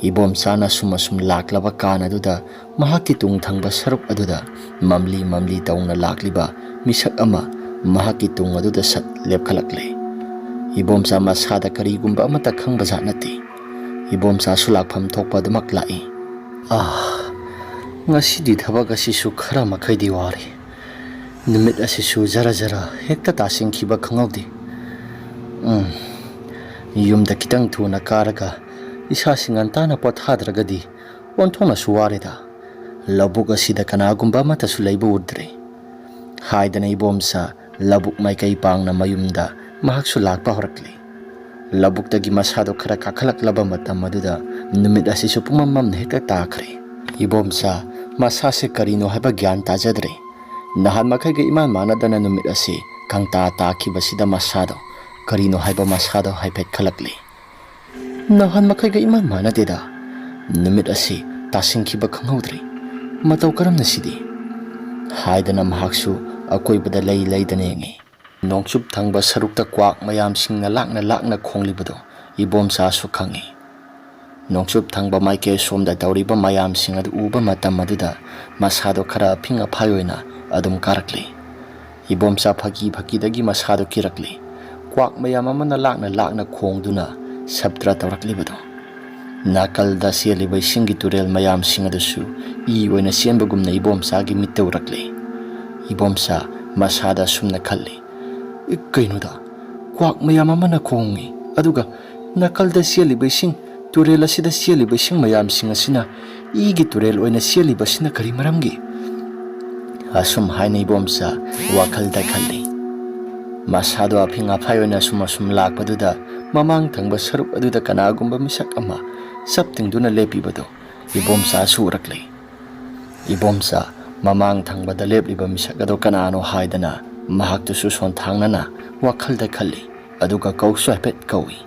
ꯏꯕꯣꯝꯆꯥꯅ ꯑꯁꯨꯝ ꯑꯁꯨꯝ ꯂꯥꯛꯂꯕ ꯀꯥꯟ ꯑꯗꯨꯗ ꯃꯍꯥꯛꯀꯤ ꯇꯨꯡ ꯊꯪꯕ ꯁꯔꯨꯛ ꯑꯗꯨꯗ ꯃꯝꯂꯤ ꯃꯝꯂꯤ ꯇꯧꯅ ꯂꯥꯛꯂꯤꯕ ꯃꯤꯁꯛ ꯑꯃ ꯃꯍꯥꯛꯀꯤ ꯇꯨꯡ ꯑꯗꯨꯗ ꯁꯠ ꯂꯦꯞꯈꯠꯂꯛꯂꯦ꯫ ꯏꯕꯣꯝꯆꯥ ꯃꯁꯥꯗ ꯀꯔꯤꯒꯨꯝꯕ ꯑꯃꯠꯇ ꯈꯪꯕꯖꯥꯠ ꯅꯠꯇꯦ꯫ ꯏꯕꯣꯝꯆꯥꯁꯨ ꯂꯥꯛꯐꯝ ꯊꯣꯛꯄ ꯑꯗꯨꯃꯛ ꯂꯥꯛꯏ꯫ ꯑꯥ, ꯉꯁꯤꯗꯤ ꯊꯕꯛ ꯑꯁꯤꯁꯨ ꯈꯔ ꯃꯈꯩꯗꯤ ꯋꯥꯔꯦ꯫ ꯅꯨꯃꯤꯠ ꯑꯁꯤꯁꯨ ꯖꯔ ꯖꯔ ꯍꯦꯛꯇ ꯇꯥꯁꯤꯟꯈꯤꯕ ꯈꯪꯍꯧꯗꯦ꯫ ꯎꯝ, ꯌꯨꯝꯗ ꯈꯤꯇꯪ ꯊꯨꯅ ꯀꯥꯔꯒ ꯏꯁꯥꯁꯤ ꯉꯟꯇꯥꯅ ꯄꯣꯊꯥꯗ꯭ꯔꯒꯗꯤ ꯑꯣꯟꯊꯣꯛꯅꯁꯨ ꯋꯥꯔꯦꯗ꯫ ꯂꯧꯕꯨꯛ ꯑꯁꯤꯗ ꯀꯅꯥꯒꯨꯝꯕ ꯑꯃꯠꯇꯁꯨ ꯂꯩꯕ ꯎꯗ꯭ꯔꯦ꯫ ꯍꯥꯏꯗꯅ ꯏꯕꯣꯝꯆꯥ ꯂꯧꯕꯨꯛ ꯃꯥꯏꯀꯩ ꯄꯥꯡꯅ ꯃꯌꯨꯝꯗ ꯃꯍꯥꯛꯁꯨ ꯂꯥꯛꯄ ꯍꯧꯔꯛꯂꯦ꯫ ꯂꯧꯕꯨꯛꯇꯒꯤ ꯃꯁꯥꯗꯣ ꯈꯔ ꯀꯥꯈꯠꯂꯛꯂꯕ ꯃꯇꯝ ꯑꯗꯨꯗ ꯅꯨꯃꯤꯠ ꯑꯁꯤꯁꯨ ꯄꯨꯝꯃꯝ ꯃꯝꯅ ꯍꯦꯛꯇ ꯇꯥꯈ꯭ꯔꯦ꯫ ꯏꯕꯣꯝꯆꯥ ꯃꯁꯥꯁꯦ ꯀꯔꯤꯅꯣ ꯍꯥꯏꯕ ꯒ꯭ꯌꯥꯟ ꯇꯥꯖꯗ꯭ꯔꯦ꯫ ꯅꯍꯥꯟ ꯃꯈꯩꯒ ꯏꯃꯥꯟ ꯃꯥꯟꯅꯗꯅ ꯅꯨꯃꯤꯠ ꯑꯁꯤ ꯈꯪꯇꯥ ꯇꯥꯈꯤꯕꯁꯤꯗ ꯃꯁꯥꯗꯣ ꯀꯔꯤꯅꯣ ꯍꯥꯏꯕ ꯃꯁꯥꯗꯣ ꯍꯥꯏꯐꯦꯠ ꯈꯜꯂꯛꯂꯦ꯫ ꯅꯍꯥꯟ ꯃꯈꯩꯒ ꯏꯃꯥꯟ ꯃꯥꯟꯅꯗꯦꯗ꯫ ꯅꯨꯃꯤꯠ ꯑꯁꯤ ꯇꯥꯁꯤꯟꯈꯤꯕ ꯈꯪꯍꯧꯗ꯭ꯔꯦ꯫ ꯃꯇꯧ ꯀꯔꯝꯅ ꯁꯤꯗꯤ? ꯍꯥꯏꯗꯅ ꯃꯍꯥꯛꯁꯨ ꯑꯀꯣꯏꯕꯗ ꯂꯩ ꯂꯩꯗꯅ ꯌꯦꯡꯉꯤ꯫ ꯅꯣꯡꯆꯨꯞ ꯊꯪꯕ ꯁꯔꯨꯛꯇ ꯀ꯭ꯋꯥꯛ ꯃꯌꯥꯝꯁꯤꯡꯅ ꯂꯥꯛꯅ ꯂꯥꯛꯅ ꯈꯣꯡꯂꯤꯕꯗꯣ ꯏꯕꯣꯝꯆꯥꯁꯨ ꯈꯪꯉꯤ꯫ ꯅꯣꯡꯆꯨꯞ ꯊꯪꯕ ꯃꯥꯏꯀꯩ ꯁꯣꯝꯗ ꯇꯧꯔꯤꯕ ꯃꯌꯥꯝꯁꯤꯡ ꯑꯗꯨ ꯎꯕ ꯃꯇꯝ ꯑꯗꯨꯗ ꯃꯁꯥꯗꯣ ꯈꯔ ꯑꯐꯤꯡ ꯑꯐꯥꯏ ꯑꯣꯏꯅ ꯑꯗꯨꯝ ꯀꯥꯔꯛꯂꯤ꯫ ꯏꯕꯣꯝꯆꯥ ꯐꯥꯒꯤ ꯐꯥꯒꯤꯗꯒꯤ ꯃꯁꯥꯗꯣ ꯀꯤꯔꯛꯂꯤ꯫ ꯀ꯭ꯋꯥꯛ ꯃꯌꯥꯝ ꯑꯃꯅ ꯂꯥꯛꯅ ꯂꯥꯛꯅ ꯈꯣꯡꯗꯨꯅ ꯁꯞꯇ꯭ꯔ ꯇꯧꯔꯛꯂꯤꯕꯗꯣ꯫ ꯅꯥꯀꯜꯗ ꯆꯦꯜꯂꯤꯕ ꯏꯁꯤꯡꯒꯤ ꯇꯨꯔꯦꯜ ꯃꯌꯥꯝꯁꯤꯡ ꯑꯗꯨꯁꯨ ꯏ ꯑꯣꯏꯅ ꯆꯦꯟꯕꯒꯨꯝꯅ ꯏꯕꯣꯝꯆꯥꯒꯤ ꯃꯤꯠꯇ ꯎꯔꯛꯂꯤ꯫ ꯏꯕꯣꯝꯆꯥ ꯃꯁꯥꯗ ꯑꯁꯨꯝꯅ ꯈꯜꯂꯤ, "ꯏ, ꯀꯩꯅꯣꯗ, ꯀ꯭ꯋꯥꯛ ꯃꯌꯥꯝ ꯑꯃꯅ ꯈꯣꯡꯉꯤ, ꯑꯗꯨꯒ ꯅꯥꯀꯜꯗ ꯆꯦꯜꯂꯤꯕ ꯏꯁꯤꯡ ꯇꯨꯔꯦꯜ ꯑꯁꯤꯗ ꯆꯦꯜꯂꯤꯕ ꯏꯁꯤꯡ ꯃꯌꯥꯝꯁꯤꯡ ꯑꯁꯤꯅ ꯏꯒꯤ ꯇꯨꯔꯦꯜ ꯑꯣꯏꯅ ꯆꯦꯜꯂꯤꯕꯁꯤꯅ ꯀꯔꯤ ꯃꯔꯝꯒꯤ?" ꯑꯁꯨꯝ ꯍꯥꯏꯅ ꯏꯕꯣꯝꯆꯥ ꯋꯥꯈꯜꯗ ꯈꯜꯂꯤ꯫ ꯃꯁꯥꯗꯣ ꯑꯐꯤꯡ ꯑꯐꯥꯏ ꯑꯣꯏꯅ ꯑꯁꯨꯝ ꯑꯁꯨꯝ ꯂꯥꯛꯄꯗꯨꯗ ꯃꯃꯥꯡ ꯊꯪꯕ ꯁꯔꯨꯛ ꯑꯗꯨꯗ ꯀꯅꯥꯒꯨꯝꯕ ꯃꯤꯁꯛ ꯑꯃ ꯆꯞ ꯇꯤꯡꯗꯨꯅ ꯂꯦꯞꯄꯤꯕꯗꯣ ꯏꯕꯣꯝꯆꯥꯁꯨ ꯎꯔꯛꯂꯦ꯫ ꯏꯕꯣꯝꯆꯥ ꯃꯃꯥꯡ ꯊꯪꯕꯗ ꯂꯦꯞꯂꯤꯕ ꯃꯤꯁꯛ ꯑꯗꯣ ꯀꯅꯥꯅꯣ ꯍꯥꯏꯗꯅ ꯃꯍꯥꯛꯇꯨꯁꯨ ꯁꯣꯟꯊꯥꯡꯅꯅ ꯋꯥꯈꯜꯗ ꯈꯜꯂꯤ꯫ ꯑꯗꯨꯒ ꯀꯧꯁꯨ ꯍꯥꯏꯐꯦꯠ ꯀꯧꯏ꯫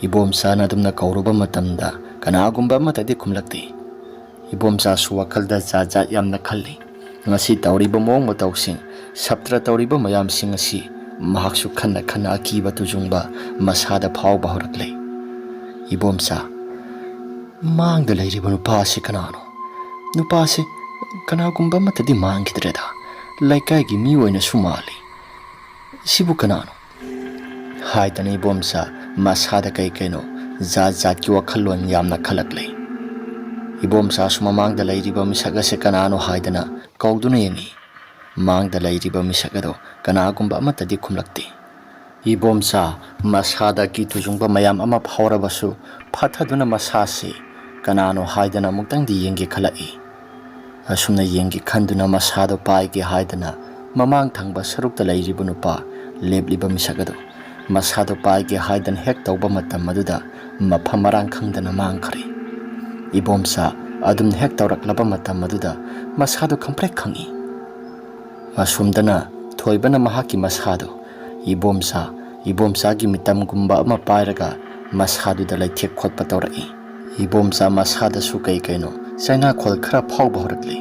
ꯏꯕꯣꯝꯆꯥꯅ ꯑꯗꯨꯝꯅ ꯀꯧꯔꯨꯕ ꯃꯇꯝꯗ ꯀꯅꯥꯒꯨꯝꯕ ꯑꯃꯠꯇꯗꯤ ꯈꯨꯝꯂꯛꯇꯦ꯫ ꯏꯕꯣꯝꯆꯥꯁꯨ ꯋꯥꯈꯜꯗ ꯖꯥꯠ ꯖꯥꯠ ꯌꯥꯝꯅ ꯈꯜꯂꯤ꯫ ꯉꯁꯤ ꯇꯧꯔꯤꯕ ꯃꯑꯣꯡ ꯃꯇꯧꯁꯤꯡ, ꯁꯞꯇ꯭ꯔ ꯇꯧꯔꯤꯕ ꯃꯌꯥꯝꯁꯤꯡ ꯑꯁꯤ ꯃꯍꯥꯛꯁꯨ ꯈꯟꯅ ꯈꯟꯅ ꯑꯀꯤꯕ ꯇꯨꯖꯨꯡꯕ ꯃꯁꯥꯗ ꯐꯥꯎꯕ ꯍꯧꯔꯛꯂꯦ꯫ ꯏꯕꯣꯝꯆꯥ, ꯃꯥꯡꯗ ꯂꯩꯔꯤꯕ ꯅꯨꯄꯥ ꯑꯁꯤ ꯀꯅꯥꯅꯣ? ꯅꯨꯄꯥ ꯑꯁꯤ ꯀꯅꯥꯒꯨꯝꯕ ꯑꯃꯠꯇꯗꯤ ꯃꯥꯟꯈꯤꯗ꯭ꯔꯦꯗ꯫ ꯂꯩꯀꯥꯏꯒꯤ ꯃꯤ ꯑꯣꯏꯅꯁꯨ ꯃꯥꯜꯂꯤ꯫ ꯁꯤꯕꯨ ꯀꯅꯥꯅꯣ? ꯍꯥꯏꯗꯅ ꯏꯕꯣꯝꯆꯥ ꯃꯁꯥꯗ ꯀꯩ ꯀꯩꯅꯣ ꯖꯥꯠ ꯖꯥꯠꯀꯤ ꯋꯥꯈꯜꯂꯣꯟ ꯌꯥꯝꯅ ꯈꯜꯂꯛꯂꯦ꯫ ꯏꯕꯣꯝꯆꯥꯁꯨ ꯃꯃꯥꯡꯗ ꯂꯩꯔꯤꯕ ꯃꯤꯁꯛ ꯑꯁꯦ ꯀꯅꯥꯅꯣ ꯍꯥꯏꯗꯅ ꯀꯧꯗꯨꯅ ꯌꯦꯡꯉꯤ꯫ ꯃꯥꯡꯗ ꯂꯩꯔꯤꯕ ꯃꯤꯁꯛ ꯑꯗꯣ ꯀꯅꯥꯒꯨꯝꯕ ꯑꯃꯠꯇꯗꯤ ꯈꯨꯝꯂꯛꯇꯦ꯫ ꯏꯕꯣꯝꯆꯥ ꯃꯁꯥꯗ ꯀꯤ ꯇꯨꯖꯨꯡꯕ ꯃꯌꯥꯝ ꯑꯃ ꯐꯥꯎꯔꯕꯁꯨ ꯐꯥꯊꯗꯨꯅ ꯃꯁꯥꯁꯤ ꯀꯅꯥꯅꯣ ꯍꯥꯏꯗꯅ ꯑꯃꯨꯛꯇꯪꯗꯤ ꯌꯦꯡꯒꯦ ꯈꯜꯂꯛꯏ꯫ ꯑꯁꯨꯝꯅ ꯌꯦꯡꯒꯦ ꯈꯟꯗꯨꯅ ꯃꯁꯥꯗꯣ ꯄꯥꯏꯒꯦ ꯍꯥꯏꯗꯅ ꯃꯃꯥꯡ ꯊꯪꯕ ꯁꯔꯨꯛꯇ ꯂꯩꯔꯤꯕ ꯅꯨꯄꯥ ꯂꯦꯞꯂꯤꯕ ꯃꯤꯁꯛ ꯑꯗꯣ ꯃꯁꯥꯗꯣ ꯄꯥꯏꯒꯦ ꯍꯥꯏꯗꯅ ꯍꯦꯛ ꯇꯧꯕ ꯃꯇꯝ ꯑꯗꯨꯗ ꯃꯐꯝ ꯃꯔꯥꯡ ꯈꯪꯗꯅ ꯃꯥꯡꯈ꯭ꯔꯦ꯫ ꯏꯕꯣꯝꯆꯥ ꯑꯗꯨꯝꯅ ꯍꯦꯛ ꯇꯧꯔꯛꯂꯕ ꯃꯇꯝ ꯑꯗꯨꯗ ꯃꯁꯥꯗꯣ ꯈꯪꯄ꯭ꯔꯦꯛ ꯈꯪꯉꯤ꯫ ꯑꯁꯨꯝꯗꯅ ꯊꯣꯏꯕꯅ ꯃꯍꯥꯛꯀꯤ ꯃꯁꯥꯗꯣ ꯏꯕꯣꯝꯆꯥ, ꯏꯕꯣꯝꯆꯥꯒꯤ ꯃꯤꯇꯝꯒꯨꯝꯕ ꯑꯃ ꯄꯥꯏꯔꯒ ꯃꯁꯥꯗꯨꯗ ꯂꯩꯊꯦꯛ ꯈꯣꯠꯄ ꯇꯧꯔꯛꯏ꯫ ꯏꯕꯣꯝꯆꯥ ꯃꯁꯥꯗꯁꯨ ꯀꯩ ꯀꯩꯅꯣ ꯆꯩꯅꯥꯈꯣꯜ ꯈꯔ ꯐꯥꯎꯕ ꯍꯧꯔꯛꯂꯤ꯫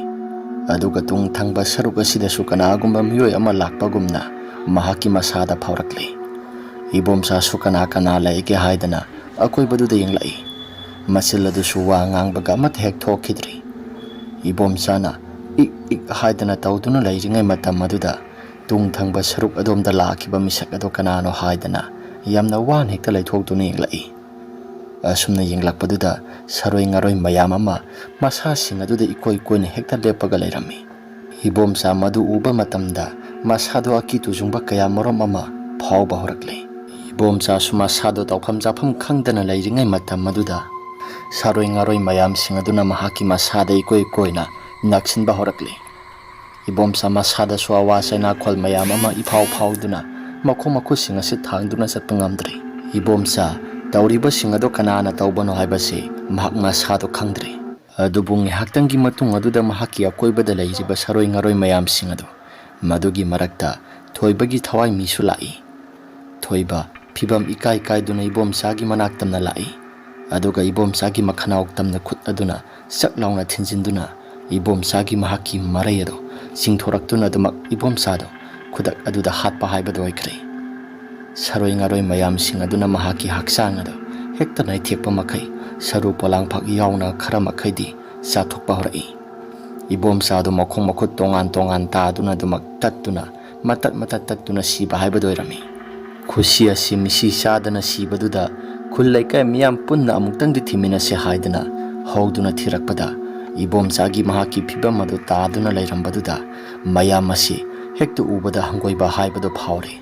ꯑꯗꯨꯒ ꯇꯨꯡ ꯊꯪꯕ ꯁꯔꯨꯛ ꯑꯁꯤꯗꯁꯨ ꯀꯅꯥꯒꯨꯝꯕ ꯃꯤꯑꯣꯏ ꯑꯃ ꯂꯥꯛꯄꯒꯨꯝꯅ ꯃꯍꯥꯛꯀꯤ ꯃꯁꯥꯗ ꯐꯥꯎꯔꯛꯂꯤ꯫ ꯏꯕꯣꯝꯆꯥꯁꯨ ꯀꯅꯥ ꯀꯅꯥ ꯂꯩꯒꯦ ꯍꯥꯏꯗꯅ ꯑꯀꯣꯏꯕꯗꯨꯗ ꯌꯦꯡꯂꯛꯏ꯫ ꯃꯆꯤꯜ ꯑꯗꯨꯁꯨ ꯋꯥ ꯉꯥꯡꯕꯒ ꯑꯃꯠꯇ ꯍꯦꯛ ꯊꯣꯛꯈꯤꯗ꯭ꯔꯤ꯫ ꯏꯕꯣꯝꯆꯥꯅ ꯏꯛ ꯏꯛ ꯍꯥꯏꯗꯅ ꯇꯧꯗꯨꯅ ꯂꯩꯔꯤꯉꯩ ꯃꯇꯝ ꯑꯗꯨꯗ ꯇꯨꯡ ꯊꯪꯕ ꯁꯔꯨꯛ ꯑꯗꯣꯝꯗ ꯂꯥꯛꯈꯤꯕ ꯃꯤꯁꯛ ꯑꯗꯣ ꯀꯅꯥꯅꯣ ꯍꯥꯏꯗꯅ ꯌꯥꯝꯅ ꯋꯥꯅ ꯍꯦꯛꯇ ꯂꯩꯊꯣꯛꯇꯨꯅ ꯌꯦꯡꯂꯛꯏ꯫ ꯑꯁꯨꯝꯅ ꯌꯦꯡꯂꯛꯄꯗꯨꯗ ꯁꯥꯔꯣꯏ ꯉꯥꯔꯣꯏ ꯃꯌꯥꯝ ꯑꯃ ꯃꯁꯥꯁꯤꯡ ꯑꯗꯨꯗ ꯏꯀꯣꯏ ꯀꯣꯏꯅ ꯍꯦꯛꯇ ꯂꯦꯞꯄꯒ ꯂꯩꯔꯝꯃꯤ꯫ ꯏꯕꯣꯝꯆꯥ ꯃꯗꯨ ꯎꯕ ꯃꯇꯝꯗ ꯃꯁꯥꯗꯣ ꯑꯀꯤ ꯇꯨꯖꯨꯡꯕ ꯀꯌꯥ ꯃꯔꯨꯝ ꯑꯃ ꯐꯥꯎꯕ ꯍꯧꯔꯛꯂꯦ꯫ ꯏꯕꯣꯝꯆꯥꯁꯨ ꯃꯁꯥꯗꯣ ꯇꯧꯐꯝ ꯆꯥꯐꯝ ꯈꯪꯗꯅ ꯂꯩꯔꯤꯉꯩ ꯃꯇꯝ ꯑꯗꯨꯗ ꯁꯥꯔꯣꯏ ꯉꯥꯔꯣꯏ ꯃꯌꯥꯝꯁꯤꯡ ꯑꯗꯨꯅ ꯃꯍꯥꯛꯀꯤ ꯃꯁꯥꯗ ꯏꯀꯣꯏ ꯀꯣꯏꯅ ꯅꯛꯁꯤꯟꯕ ꯍꯧꯔꯛꯂꯦ꯫ ꯏꯕꯣꯝꯆꯥ ꯃꯁꯥꯗꯁꯨ ꯑꯋꯥ ꯆꯩꯅꯥꯈꯣꯜ ꯃꯌꯥꯝ ꯑꯃ ꯏꯐꯥꯎ ꯐꯥꯎꯗꯨꯅ ꯃꯈꯣꯡ ꯃꯈꯨꯠꯁꯤꯡ ꯑꯁꯤ ꯊꯥꯡꯗꯨꯅ ꯆꯠꯄ ꯉꯝꯗ꯭ꯔꯦ꯫ ꯏꯕꯣꯝꯆꯥ ꯇꯧꯔꯤꯕꯁꯤꯡ ꯑꯗꯨ ꯀꯅꯥꯅ ꯇꯧꯕꯅꯣ ꯍꯥꯏꯕꯁꯤ ꯃꯍꯥꯛ ꯃꯁꯥꯗꯣ ꯈꯪꯗ꯭ꯔꯦ꯫ ꯑꯗꯨꯕꯨ ꯉꯥꯏꯍꯥꯛꯇꯪꯒꯤ ꯃꯇꯨꯡ ꯑꯗꯨꯗ ꯃꯍꯥꯛꯀꯤ ꯑꯀꯣꯏꯕꯗ ꯂꯩꯔꯤꯕ ꯁꯥꯔꯣꯏ ꯉꯥꯔꯣꯏ ꯃꯌꯥꯝꯁꯤꯡ ꯑꯗꯣ, ꯃꯗꯨꯒꯤ ꯃꯔꯛꯇ ꯊꯣꯏꯕꯒꯤ ꯊꯋꯥꯏ ꯃꯤꯁꯨ ꯂꯥꯛꯏ꯫ ꯊꯣꯏꯕ ꯐꯤꯕꯝ ꯏꯀꯥꯏ ꯀꯥꯏꯗꯨꯅ ꯏꯕꯣꯝꯆꯥꯒꯤ ꯃꯅꯥꯛ ꯇꯝꯅ ꯂꯥꯛꯏ꯫ ꯑꯗꯨꯒ ꯏꯕꯣꯝꯆꯥꯒꯤ ꯃꯈꯅꯥꯎ ꯇꯝꯅ ꯈꯨꯠ ꯑꯗꯨꯅ ꯆꯛ ꯂꯥꯎꯅ ꯊꯤꯟꯖꯤꯟꯗꯨꯅ ꯏꯕꯣꯝꯆꯥꯒꯤ ꯃꯍꯥꯛꯀꯤ ꯃꯔꯩ ꯑꯗꯣ ꯆꯤꯡꯊꯣꯔꯛꯇꯨꯅ ꯑꯗꯨꯃꯛ ꯏꯕꯣꯝꯆꯥꯗꯣ ꯈꯨꯗꯛ ꯑꯗꯨꯗ ꯍꯥꯠꯄ ꯍꯥꯏꯕꯗꯨ ꯑꯣꯏꯈ꯭ꯔꯦ꯫ ꯁꯥꯔꯣꯏ ꯉꯥꯔꯣꯏ ꯃꯌꯥꯝꯁꯤꯡ ꯑꯗꯨꯅ ꯃꯍꯥꯛꯀꯤ ꯍꯛꯆꯥꯡ ꯑꯗꯨ ꯍꯦꯛꯇ ꯅꯩꯊꯦꯛꯄ ꯃꯈꯩ ꯁꯔꯨ ꯄꯣꯂꯥꯡ ꯐꯛ ꯌꯥꯎꯅ ꯈꯔ ꯃꯈꯩꯗꯤ ꯆꯥꯊꯣꯛꯄ ꯍꯧꯔꯛꯏ꯫ ꯏꯕꯣꯝꯆꯥꯗꯨ ꯃꯈꯣꯡ ꯃꯈꯨꯠ ꯇꯣꯉꯥꯟ ꯇꯣꯉꯥꯟ ꯇꯥꯗꯨꯅ ꯑꯗꯨꯃꯛ ꯇꯠꯇꯨꯅ ꯃꯇꯠ ꯃꯇꯠ ꯇꯠꯇꯨꯅ ꯁꯤꯕ ꯍꯥꯏꯕꯗꯨ ꯑꯣꯏꯔꯝꯃꯤ꯫ ꯈꯨꯁꯤ ꯑꯁꯤ ꯃꯤꯁꯤ ꯆꯥꯗꯅ ꯁꯤꯕꯗꯨꯗ ꯈꯨꯜ ꯂꯩꯀꯥꯏ ꯃꯤꯌꯥꯝ ꯄꯨꯟꯅ ꯑꯃꯨꯛꯇꯪꯗꯤ ꯊꯤꯃꯤꯟꯅꯁꯦ ꯍꯥꯏꯗꯨꯅ ꯍꯧꯗꯨꯅ ꯊꯤꯔꯛꯄꯗ ꯏꯕꯣꯝꯆꯥꯒꯤ ꯃꯍꯥꯛꯀꯤ ꯐꯤꯕꯝ ꯑꯗꯨ ꯇꯥꯗꯨꯅ ꯂꯩꯔꯝꯕꯗꯨꯗ ꯃꯌꯥꯝ ꯑꯁꯤ ꯍꯦꯛꯇ ꯎꯕꯗ ꯍꯪꯒꯣꯏꯕ ꯍꯥꯏꯕꯗꯨ ꯐꯥꯎꯔꯦ꯫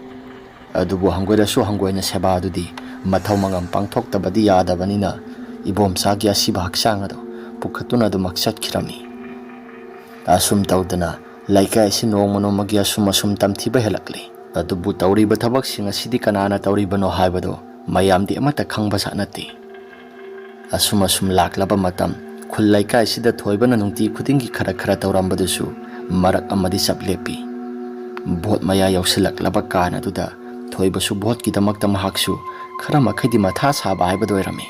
ꯑꯗꯨꯕꯨ ꯍꯪꯒꯣꯏꯔꯁꯨ ꯍꯪꯒꯣꯏꯅ ꯁꯦꯕꯥ ꯑꯗꯨꯗꯤ ꯃꯊꯧ ꯃꯉꯝ ꯄꯥꯡꯊꯣꯛꯇꯕꯗꯤ ꯌꯥꯗꯕꯅꯤꯅ ꯏꯕꯣꯝꯆꯥꯒꯤ ꯑꯁꯤꯕ ꯍꯛꯆꯥꯡ ꯑꯗꯨ ꯄꯨꯈꯠꯇꯨꯅ ꯑꯗꯨꯃꯛ ꯆꯠꯈꯤꯔꯝꯃꯤ꯫ ꯑꯁꯨꯝ ꯇꯧꯗꯅ ꯂꯩꯀꯥꯏ ꯑꯁꯤ ꯅꯣꯡꯃ ꯅꯣꯡꯃꯒꯤ ꯑꯁꯨꯝ ꯑꯁꯨꯝ ꯇꯝꯊꯤꯕ ꯍꯦꯜꯂꯛꯂꯤ꯫ ꯑꯗꯨꯕꯨ ꯇꯧꯔꯤꯕ ꯊꯕꯛꯁꯤꯡ ꯑꯁꯤꯗꯤ ꯀꯅꯥꯅ ꯇꯧꯔꯤꯕꯅꯣ ꯍꯥꯏꯕꯗꯨ ꯃꯌꯥꯝꯗꯤ ꯑꯃꯠꯇ ꯈꯪꯕ ꯖꯥꯠ ꯅꯠꯇꯦ꯫ ꯑꯁꯨꯝ ꯑꯁꯨꯝ ꯂꯥꯛꯂꯕ ꯃꯇꯝ ꯈꯨꯜ ꯂꯩꯀꯥꯏꯁꯤꯗ ꯊꯣꯏꯕꯅ ꯅꯨꯡꯇꯤ ꯈꯨꯗꯤꯡꯒꯤ ꯈꯔ ꯈꯔ ꯇꯧꯔꯝꯕꯗꯨꯁꯨ ꯃꯔꯛ ꯑꯃꯗꯤ ꯆꯞ ꯂꯦꯞꯄꯤ꯫ ꯚꯣꯠ ꯃꯌꯥ ꯌꯧꯁꯤꯜꯂꯛꯂꯕ ꯀꯥꯟ ꯑꯗꯨꯗ ꯊꯣꯏꯕꯁꯨ ꯚꯣꯠꯀꯤꯗꯃꯛꯇ ꯃꯍꯥꯛꯁꯨ ꯈꯔ ꯃꯈꯩꯗꯤ ꯃꯊꯥ ꯁꯥꯕ ꯍꯥꯏꯕꯗꯨ ꯑꯣꯏꯔꯝꯃꯤ꯫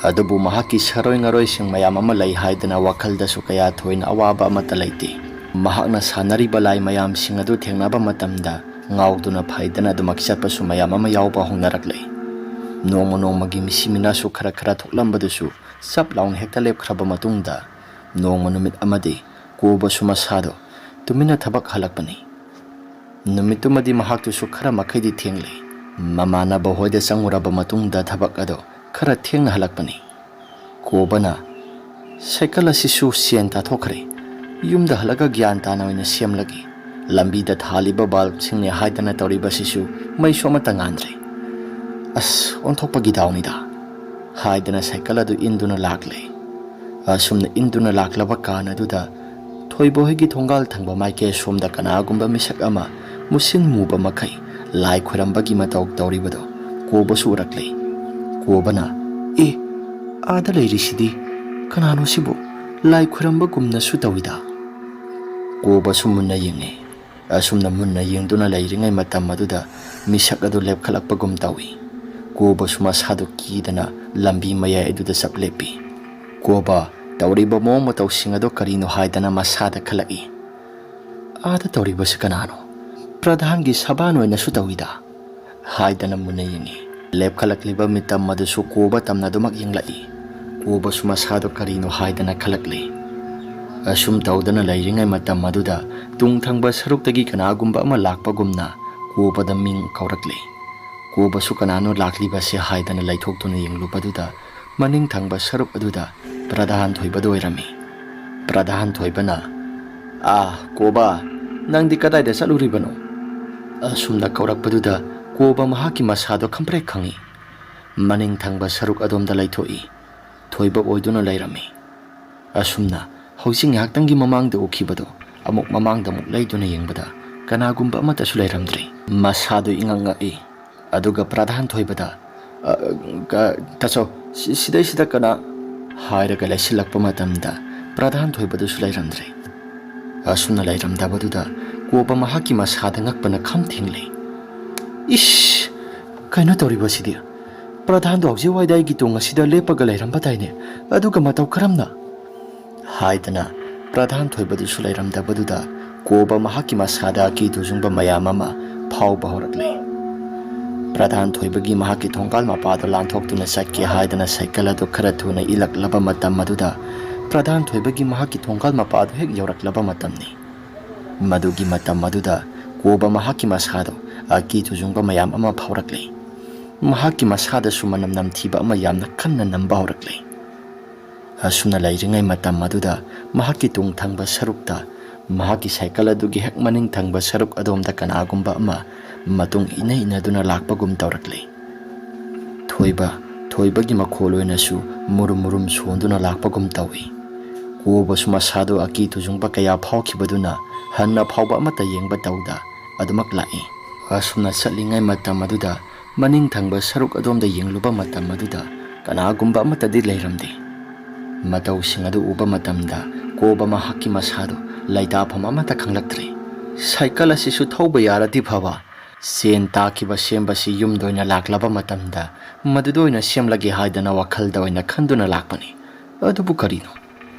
ꯑꯗꯨꯕꯨ ꯃꯍꯥꯛꯀꯤ ꯁꯔꯣꯏ ꯉꯔꯣꯏꯁꯤꯡ ꯃꯌꯥꯝ ꯑꯃ ꯂꯩ ꯍꯥꯏꯗꯅ ꯋꯥꯈꯜꯗꯁꯨ ꯀꯌꯥ ꯊꯣꯏꯅ ꯑꯋꯥꯕ ꯑꯃꯠꯇ ꯂꯩꯇꯦ꯫ ꯃꯍꯥꯛꯅ ꯁꯥꯟꯅꯔꯤꯕ ꯂꯥꯏ ꯃꯌꯥꯝꯁꯤꯡ ꯑꯗꯨ ꯊꯦꯡꯅꯕ ꯃꯇꯝꯗ ꯉꯥꯎꯗꯨꯅ ꯐꯩꯗꯅ ꯑꯗꯨꯃꯛ ꯆꯠꯄꯁꯨ ꯃꯌꯥꯝ ꯑꯃ ꯌꯥꯎꯕ ꯍꯧꯅꯔꯛꯂꯦ꯫ ꯅꯣꯡꯃ ꯅꯣꯡꯃꯒꯤ ꯃꯤꯁꯤ ꯃꯤꯅꯥꯁꯨ ꯈꯔ ꯈꯔ ꯊꯣꯛꯂꯝꯕꯗꯨꯁꯨ ꯆꯞ ꯂꯥꯎꯅ ꯍꯦꯛꯇ ꯂꯦꯞꯈ꯭ꯔꯕ ꯃꯇꯨꯡꯗ ꯅꯣꯡꯃ ꯅꯨꯃꯤꯠ ꯑꯃꯗꯤ ꯀꯣꯕꯁꯨ ꯃꯁꯥꯗꯣ ꯇꯨꯃꯤꯟꯅ ꯊꯕꯛ ꯍꯜꯂꯛꯄꯅꯤ꯫ ꯅꯨꯃꯤꯠꯇꯨꯃꯗꯤ ꯃꯍꯥꯛꯇꯨꯁꯨ ꯈꯔ ꯃꯈꯩꯗꯤ ꯊꯦꯡꯂꯦ꯫ ꯃꯃꯥꯟꯅꯕ ꯍꯣꯏꯗ ꯆꯪꯉꯨꯔꯕ ꯃꯇꯨꯡꯗ ꯊꯕꯛ ꯑꯗꯣ ꯈꯔ ꯊꯦꯡꯅ ꯍꯜꯂꯛꯄꯅꯤ꯫ ꯀꯣꯕꯅ ꯁꯥꯏꯀꯜ ꯑꯁꯤꯁꯨ ꯆꯦꯟ ꯇꯥꯊꯣꯛꯈ꯭ꯔꯦ꯫ ꯌꯨꯝꯗ ꯍꯜꯂꯒ ꯒ꯭ꯌꯥꯟ ꯇꯥꯅ ꯑꯣꯏꯅ ꯁꯦꯝꯂꯒꯦ꯫ ꯂꯝꯕꯤꯗ ꯊꯥꯜꯂꯤꯕ ꯕꯜꯕꯁꯤꯡꯅꯦ ꯍꯥꯏꯗꯅ ꯇꯧꯔꯤꯕꯁꯤꯁꯨ ꯃꯩꯁꯨ ꯑꯃꯠꯇ ꯉꯥꯟꯗ꯭ꯔꯦ꯫ ꯑꯁ, ꯑꯣꯟꯊꯣꯛꯄꯒꯤ ꯗꯥꯎꯅꯤꯗ ꯍꯥꯏꯗꯅ ꯁꯥꯏꯀꯜ ꯑꯗꯨ ꯏꯟꯗꯨꯅ ꯂꯥꯛꯂꯦ꯫ ꯑꯁꯨꯝꯅ ꯏꯟꯗꯨꯅ ꯂꯥꯛꯂꯕ ꯀꯥꯟ ꯑꯗꯨꯗ ꯊꯣꯏꯕ ꯍꯣꯏꯒꯤ ꯊꯣꯡꯒꯥꯜ ꯊꯪꯕ ꯃꯥꯏꯀꯩ ꯁꯣꯝꯗ ꯀꯅꯥꯒꯨꯝꯕ ꯃꯤꯁꯛ ꯑꯃ ꯃꯨꯁꯤꯟ ꯃꯨꯕ ꯃꯈꯩ ꯂꯥꯏ ꯈꯣꯏꯔꯝꯕꯒꯤ ꯃꯇꯧ ꯇꯧꯔꯤꯕꯗꯣ ꯀꯣꯕꯁꯨ ꯎꯔꯛꯂꯦ꯫ ꯀꯣꯕꯅ, "ꯑꯦ, ꯑꯥꯗ ꯂꯩꯔꯤꯁꯤꯗꯤ ꯀꯅꯥꯅꯣ ꯁꯤꯕꯨ?" ꯂꯥꯏ ꯈꯨꯔꯝꯕꯒꯨꯝꯅꯁꯨ ꯇꯧꯏꯗ꯫ ꯀꯣꯕꯁꯨ ꯃꯨꯟꯅ ꯌꯦꯡꯉꯤ꯫ ꯑꯁꯨꯝꯅ ꯃꯨꯟꯅ ꯌꯦꯡꯗꯨꯅ ꯂꯩꯔꯤꯉꯩ ꯃꯇꯝ ꯑꯗꯨꯗ ꯃꯤꯁꯛ ꯑꯗꯨ ꯂꯦꯞꯈꯠꯂꯛꯄꯒꯨꯝ ꯇꯧꯏ꯫ ꯀꯣꯕꯁꯨ ꯃꯁꯥꯗꯨ ꯀꯤꯗꯅ ꯂꯝꯕꯤ ꯃꯌꯥꯏ ꯑꯗꯨꯗ ꯆꯞ ꯂꯦꯞꯄꯤ꯫ ꯀꯣꯕ, ꯇꯧꯔꯤꯕ ꯃꯑꯣꯡ ꯃꯇꯧꯁꯤꯡ ꯑꯗꯣ ꯀꯔꯤꯅꯣ ꯍꯥꯏꯗꯅ ꯃꯁꯥꯗ ꯈꯜꯂꯛꯏ꯫ "ꯑꯥꯗ ꯇꯧꯔꯤꯕꯁꯤ ꯀꯅꯥꯅꯣ? ꯄ꯭ꯔꯙꯥꯟꯒꯤ ꯁꯕꯥꯟ ꯑꯣꯏꯅꯁꯨ ꯇꯧꯏꯗ" ꯍꯥꯏꯗꯅ ꯃꯨꯟꯅ ꯌꯦꯡꯉꯤ꯫ ꯂꯦꯞꯈꯠꯂꯛꯂꯤꯕ ꯃꯤꯇꯝ ꯑꯗꯨꯁꯨ ꯀꯣꯕ ꯇꯝꯅ ꯑꯗꯨꯃꯛ ꯌꯦꯡꯂꯛꯏ꯫ ꯀꯣꯕꯁꯨ ꯃꯁꯥꯗꯣ ꯀꯔꯤꯅꯣ ꯍꯥꯏꯗꯅ ꯈꯜꯂꯛꯂꯤ꯫ ꯑꯁꯨꯝ ꯇꯧꯗꯅ ꯂꯩꯔꯤꯉꯩ ꯃꯇꯝ ꯑꯗꯨꯗ ꯇꯨꯡ ꯊꯪꯕ ꯁꯔꯨꯛꯇꯒꯤ ꯀꯅꯥꯒꯨꯝꯕ ꯑꯃ ꯂꯥꯛꯄꯒꯨꯝꯅ ꯀꯣꯕꯗ ꯃꯤꯡ ꯀꯧꯔꯛꯂꯤ꯫ ꯀꯣꯕꯁꯨ "ꯀꯅꯥꯅꯣ ꯂꯥꯛꯂꯤꯕꯁꯦ?" ꯍꯥꯏꯗꯅ ꯂꯩꯊꯣꯛꯇꯨꯅ ꯌꯦꯡꯂꯨꯕꯗꯨꯗ ꯃꯅꯤꯡ ꯊꯪꯕ ꯁꯔꯨꯛ ꯑꯗꯨꯗ ꯄ꯭ꯔꯙꯥꯟ ꯊꯣꯏꯕꯗꯨ ꯑꯣꯏꯔꯝꯃꯤ꯫ ꯄ꯭ꯔꯙꯥꯟ ꯊꯣꯏꯕꯅ, "ꯑꯥ, ꯀꯣꯕ, ꯅꯪꯗꯤ ꯀꯗꯥꯏꯗ ꯆꯠꯂꯨꯔꯤꯕꯅꯣ?" ꯑꯁꯨꯝꯅ ꯀꯧꯔꯛꯄꯗꯨꯗ ꯀꯣꯕ ꯃꯍꯥꯛꯀꯤ ꯃꯁꯥꯗꯣ ꯈꯪꯄ꯭ꯔꯦꯛ ꯈꯪꯏ꯫ ꯃꯅꯤꯡ ꯊꯪꯕ ꯁꯔꯨꯛ ꯑꯗꯣꯝꯗ ꯂꯩꯊꯣꯛꯏ꯫ ꯊꯣꯏꯕ ꯑꯣꯏꯗꯨꯅ ꯂꯩꯔꯝꯃꯤ꯫ ꯑꯁꯨꯝꯅ ꯍꯧꯖꯤꯛ ꯉꯥꯏꯍꯥꯛꯇꯪꯒꯤ ꯃꯃꯥꯡꯗ ꯎꯈꯤꯕꯗꯣ ꯑꯃꯨꯛ ꯃꯃꯥꯡꯗ ꯑꯃꯨꯛ ꯂꯩꯗꯨꯅ ꯌꯦꯡꯕꯗ ꯀꯅꯥꯒꯨꯝꯕ ꯑꯃꯠꯇꯁꯨ ꯂꯩꯔꯝꯗ꯭ꯔꯦ꯫ ꯃꯁꯥꯗꯨ ꯏꯉꯛ ꯉꯛꯏ꯫ ꯑꯗꯨꯒ ꯄ꯭ꯔꯙꯥꯟ ꯊꯣꯏꯕꯗ, "ꯑ, ꯀ-, ꯇꯥꯆꯧ, ꯁꯤ-, ꯁꯤꯗꯩꯁꯤꯗ ꯀꯅꯥ?" ꯍꯥꯏꯔꯒ ꯂꯩꯁꯤꯜꯂꯛꯄ ꯃꯇꯝꯗ ꯄ꯭ꯔꯙꯥꯟ ꯊꯣꯏꯕꯗꯨꯁꯨ ꯂꯩꯔꯝꯗ꯭ꯔꯦ꯫ ꯑꯁꯨꯝꯅ ꯂꯩꯔꯝꯗꯕꯗꯨꯗ ꯀꯣꯕ ꯃꯍꯥꯛꯀꯤ ꯃꯁꯥꯗ ꯉꯛꯄꯅ ꯈꯝ ꯊꯦꯡꯂꯦ꯫ "ꯏꯁ! ꯀꯩꯅꯣ ꯇꯧꯔꯤꯕꯁꯤꯗꯤ? ꯄ꯭ꯔꯙꯥꯟꯗꯣ ꯍꯧꯖꯤꯛ ꯋꯥꯏꯗ ꯑꯩꯒꯤ ꯇꯨꯡ ꯑꯁꯤꯗ ꯂꯦꯞꯄꯒ ꯂꯩꯔꯝꯕ ꯇꯥꯏꯅꯦ, ꯑꯗꯨꯒ ꯃꯇꯧ ꯀꯔꯝꯅ?" ꯍꯥꯏꯗꯅ ꯄ꯭ꯔꯙꯥꯟ ꯊꯣꯏꯕꯗꯨꯁꯨ ꯂꯩꯔꯝꯗꯕꯗꯨꯗ ꯀꯣꯕ ꯃꯍꯥꯛꯀꯤ ꯃꯁꯥꯗ ꯑꯀꯤ ꯇꯨꯖꯨꯡꯕ ꯃꯌꯥꯝ ꯑꯃ ꯐꯥꯎꯕ ꯍꯧꯔꯛꯂꯦ꯫ ꯄ꯭ꯔꯙꯥꯟ ꯊꯣꯏꯕꯒꯤ ꯃꯍꯥꯛꯀꯤ ꯊꯣꯡꯒꯥꯜ ꯃꯄꯥꯗꯨ ꯂꯥꯟꯊꯣꯛꯇꯨꯅ ꯆꯠꯀꯦ ꯍꯥꯏꯗꯅ ꯁꯥꯏꯀꯜ ꯑꯗꯨ ꯈꯔ ꯊꯨꯅ ꯏꯜꯂꯛꯂꯕ ꯃꯇꯝ ꯑꯗꯨꯗ ꯄ꯭ꯔꯙꯥꯟ ꯊꯣꯏꯕꯒꯤ ꯃꯍꯥꯛꯀꯤ ꯊꯣꯡꯒꯥꯜ ꯃꯄꯥꯗꯨ ꯍꯦꯛ ꯌꯧꯔꯛꯂꯕ ꯃꯇꯝꯅꯤ꯫ ꯃꯗꯨꯒꯤ ꯃꯇꯝ ꯑꯗꯨꯗ ꯀꯣꯕ ꯃꯍꯥꯛꯀꯤ ꯃꯁꯥꯗ ꯑꯀꯤ ꯇꯨꯖꯨꯡꯕ ꯃꯌꯥꯝ ꯑꯃ ꯐꯥꯎꯔꯛꯂꯦ꯫ ꯃꯍꯥꯛꯀꯤ ꯃꯁꯥꯗꯁꯨ ꯃꯅꯝ ꯅꯝꯊꯤꯕ ꯑꯃ ꯌꯥꯝꯅ ꯀꯟꯅ ꯅꯝꯕ ꯍꯧꯔꯛꯂꯦ꯫ ꯑꯁꯨꯝꯅ ꯂꯩꯔꯤꯉꯩ ꯃꯇꯝ ꯑꯗꯨꯗ ꯃꯍꯥꯛꯀꯤ ꯇꯨꯡ ꯊꯪꯕ ꯁꯔꯨꯛꯇ, ꯃꯍꯥꯛꯀꯤ ꯁꯥꯏꯀꯜ ꯑꯗꯨꯒꯤ ꯍꯦꯛ ꯃꯅꯤꯡ ꯊꯪꯕ ꯁꯔꯨꯛ ꯑꯗꯣꯝꯗ ꯀꯅꯥꯒꯨꯝꯕ ꯑꯃ ꯃꯇꯨꯡ ꯏꯟꯅ ꯏꯟꯅꯗꯨꯅ ꯂꯥꯛꯄꯒꯨꯝ ꯇꯧꯔꯛꯂꯦ꯫ ꯊꯣꯏꯕ, ꯊꯣꯏꯕꯒꯤ ꯃꯈꯣꯜ ꯑꯣꯏꯅꯁꯨ ꯃꯨꯔꯨꯝ ꯃꯨꯔꯨꯝ ꯁꯣꯟꯗꯨꯅ ꯂꯥꯛꯄꯒꯨꯝ ꯇꯧꯏ꯫ ꯀꯣꯕꯁꯨ ꯃꯁꯥꯗꯨ ꯑꯀꯤ ꯇꯨꯖꯨꯡꯕ ꯀꯌꯥ ꯐꯥꯎꯈꯤꯕꯗꯨꯅ ꯍꯟꯅ ꯐꯥꯎꯕ ꯑꯃꯠꯇ ꯌꯦꯡꯕ ꯇꯧꯗ ꯑꯗꯨꯃꯛ ꯂꯥꯛꯏ꯫ ꯑꯁꯨꯝꯅ ꯆꯠꯂꯤꯉꯩ ꯃꯇꯝ ꯑꯗꯨꯗ ꯃꯅꯤꯡ ꯊꯪꯕ ꯁꯔꯨꯛ ꯑꯗꯣꯝꯗ ꯌꯦꯡꯂꯨꯕ ꯃꯇꯝ ꯑꯗꯨꯗ ꯀꯅꯥꯒꯨꯝꯕ ꯑꯃꯠꯇꯗꯤ ꯂꯩꯔꯝꯗꯦ꯫ ꯃꯇꯧꯁꯤꯡ ꯑꯗꯨ ꯎꯕ ꯃꯇꯝꯗ ꯀꯣꯕ ꯃꯍꯥꯛꯀꯤ ꯃꯁꯥꯗꯨ ꯂꯩꯇꯥꯐꯝ ꯑꯃꯠꯇ ꯈꯪꯂꯛꯇ꯭ꯔꯦ꯫ ꯁꯥꯏꯀꯜ ꯑꯁꯤꯁꯨ ꯊꯧꯕ ꯌꯥꯔꯗꯤ ꯐꯕ, ꯁꯦꯟ ꯇꯥꯈꯤꯕ ꯁꯦꯝꯕꯁꯤ ꯌꯨꯝꯗ ꯑꯣꯏꯅ ꯂꯥꯛꯂꯕ ꯃꯇꯝꯗ ꯃꯗꯨꯗ ꯑꯣꯏꯅ ꯁꯦꯝꯂꯒꯦ ꯍꯥꯏꯗꯅ ꯋꯥꯈꯜꯗ ꯑꯣꯏꯅ ꯈꯟꯗꯨꯅ ꯂꯥꯛꯄꯅꯤ꯫ ꯑꯗꯨꯕꯨ ꯀꯔꯤꯅꯣ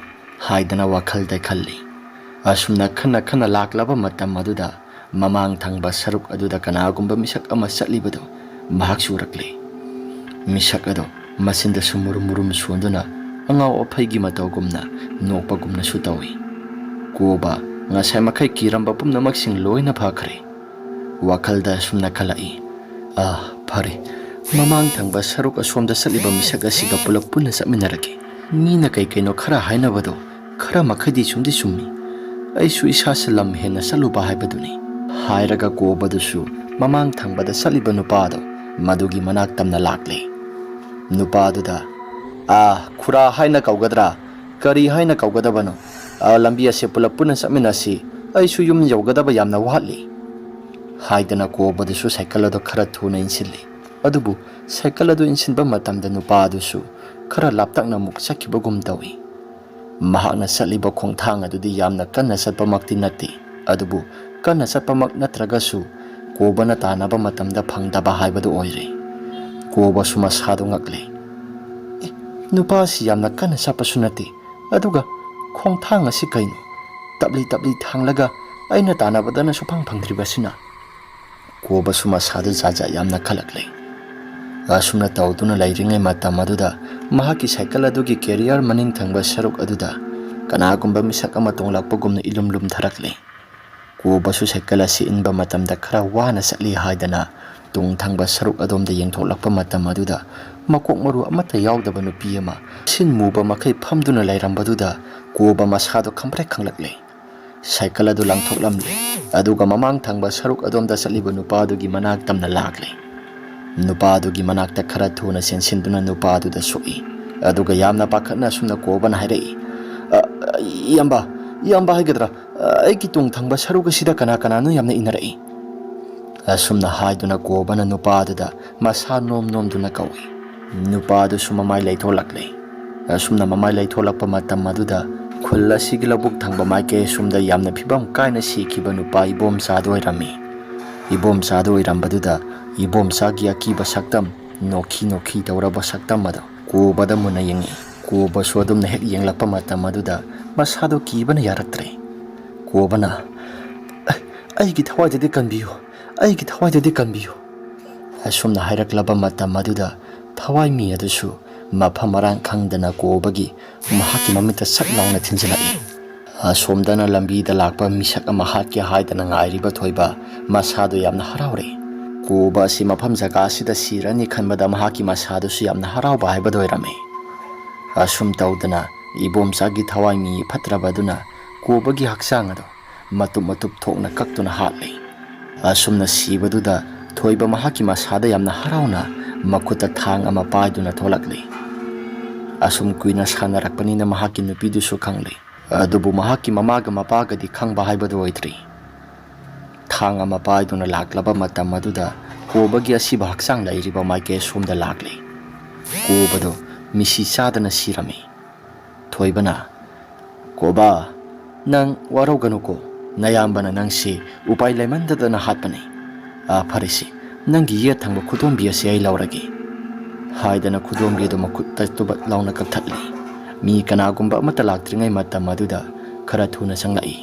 ꯍꯥꯏꯗꯅ ꯋꯥꯈꯜꯗ ꯈꯜꯂꯤ꯫ ꯑꯁꯨꯝꯅ ꯈꯟꯅ ꯈꯟꯅ ꯂꯥꯛꯂꯕ ꯃꯇꯝ ꯑꯗꯨꯗ ꯃꯃꯥꯡ ꯊꯪꯕ ꯁꯔꯨꯛ ꯑꯗꯨꯗ ꯀꯅꯥꯒꯨꯝꯕ ꯃꯤꯁꯛ ꯑꯃ ꯆꯠꯂꯤꯕꯗꯨ ꯃꯍꯥꯛꯁꯨ ꯎꯔꯛꯂꯦ꯫ ꯃꯤꯁꯛ ꯑꯗꯨ ꯃꯆꯤꯟꯗꯁꯨ ꯃꯨꯔꯨꯝ ꯃꯨꯔꯨꯝ ꯁꯣꯟꯗꯨꯅ ꯑꯉꯥꯎ ꯑꯐꯩꯒꯤ ꯃꯇꯧꯒꯨꯝꯅ ꯅꯣꯛꯄꯒꯨꯝꯅꯁꯨ ꯇꯧꯏ꯫ ꯀꯣꯕ ꯉꯁꯥꯏ ꯃꯈꯩ ꯀꯤꯔꯝꯕ ꯄꯨꯝꯅꯃꯛꯁꯤꯡ ꯂꯣꯏꯅ ꯐꯈ꯭ꯔꯦ꯫ ꯋꯥꯈꯜꯗ ꯑꯁꯨꯝꯅ ꯈꯜꯂꯛꯏ, "ꯑꯥ, ꯐꯔꯦ, ꯃꯃꯥꯡ ꯊꯪꯕ ꯁꯔꯨꯛ ꯑꯁꯣꯝꯗ ꯆꯠꯂꯤꯕ ꯃꯤꯁꯛ ꯑꯁꯤꯒ ꯄꯨꯂꯞ ꯄꯨꯟꯅ ꯆꯠꯃꯤꯟꯅꯔꯒꯦ꯫ ꯃꯤꯅ ꯀꯩ ꯀꯩꯅꯣ ꯈꯔ ꯍꯥꯏꯅꯕꯗꯣ ꯈꯔ ꯃꯈꯩꯗꯤ ꯆꯨꯝꯗꯤ ꯆꯨꯝꯃꯤ꯫ ꯑꯩꯁꯨ ꯏꯁꯥꯁꯦ ꯂꯝ ꯍꯦꯟꯅ ꯆꯠꯂꯨꯕ ꯍꯥꯏꯕꯗꯨꯅꯤ," ꯍꯥꯏꯔꯒ ꯀꯣꯕꯗꯨꯁꯨ ꯃꯃꯥꯡ ꯊꯪꯕꯗ ꯆꯠꯂꯤꯕ ꯅꯨꯄꯥꯗꯣ ꯃꯗꯨꯒꯤ ꯃꯅꯥꯛ ꯇꯝꯅ ꯂꯥꯛꯂꯦ꯫ ꯅꯨꯄꯥꯗꯨꯗ, "ꯑꯥ, ꯈꯨꯔꯥ ꯍꯥꯏꯅ ꯀꯧꯒꯗ꯭ꯔꯥ? ꯀꯔꯤ ꯍꯥꯏꯅ ꯀꯧꯒꯗꯕꯅꯣ? ꯑꯥ, ꯂꯝꯕꯤ ꯑꯁꯦ ꯄꯨꯂꯞ ꯄꯨꯟꯅ ꯆꯠꯃꯤꯟꯅꯁꯤ꯫ ꯑꯩꯁꯨ ꯌꯨꯝ ꯌꯧꯒꯗꯕ ꯌꯥꯝꯅ ꯋꯥꯠꯂꯤ," ꯍꯥꯏꯗꯅ ꯀꯣꯕꯗꯨꯁꯨ ꯁꯥꯏꯀꯜ ꯑꯗꯨ ꯈꯔ ꯊꯨꯅ ꯏꯟꯁꯤꯜꯂꯤ꯫ ꯑꯗꯨꯕꯨ ꯁꯥꯏꯀꯜ ꯑꯗꯨ ꯏꯟꯁꯤꯟꯕ ꯃꯇꯝꯗ ꯅꯨꯄꯥ ꯑꯗꯨꯁꯨ ꯈꯔ ꯂꯥꯞꯇꯛꯅ ꯑꯃꯨꯛ ꯆꯠꯈꯤꯕꯒꯨꯝ ꯇꯧꯏ꯫ ꯃꯍꯥꯛꯅ ꯆꯠꯂꯤꯕ ꯈꯣꯡꯊꯥꯡ ꯑꯗꯨꯗꯤ ꯌꯥꯝꯅ ꯀꯟꯅ ꯆꯠꯄꯃꯛꯇꯤ ꯅꯠꯇꯦ, ꯑꯗꯨꯕꯨ ꯀꯟꯅ ꯆꯠꯄꯃꯛ ꯅꯠꯇ꯭ꯔꯒꯁꯨ ꯀꯣꯕꯅ ꯇꯥꯟꯅꯕ ꯃꯇꯝꯗ ꯐꯪꯗꯕ ꯍꯥꯏꯕꯗꯨ ꯑꯣꯏꯔꯦ꯫ ꯀꯣꯕꯁꯨ ꯃꯁꯥꯗꯨ ꯉꯛꯂꯦ꯫ "ꯑꯦ, ꯅꯨꯄꯥꯁꯤ ꯌꯥꯝꯅ ꯀꯟꯅ ꯆꯠꯄꯁꯨ ꯅꯠꯇꯦ, ꯑꯗꯨꯒ ꯈꯣꯡꯊꯥꯡ ꯑꯁꯤ ꯀꯩꯅꯣ? ꯇꯞꯂꯤ ꯇꯞꯂꯤ ꯊꯥꯡꯂꯒ ꯑꯩꯅ ꯇꯥꯟꯅꯕꯗꯅ ꯁꯨꯐꯪ ꯐꯪꯗ꯭ꯔꯤꯕꯁꯤꯅ?" ꯀꯣꯕꯁꯨ ꯃꯁꯥꯗꯨ ꯖꯥꯠ ꯖꯥꯠ ꯌꯥꯝꯅ ꯈꯜꯂꯛꯂꯦ꯫ ꯑꯁꯨꯝꯅ ꯇꯧꯗꯨꯅ ꯂꯩꯔꯤꯉꯩ ꯃꯇꯝ ꯑꯗꯨꯗ ꯃꯍꯥꯛꯀꯤ ꯁꯥꯏꯀꯜ ꯑꯗꯨꯒꯤ ꯀꯦꯔꯤꯌꯔ ꯃꯅꯤꯡ ꯊꯪꯕ ꯁꯔꯨꯛ ꯑꯗꯨꯗ ꯀꯅꯥꯒꯨꯝꯕ ꯃꯤꯁꯛ ꯑꯃ ꯇꯣꯡꯂꯛꯄꯒꯨꯝꯅ ꯏꯂꯨꯝ ꯂꯨꯝꯊꯔꯛꯂꯦ꯫ ꯀꯣꯕꯁꯨ ꯁꯥꯏꯀꯜ ꯑꯁꯤ ꯏꯟꯕ ꯃꯇꯝꯗ ꯈꯔ ꯋꯥꯅ ꯆꯠꯂꯤ ꯍꯥꯏꯗꯅ ꯇꯨꯡ ꯊꯪꯕ ꯁꯔꯨꯛ ꯑꯗꯣꯝꯗ ꯌꯦꯡꯊꯣꯛꯂꯛꯄ ꯃꯇꯝ ꯑꯗꯨꯗ ꯃꯀꯣꯛ ꯃꯔꯨ ꯑꯃꯠꯇ ꯌꯥꯎꯗꯕ ꯅꯨꯄꯤ ꯑꯃ ꯁꯤꯟ ꯃꯨꯕ ꯃꯈꯩ ꯐꯝꯗꯨꯅ ꯂꯩꯔꯝꯕꯗꯨꯗ ꯀꯣꯕ ꯃꯁꯥꯗꯣ ꯈꯪꯄ꯭ꯔꯦꯛ ꯈꯪꯂꯛꯂꯦ꯫ ꯁꯥꯏꯀꯜ ꯑꯗꯨ ꯂꯥꯡꯊꯣꯛꯂꯝꯂꯦ, ꯑꯗꯨꯒ ꯃꯃꯥꯡ ꯊꯪꯕ ꯁꯔꯨꯛ ꯑꯗꯣꯝꯗ ꯆꯠꯂꯤꯕ ꯅꯨꯄꯥ ꯑꯗꯨꯒꯤ ꯃꯅꯥꯛ ꯇꯝꯅ ꯂꯥꯛꯂꯦ꯫ ꯅꯨꯄꯥ ꯑꯗꯨꯒꯤ ꯃꯅꯥꯛꯇ ꯈꯔ ꯊꯨꯅ ꯆꯦꯟꯁꯤꯟꯗꯨꯅ ꯅꯨꯄꯥ ꯑꯗꯨꯗ ꯁꯣꯛꯏ, ꯑꯗꯨꯒ ꯌꯥꯝꯅ ꯄꯥꯈꯠꯅ ꯑꯁꯨꯝꯅ ꯀꯣꯕꯅ ꯍꯥꯏꯔꯛꯏ, "ꯑ, ꯑ, ꯏꯌꯥꯝꯕ, ꯏꯌꯥꯝꯕ ꯍꯥꯏꯒꯗ꯭ꯔꯥ? ꯑ, ꯑꯩꯒꯤ ꯇꯨꯡ ꯊꯪꯕ ꯁꯔꯨꯛ ꯑꯁꯤꯗ ꯀꯅꯥ ꯀꯅꯥꯅꯣ ꯌꯥꯝꯅ ꯏꯟꯅꯔꯛꯏ?" ꯑꯁꯨꯝꯅ ꯍꯥꯏꯗꯨꯅ ꯀꯣꯕꯅ ꯅꯨꯄꯥ ꯑꯗꯨꯗ ꯃꯁꯥ ꯅꯣꯝ ꯅꯣꯝꯗꯨꯅ ꯀꯧꯏ꯫ ꯅꯨꯄꯥ ꯑꯗꯨꯁꯨ ꯃꯃꯥꯏ ꯂꯩꯊꯣꯛꯂꯛꯂꯦ꯫ ꯑꯁꯨꯝꯅ ꯃꯃꯥꯏ ꯂꯩꯊꯣꯛꯂꯛꯄ ꯃꯇꯝ ꯑꯗꯨꯗ ꯈꯨꯜ ꯑꯁꯤꯒꯤ ꯂꯧꯕꯨꯛ ꯊꯪꯕ ꯃꯥꯏꯀꯩ ꯑꯁꯣꯝꯗ ꯌꯥꯝꯅ ꯐꯤꯕꯝ ꯀꯥꯏꯅ ꯁꯤꯈꯤꯕ ꯅꯨꯄꯥ ꯏꯕꯣꯝꯆꯥꯗꯨ ꯑꯣꯏꯔꯝꯃꯤ꯫ ꯏꯕꯣꯝꯆꯥꯗꯨ ꯑꯣꯏꯔꯝꯕꯗꯨꯗ ꯏꯕꯣꯝꯆꯥꯒꯤ ꯑꯀꯤꯕ ꯁꯛꯇꯝ, ꯅꯣꯛꯈꯤ ꯅꯣꯛꯈꯤ ꯇꯧꯔꯕ ꯁꯛꯇꯝ ꯑꯗꯨ ꯀꯣꯕꯗ ꯃꯨꯟꯅ ꯌꯦꯡꯉꯤ꯫ ꯀꯣꯕꯁꯨ ꯑꯗꯨꯝꯅ ꯍꯦꯛ ꯌꯦꯡꯂꯛꯄ ꯃꯇꯝ ꯑꯗꯨꯗ ꯃꯁꯥꯗꯨ ꯀꯤꯕꯅ ꯌꯥꯔꯛꯇ꯭ꯔꯦ꯫ ꯀꯣꯕꯅ, "ꯑꯩ-, ꯑꯩꯒꯤ ꯊꯋꯥꯏꯗꯨꯗꯤ ꯀꯟꯕꯤꯌꯨ, ꯑꯩꯒꯤ ꯊꯋꯥꯏꯗꯨꯗꯤ ꯀꯟꯕꯤꯌꯨ" ꯑꯁꯨꯝꯅ ꯍꯥꯏꯔꯛꯂꯕ ꯃꯇꯝ ꯑꯗꯨꯗ ꯊꯋꯥꯏ ꯃꯤ ꯑꯗꯨꯁꯨ ꯃꯐꯝ ꯃꯔꯥꯡ ꯈꯪꯗꯅ ꯀꯣꯕꯒꯤ ꯃꯍꯥꯛꯀꯤ ꯃꯃꯤꯠꯇ ꯁꯠ ꯂꯥꯎꯅ ꯊꯤꯟꯖꯤꯜꯂꯛꯏ꯫ ꯑꯁꯣꯝꯗꯅ ꯂꯝꯕꯤꯗ ꯂꯥꯛꯄ ꯃꯤꯁꯛ ꯑꯃ ꯍꯥꯠꯀꯦ ꯍꯥꯏꯗꯅ ꯉꯥꯏꯔꯤꯕ ꯊꯣꯏꯕ ꯃꯁꯥꯗꯨ ꯌꯥꯝꯅ ꯍꯔꯥꯎꯔꯦ꯫ ꯀꯣꯕ ꯑꯁꯤ ꯃꯐꯝ ꯖꯒꯥ ꯑꯁꯤꯗ ꯁꯤꯔꯅꯤ ꯈꯟꯕꯗ ꯃꯍꯥꯛꯀꯤ ꯃꯁꯥꯗꯨꯁꯨ ꯌꯥꯝꯅ ꯍꯔꯥꯎꯕ ꯍꯥꯏꯕꯗꯨ ꯑꯣꯏꯔꯝꯃꯤ꯫ ꯑꯁꯨꯝ ꯇꯧꯗꯅ ꯏꯕꯣꯝꯆꯥꯒꯤ ꯊꯋꯥꯏ ꯃꯤ ꯐꯠꯇ꯭ꯔꯕ ꯑꯗꯨꯅ ꯀꯣꯕꯒꯤ ꯍꯛꯆꯥꯡ ꯑꯗꯨ ꯃꯇꯨꯞ ꯃꯇꯨꯞ ꯊꯣꯛꯅ ꯀꯛꯇꯨꯅ ꯍꯥꯠꯂꯤ꯫ ꯑꯁꯨꯝꯅ ꯁꯤꯕꯗꯨꯗ ꯊꯣꯏꯕ ꯃꯍꯥꯛꯀꯤ ꯃꯁꯥꯗ ꯌꯥꯝꯅ ꯍꯔꯥꯎꯅ ꯃꯈꯨꯠꯇ ꯊꯥꯡ ꯑꯃ ꯄꯥꯏꯗꯨꯅ ꯊꯣꯛꯂꯛꯂꯤ꯫ ꯑꯁꯨꯝ ꯀꯨꯏꯅ ꯁꯥꯟꯅꯔꯛꯄꯅꯤꯅ ꯃꯍꯥꯛꯀꯤ ꯅꯨꯄꯤꯗꯨꯁꯨ ꯈꯪꯂꯤ꯫ ꯑꯗꯨꯕꯨ ꯃꯍꯥꯛꯀꯤ ꯃꯃꯥꯒ ꯃꯄꯥꯒꯗꯤ ꯈꯪꯕ ꯍꯥꯏꯕꯗꯨ ꯑꯣꯏꯗ꯭ꯔꯤ꯫ ꯊꯥꯡ ꯑꯃ ꯄꯥꯏꯗꯨꯅ ꯂꯥꯛꯂꯕ ꯃꯇꯝ ꯑꯗꯨꯗ ꯀꯣꯕꯒꯤ ꯑꯁꯤꯕ ꯍꯛꯆꯥꯡ ꯂꯩꯔꯤꯕ ꯃꯥꯏꯀꯩ ꯑꯁꯣꯝꯗ ꯂꯥꯛꯂꯤ꯫ ꯀꯣꯕꯗꯨ ꯃꯤꯁꯤ ꯆꯥꯗꯅ ꯁꯤꯔꯝꯃꯤ꯫ ꯊꯣꯏꯕꯅ, "ꯀꯣꯕ, ꯅꯪ ꯋꯥꯔꯧꯒꯅꯨꯀꯣ, ꯅꯌꯥꯝꯕꯅ ꯅꯪꯁꯤ ꯎꯄꯥꯏ ꯂꯩꯃꯟꯗꯗꯅ ꯍꯥꯠꯄꯅꯤ꯫ ꯑꯥ, ꯐꯔꯦꯁꯦ, ꯅꯪꯒꯤ ꯌꯦꯠ ꯊꯪꯕ ꯈꯨꯗꯣꯝꯕꯤ ꯑꯁꯤ ꯑꯩ ꯂꯧꯔꯒꯦ" ꯍꯥꯏꯗꯅ ꯈꯨꯗꯣꯝꯕꯤ ꯑꯗꯨ ꯃꯈꯨꯠꯇ ꯇꯨꯕꯠ ꯂꯥꯎꯅ ꯀꯛꯊꯠꯂꯤ꯫ ꯃꯤ ꯀꯅꯥꯒꯨꯝꯕ ꯑꯃꯠꯇ ꯂꯥꯛꯇ꯭ꯔꯤꯉꯩ ꯃꯇꯝ ꯑꯗꯨꯗ ꯈꯔ ꯊꯨꯅ ꯆꯪꯂꯛꯏ꯫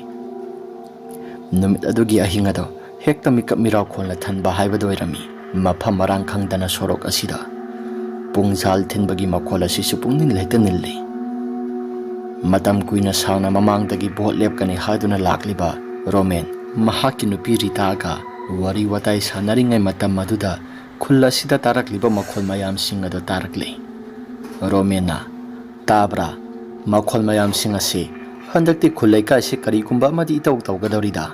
ꯅꯨꯃꯤꯠ ꯑꯗꯨꯒꯤ ꯑꯍꯤꯡ ꯑꯗꯣ ꯍꯦꯛꯇ ꯃꯤꯀꯞ ꯃꯤꯔꯥꯎꯈꯣꯜꯅ ꯊꯟꯕ ꯍꯥꯏꯕꯗꯨ ꯑꯣꯏꯔꯝꯃꯤ꯫ ꯃꯐꯝ ꯃꯔꯥꯡ ꯈꯪꯗꯅ ꯁꯣꯔꯣꯛ ꯑꯁꯤꯗ ꯄꯨꯡꯖꯥꯜ ꯊꯤꯟꯕꯒꯤ ꯃꯈꯣꯜ ꯑꯁꯤꯁꯨ ꯄꯨꯡꯅꯤꯜ ꯍꯦꯛꯇ ꯅꯤꯜꯂꯤ꯫ ꯃꯇꯝ ꯀꯨꯏꯅ ꯁꯥꯡꯅ ꯃꯃꯥꯡꯗꯒꯤ ꯚꯣꯠ ꯂꯦꯞꯀꯅꯤ ꯍꯥꯏꯗꯨꯅ ꯂꯥꯛꯂꯤꯕ ꯔꯣꯃꯦꯟ ꯃꯍꯥꯛꯀꯤ ꯅꯨꯄꯤ ꯔꯤꯇꯥꯒ ꯋꯥꯔꯤ ꯋꯥꯇꯥꯏ ꯁꯥꯟꯅꯔꯤꯉꯩ ꯃꯇꯝ ꯑꯗꯨꯗ ꯈꯨꯜ ꯑꯁꯤꯗ ꯇꯥꯔꯛꯂꯤꯕ ꯃꯈꯣꯜ ꯃꯌꯥꯝꯁꯤꯡ ꯑꯗꯨ ꯇꯥꯔꯛꯂꯤ꯫ ꯔꯣꯃꯦꯟꯅ, "ꯇꯥꯕ꯭ꯔꯥ? ꯃꯈꯣꯜ ꯃꯌꯥꯝꯁꯤꯡ ꯑꯁꯤ ꯍꯟꯗꯛꯇꯤ ꯈꯨꯜ ꯂꯩꯀꯥꯏꯁꯤ ꯀꯔꯤꯒꯨꯝꯕ ꯑꯃꯗꯤ ꯏꯇꯧ ꯇꯧꯒꯗꯧꯔꯤꯗ꯫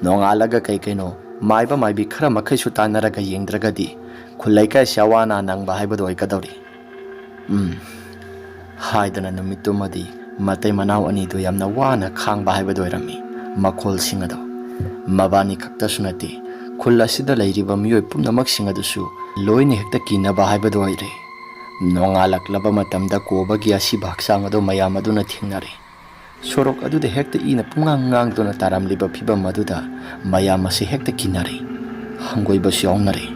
ꯅꯣꯡꯉꯥꯜꯂꯒ ꯀꯩ ꯀꯩꯅꯣ ꯃꯥꯏꯕ ꯃꯥꯏꯕꯤ ꯈꯔ ꯃꯈꯩꯁꯨ ꯇꯥꯟꯅꯔꯒ ꯌꯦꯡꯗ꯭ꯔꯒꯗꯤ ꯈꯨꯜ ꯂꯩꯀꯥꯏꯁꯤ ꯑꯋꯥ ꯑꯅꯥ ꯅꯪꯕ ꯍꯥꯏꯕꯗꯨ ꯑꯣꯏꯒꯗꯧꯔꯤ꯫ ꯎꯝ" ꯍꯥꯏꯗꯅ ꯅꯨꯃꯤꯠꯇꯨꯃꯗꯤ ꯃꯇꯩ ꯃꯅꯥꯎ ꯑꯅꯤꯗꯨ ꯌꯥꯝꯅ ꯋꯥꯅ ꯈꯥꯡꯕ ꯍꯥꯏꯕꯗꯨ ꯑꯣꯏꯔꯝꯃꯤ꯫ ꯃꯈꯣꯜꯁꯤꯡ ꯑꯗꯣ ꯃꯕꯥꯅꯤ ꯈꯛꯇꯁꯨ ꯅꯠꯇꯦ, ꯈꯨꯜ ꯑꯁꯤꯗ ꯂꯩꯔꯤꯕ ꯃꯤꯑꯣꯏ ꯄꯨꯝꯅꯃꯛꯁꯤꯡ ꯑꯗꯨꯁꯨ ꯂꯣꯏꯅ ꯍꯦꯛꯇ ꯀꯤꯅꯕ ꯍꯥꯏꯕꯗꯨ ꯑꯣꯏꯔꯦ꯫ ꯅꯣꯡꯉꯥꯜꯂꯛꯂꯕ ꯃꯇꯝꯗ ꯀꯣꯕꯒꯤ ꯑꯁꯤꯕ ꯍꯛꯆꯥꯡ ꯑꯗꯨ ꯃꯌꯥꯝ ꯑꯗꯨꯅ ꯊꯦꯡꯅꯔꯦ꯫ ꯁꯣꯔꯣꯛ ꯑꯗꯨꯗ ꯍꯦꯛꯇ ꯏꯅ ꯄꯨꯡꯉꯥꯡ ꯉꯥꯡꯗꯨꯅ ꯇꯥꯔꯝꯂꯤꯕ ꯐꯤꯕꯝ ꯑꯗꯨꯗ ꯃꯌꯥꯝ ꯑꯁꯤ ꯍꯦꯛꯇ ꯀꯤꯅꯔꯦ꯫ ꯍꯪꯒꯣꯏꯕꯁꯨ ꯌꯥꯎꯅꯔꯦ꯫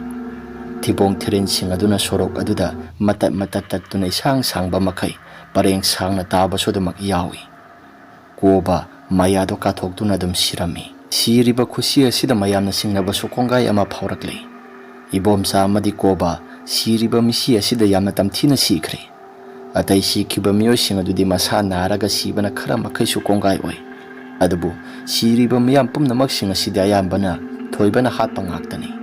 ꯊꯤꯕꯣꯡ ꯊꯤꯔꯤꯟꯁꯤꯡ ꯑꯗꯨꯅ ꯁꯣꯔꯣꯛ ꯑꯗꯨꯗ ꯃꯇꯠ ꯃꯇꯠ ꯇꯠꯇꯨꯅ ꯏꯁꯥꯡ ꯁꯥꯡꯕ ꯃꯈꯩ ꯄꯔꯦꯡ ꯁꯥꯡꯅ ꯇꯥꯕꯁꯨ ꯑꯗꯨꯃꯛ ꯌꯥꯎꯏ꯫ ꯀꯣꯕ ꯃꯌꯥꯗꯣ ꯀꯥꯊꯣꯛꯇꯨꯅ ꯑꯗꯨꯝ ꯁꯤꯔꯝꯃꯤ꯫ ꯁꯤꯔꯤꯕ ꯈꯨꯁꯤ ꯑꯁꯤꯗ ꯃꯌꯥꯝꯅ ꯆꯤꯡꯅꯕꯁꯨ ꯀꯣꯡꯒꯥꯏ ꯑꯃ ꯐꯥꯎꯔꯛꯂꯤ꯫ ꯏꯕꯣꯝꯆꯥ ꯑꯃꯗꯤ ꯀꯣꯕ ꯁꯤꯔꯤꯕ ꯃꯤꯁꯤ ꯑꯁꯤꯗ ꯌꯥꯝꯅ ꯇꯝꯊꯤꯅ ꯁꯤꯈ꯭ꯔꯦ꯫ ꯑꯇꯩ ꯁꯤꯈꯤꯕ ꯃꯤꯑꯣꯏꯁꯤꯡ ꯑꯗꯨꯗꯤ ꯃꯁꯥ ꯅꯥꯔꯒ ꯁꯤꯕꯅ ꯈꯔ ꯃꯈꯩꯁꯨ ꯀꯣꯡꯒꯥꯏ ꯑꯣꯏ꯫ ꯑꯗꯨꯕꯨ ꯁꯤꯔꯤꯕ ꯃꯤꯌꯥꯝ ꯄꯨꯝꯅꯃꯛꯁꯤꯡ ꯑꯁꯤꯗꯤ ꯑꯌꯥꯝꯕꯅ ꯊꯣꯏꯕꯅ ꯍꯥꯠꯄ ꯉꯥꯛꯇꯅꯤ꯫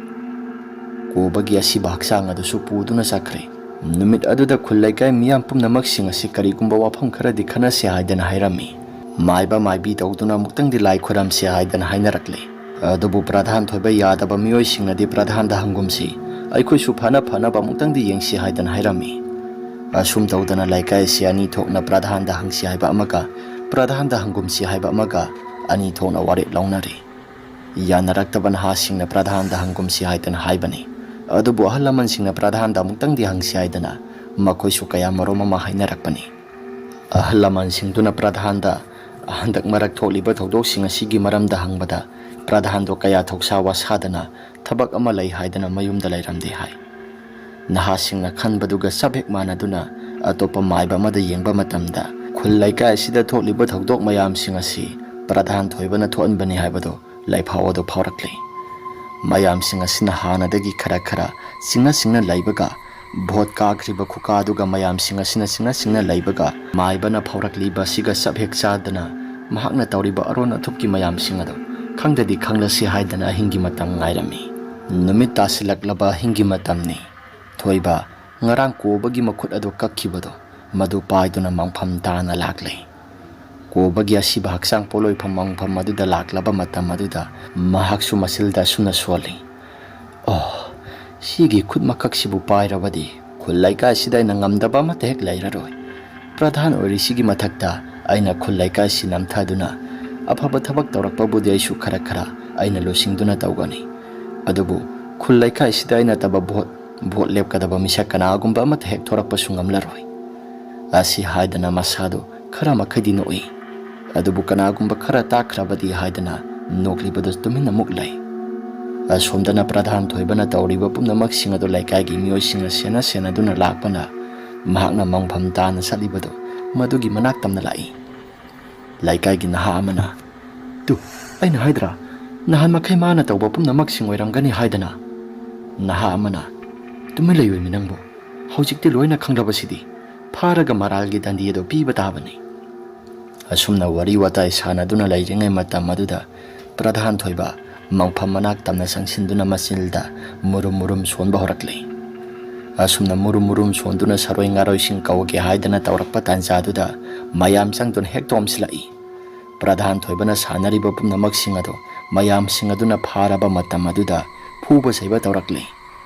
ꯀꯣꯕꯒꯤ ꯑꯁꯤꯕ ꯍꯛꯆꯥꯡ ꯑꯗꯨꯁꯨ ꯄꯨꯗꯨꯅ ꯆꯠꯈ꯭ꯔꯦ꯫ ꯅꯨꯃꯤꯠ ꯑꯗꯨꯗ ꯈꯨꯜ ꯂꯩꯀꯥꯏ ꯃꯤꯌꯥꯝ ꯄꯨꯝꯅꯃꯛꯁꯤꯡ ꯑꯁꯤ ꯀꯔꯤꯒꯨꯝꯕ ꯋꯥꯐꯝ ꯈꯔꯗꯤ ꯈꯟꯅꯁꯤ ꯍꯥꯏꯗꯅ ꯍꯥꯏꯔꯝꯃꯤ꯫ ꯃꯥꯏꯕ ꯃꯥꯏꯕꯤ ꯇꯧꯗꯨꯅ ꯑꯃꯨꯛꯇꯪꯗꯤ ꯂꯥꯏ ꯈꯨꯔꯝꯁꯤ ꯍꯥꯏꯗꯅ ꯍꯥꯏꯅꯔꯛꯂꯦ꯫ ꯑꯗꯨꯕꯨ ꯄ꯭ꯔꯙꯥꯟ ꯊꯣꯏꯕ ꯌꯥꯗꯕ ꯃꯤꯑꯣꯏꯁꯤꯡꯅꯗꯤ ꯄ꯭ꯔꯙꯥꯟꯗ ꯍꯪꯒꯨꯝꯁꯤ, ꯑꯩꯈꯣꯏꯁꯨ ꯐꯅ ꯐꯅꯕ ꯑꯃꯨꯛꯇꯪꯗꯤ ꯌꯦꯡꯁꯤ ꯍꯥꯏꯗꯅ ꯍꯥꯏꯔꯝꯃꯤ꯫ ꯑꯁꯨꯝ ꯇꯧꯗꯅ ꯂꯩꯀꯥꯏ ꯑꯁꯤ ꯑꯅꯤ ꯊꯣꯛꯅ ꯄ꯭ꯔꯙꯥꯟꯗ ꯍꯪꯁꯤ ꯍꯥꯏꯕ ꯑꯃꯒ ꯄ꯭ꯔꯙꯥꯟꯗ ꯍꯪꯒꯨꯝꯁꯤ ꯍꯥꯏꯕ ꯑꯃꯒ ꯑꯅꯤ ꯊꯣꯛꯅ ꯋꯥꯔꯦꯞ ꯂꯧꯅꯔꯤ꯫ ꯌꯥꯅꯔꯛꯇꯕ ꯅꯍꯥꯁꯤꯡꯅ ꯄ꯭ꯔꯙꯥꯟꯗ ꯍꯪꯒꯨꯝꯁꯤ ꯍꯥꯏꯗꯅ ꯍꯥꯏꯕꯅꯤ꯫ ꯑꯗꯨꯕꯨ ꯑꯍꯜ ꯂꯃꯟꯁꯤꯡꯅ ꯄ꯭ꯔꯙꯥꯟꯗ ꯑꯃꯨꯛꯇꯪꯗꯤ ꯍꯪꯁꯤ ꯍꯥꯏꯗꯅ ꯃꯈꯣꯏꯁꯨ ꯀꯌꯥ ꯃꯔꯨꯝ ꯑꯃ ꯍꯥꯏꯅꯔꯛꯄꯅꯤ꯫ ꯑꯍꯜ ꯂꯃꯟꯁꯤꯡꯗꯨꯅ ꯄ꯭ꯔꯙꯥꯟꯗ ꯍꯟꯗꯛ ꯃꯔꯛ ꯊꯣꯛꯂꯤꯕ ꯊꯧꯗꯣꯛꯁꯤꯡ ꯑꯁꯤꯒꯤ ꯃꯔꯝꯗ ꯍꯪꯕꯗ, ꯄ꯭ꯔꯙꯥꯟꯗꯣ ꯀꯌꯥ ꯊꯧꯁꯥ ꯋꯥꯁꯥꯗꯅ ꯊꯕꯛ ꯑꯃ ꯂꯩ ꯍꯥꯏꯗꯅ ꯃꯌꯨꯝꯗ ꯂꯩꯔꯝꯗꯦ ꯍꯥꯏ꯫ ꯅꯍꯥꯁꯤꯡꯅ ꯈꯟꯕꯗꯨꯒ ꯆꯞ ꯍꯦꯛ ꯃꯥꯟꯅꯗꯨꯅ ꯑꯇꯣꯞꯄ ꯃꯥꯏꯕ ꯑꯃꯗ ꯌꯦꯡꯕ ꯃꯇꯝꯗ, ꯈꯨꯜ ꯂꯩꯀꯥꯏ ꯑꯁꯤꯗ ꯊꯣꯛꯂꯤꯕ ꯊꯧꯗꯣꯛ ꯃꯌꯥꯝꯁꯤꯡ ꯑꯁꯤ ꯄ꯭ꯔꯙꯥꯟ ꯊꯣꯏꯕꯅ ꯊꯣꯛꯍꯟꯕꯅꯤ ꯍꯥꯏꯕꯗꯨ ꯂꯥꯏꯐꯥꯎ ꯑꯗꯨ ꯐꯥꯎꯔꯛꯂꯤ꯫ ꯃꯌꯥꯝꯁꯤꯡ ꯑꯁꯤꯅ ꯍꯥꯟꯅꯗꯒꯤ ꯈꯔ ꯈꯔ ꯆꯤꯡꯅ ꯆꯤꯡꯅ ꯂꯩꯕꯒ, ꯚꯣꯠ ꯀꯥꯈ꯭ꯔꯤꯕ ꯈꯨꯀꯥꯗꯨꯒ ꯃꯌꯥꯝꯁꯤꯡ ꯑꯁꯤꯅ ꯆꯤꯡꯅ ꯆꯤꯡꯅ ꯂꯩꯕꯒ, ꯃꯥꯏꯕꯅ ꯐꯥꯎꯔꯛꯂꯤꯕ ꯑꯁꯤꯒ ꯆꯞ ꯍꯦꯛ ꯆꯥꯗꯅ, ꯃꯍꯥꯛꯅ ꯇꯧꯔꯤꯕ ꯑꯔꯣꯟ ꯑꯊꯨꯞꯀꯤ ꯃꯌꯥꯝꯁꯤꯡ ꯑꯗꯨ ꯈꯪꯗꯗꯤ ꯈꯪꯂꯁꯤ ꯍꯥꯏꯗꯅ ꯑꯍꯤꯡꯒꯤ ꯃꯇꯝ ꯉꯥꯏꯔꯝꯃꯤ꯫ ꯅꯨꯃꯤꯠ ꯇꯥꯁꯤꯜꯂꯛꯂꯕ ꯑꯍꯤꯡꯒꯤ ꯃꯇꯝꯅꯤ꯫ ꯊꯣꯏꯕ, ꯉꯔꯥꯡ ꯀꯣꯕꯒꯤ ꯃꯈꯨꯠ ꯑꯗꯨ ꯀꯛꯈꯤꯕꯗꯣ, ꯃꯗꯨ ꯄꯥꯏꯗꯨꯅ ꯃꯪꯐꯝ ꯇꯥꯅ ꯂꯥꯛꯂꯦ꯫ ꯀꯣꯕꯒꯤ ꯑꯁꯤꯕ ꯍꯛꯆꯥꯡ ꯄꯣꯠꯂꯣꯏꯐꯝ ꯃꯪꯐꯝ ꯑꯗꯨꯗ ꯂꯥꯛꯂꯕ ꯃꯇꯝ ꯑꯗꯨꯗ, ꯃꯍꯥꯛꯁꯨ ꯃꯆꯤꯜꯗ ꯑꯁꯨꯝꯅ ꯁꯣꯜꯂꯤ, "ꯑꯣ, ꯁꯤꯒꯤ ꯈꯨꯠ ꯃꯀꯛꯁꯤꯕꯨ ꯄꯥꯏꯔꯕꯗꯤ ꯈꯨꯜ ꯂꯩꯀꯥꯏꯁꯤꯗ ꯑꯩꯅ ꯉꯝꯗꯕ ꯑꯃꯠꯇ ꯍꯦꯛ ꯂꯩꯔꯔꯣꯏ꯫ ꯄ꯭ꯔꯙꯥꯟ ꯑꯣꯏꯔꯤꯁꯤꯒꯤ ꯃꯊꯛꯇ ꯑꯩꯅ ꯈꯨꯜ ꯂꯩꯀꯥꯏꯁꯤ ꯅꯝꯊꯗꯨꯅ ꯑꯐꯕ ꯊꯕꯛ ꯇꯧꯔꯛꯄꯕꯨꯗꯤ ꯑꯩꯁꯨ ꯈꯔ ꯈꯔ ꯑꯩꯅ ꯂꯣꯏꯁꯤꯟꯗꯨꯅ ꯇꯧꯒꯅꯤ꯫ ꯑꯗꯨꯕꯨ ꯈꯨꯜ ꯂꯩꯀꯥꯏꯁꯤꯗ ꯑꯩ ꯅꯠꯇꯕ ꯚꯣꯠ ꯚꯣꯠ ꯂꯦꯞꯀꯗꯕ ꯃꯤꯁꯛ ꯀꯅꯥꯒꯨꯝꯕ ꯑꯃꯠꯇ ꯍꯦꯛ ꯊꯣꯔꯛꯄꯁꯨ ꯉꯝꯂꯔꯣꯏ꯫ ꯑꯁꯤ ꯍꯥꯏꯗꯅ ꯃꯁꯥꯗꯨ ꯈꯔ ꯃꯈꯩꯗꯤ ꯅꯣꯛꯏ꯫ ꯑꯗꯨꯕꯨ ꯀꯅꯥꯒꯨꯝꯕ ꯈꯔ ꯇꯥꯈ꯭ꯔꯕꯗꯤ ꯍꯥꯏꯗꯅ ꯅꯣꯛꯂꯤꯕꯗꯨ ꯇꯨꯃꯤꯟꯅ ꯑꯃꯨꯛ ꯂꯩ꯫ ꯑꯁꯣꯝꯗꯅ ꯄ꯭ꯔꯙꯥꯟ ꯊꯣꯏꯕꯅ ꯇꯧꯔꯤꯕ ꯄꯨꯝꯅꯃꯛꯁꯤꯡ ꯑꯗꯨ ꯂꯩꯀꯥꯏꯒꯤ ꯃꯤꯑꯣꯏꯁꯤꯡꯅ ꯁꯦꯟꯅ ꯁꯦꯟꯅꯗꯨꯅ ꯂꯥꯛꯄꯅ ꯃꯍꯥꯛꯅ ꯃꯪꯐꯝ ꯇꯥꯅ ꯆꯠꯂꯤꯕꯗꯨ ꯃꯗꯨꯒꯤ ꯃꯅꯥꯛ ꯇꯝꯅ ꯂꯥꯛꯏ꯫ ꯂꯩꯀꯥꯏꯒꯤ ꯅꯍꯥ ꯑꯃꯅ, "ꯇꯨ, ꯑꯩꯅ ꯍꯥꯏꯗ꯭ꯔꯥ, ꯅꯍꯥꯟ ꯃꯈꯩ ꯃꯥꯅ ꯇꯧꯕ ꯄꯨꯝꯅꯃꯛꯁꯤꯡ ꯑꯣꯏꯔꯝꯒꯅꯤ" ꯍꯥꯏꯗꯅ꯫ ꯅꯍꯥ ꯑꯃꯅ, "ꯇꯨꯃꯤꯟ ꯂꯩꯌꯨꯃꯤ ꯅꯪꯕꯨ, ꯍꯧꯖꯤꯛꯇꯤ ꯂꯣꯏꯅ ꯈꯪꯂꯕꯁꯤꯗꯤ, ꯐꯥꯔꯒ ꯃꯔꯥꯜꯒꯤ ꯗꯟꯗꯤ ꯑꯗꯨ ꯄꯤꯕ ꯇꯥꯕꯅꯤ"꯫ ꯑꯁꯨꯝꯅ ꯋꯥꯔꯤ ꯋꯥꯇꯥꯏ ꯁꯥꯟꯅꯗꯨꯅ ꯂꯩꯔꯤꯉꯩ ꯃꯇꯝ ꯑꯗꯨꯗ ꯄ꯭ꯔꯙꯥꯟ ꯊꯣꯏꯕ ꯃꯪꯐꯝ ꯃꯅꯥꯛ ꯇꯝꯅ ꯆꯪꯁꯤꯟꯗꯨꯅ ꯃꯆꯤꯟꯗ ꯃꯨꯔꯨꯝ ꯃꯨꯔꯨꯝ ꯁꯣꯟꯕ ꯍꯧꯔꯛꯂꯤ꯫ ꯑꯁꯨꯝꯅ ꯃꯨꯔꯨꯝ ꯃꯨꯔꯨꯝ ꯁꯣꯟꯗꯨꯅ ꯁꯔꯣꯏ ꯉꯥꯔꯣꯏꯁꯤꯡ ꯀꯧꯒꯦ ꯍꯥꯏꯗꯅ ꯇꯧꯔꯛꯄ ꯇꯥꯟꯖꯥꯗꯨꯗ ꯃꯌꯥꯝ ꯆꯪꯗꯨꯅ ꯍꯦꯛꯇ ꯑꯣꯝꯁꯤꯜꯂꯛꯏ꯫ ꯄ꯭ꯔꯙꯥꯟ ꯊꯣꯏꯕꯅ ꯁꯥꯟꯅꯔꯤꯕ ꯄꯨꯝꯅꯃꯛꯁꯤꯡ ꯑꯗꯨ ꯃꯌꯥꯝꯁꯤꯡ ꯑꯗꯨꯅ ꯐꯥꯔꯕ ꯃꯇꯝ ꯑꯗꯨꯗ ꯐꯨꯕ ꯆꯩꯕ ꯇꯧꯔꯛꯂꯤ꯫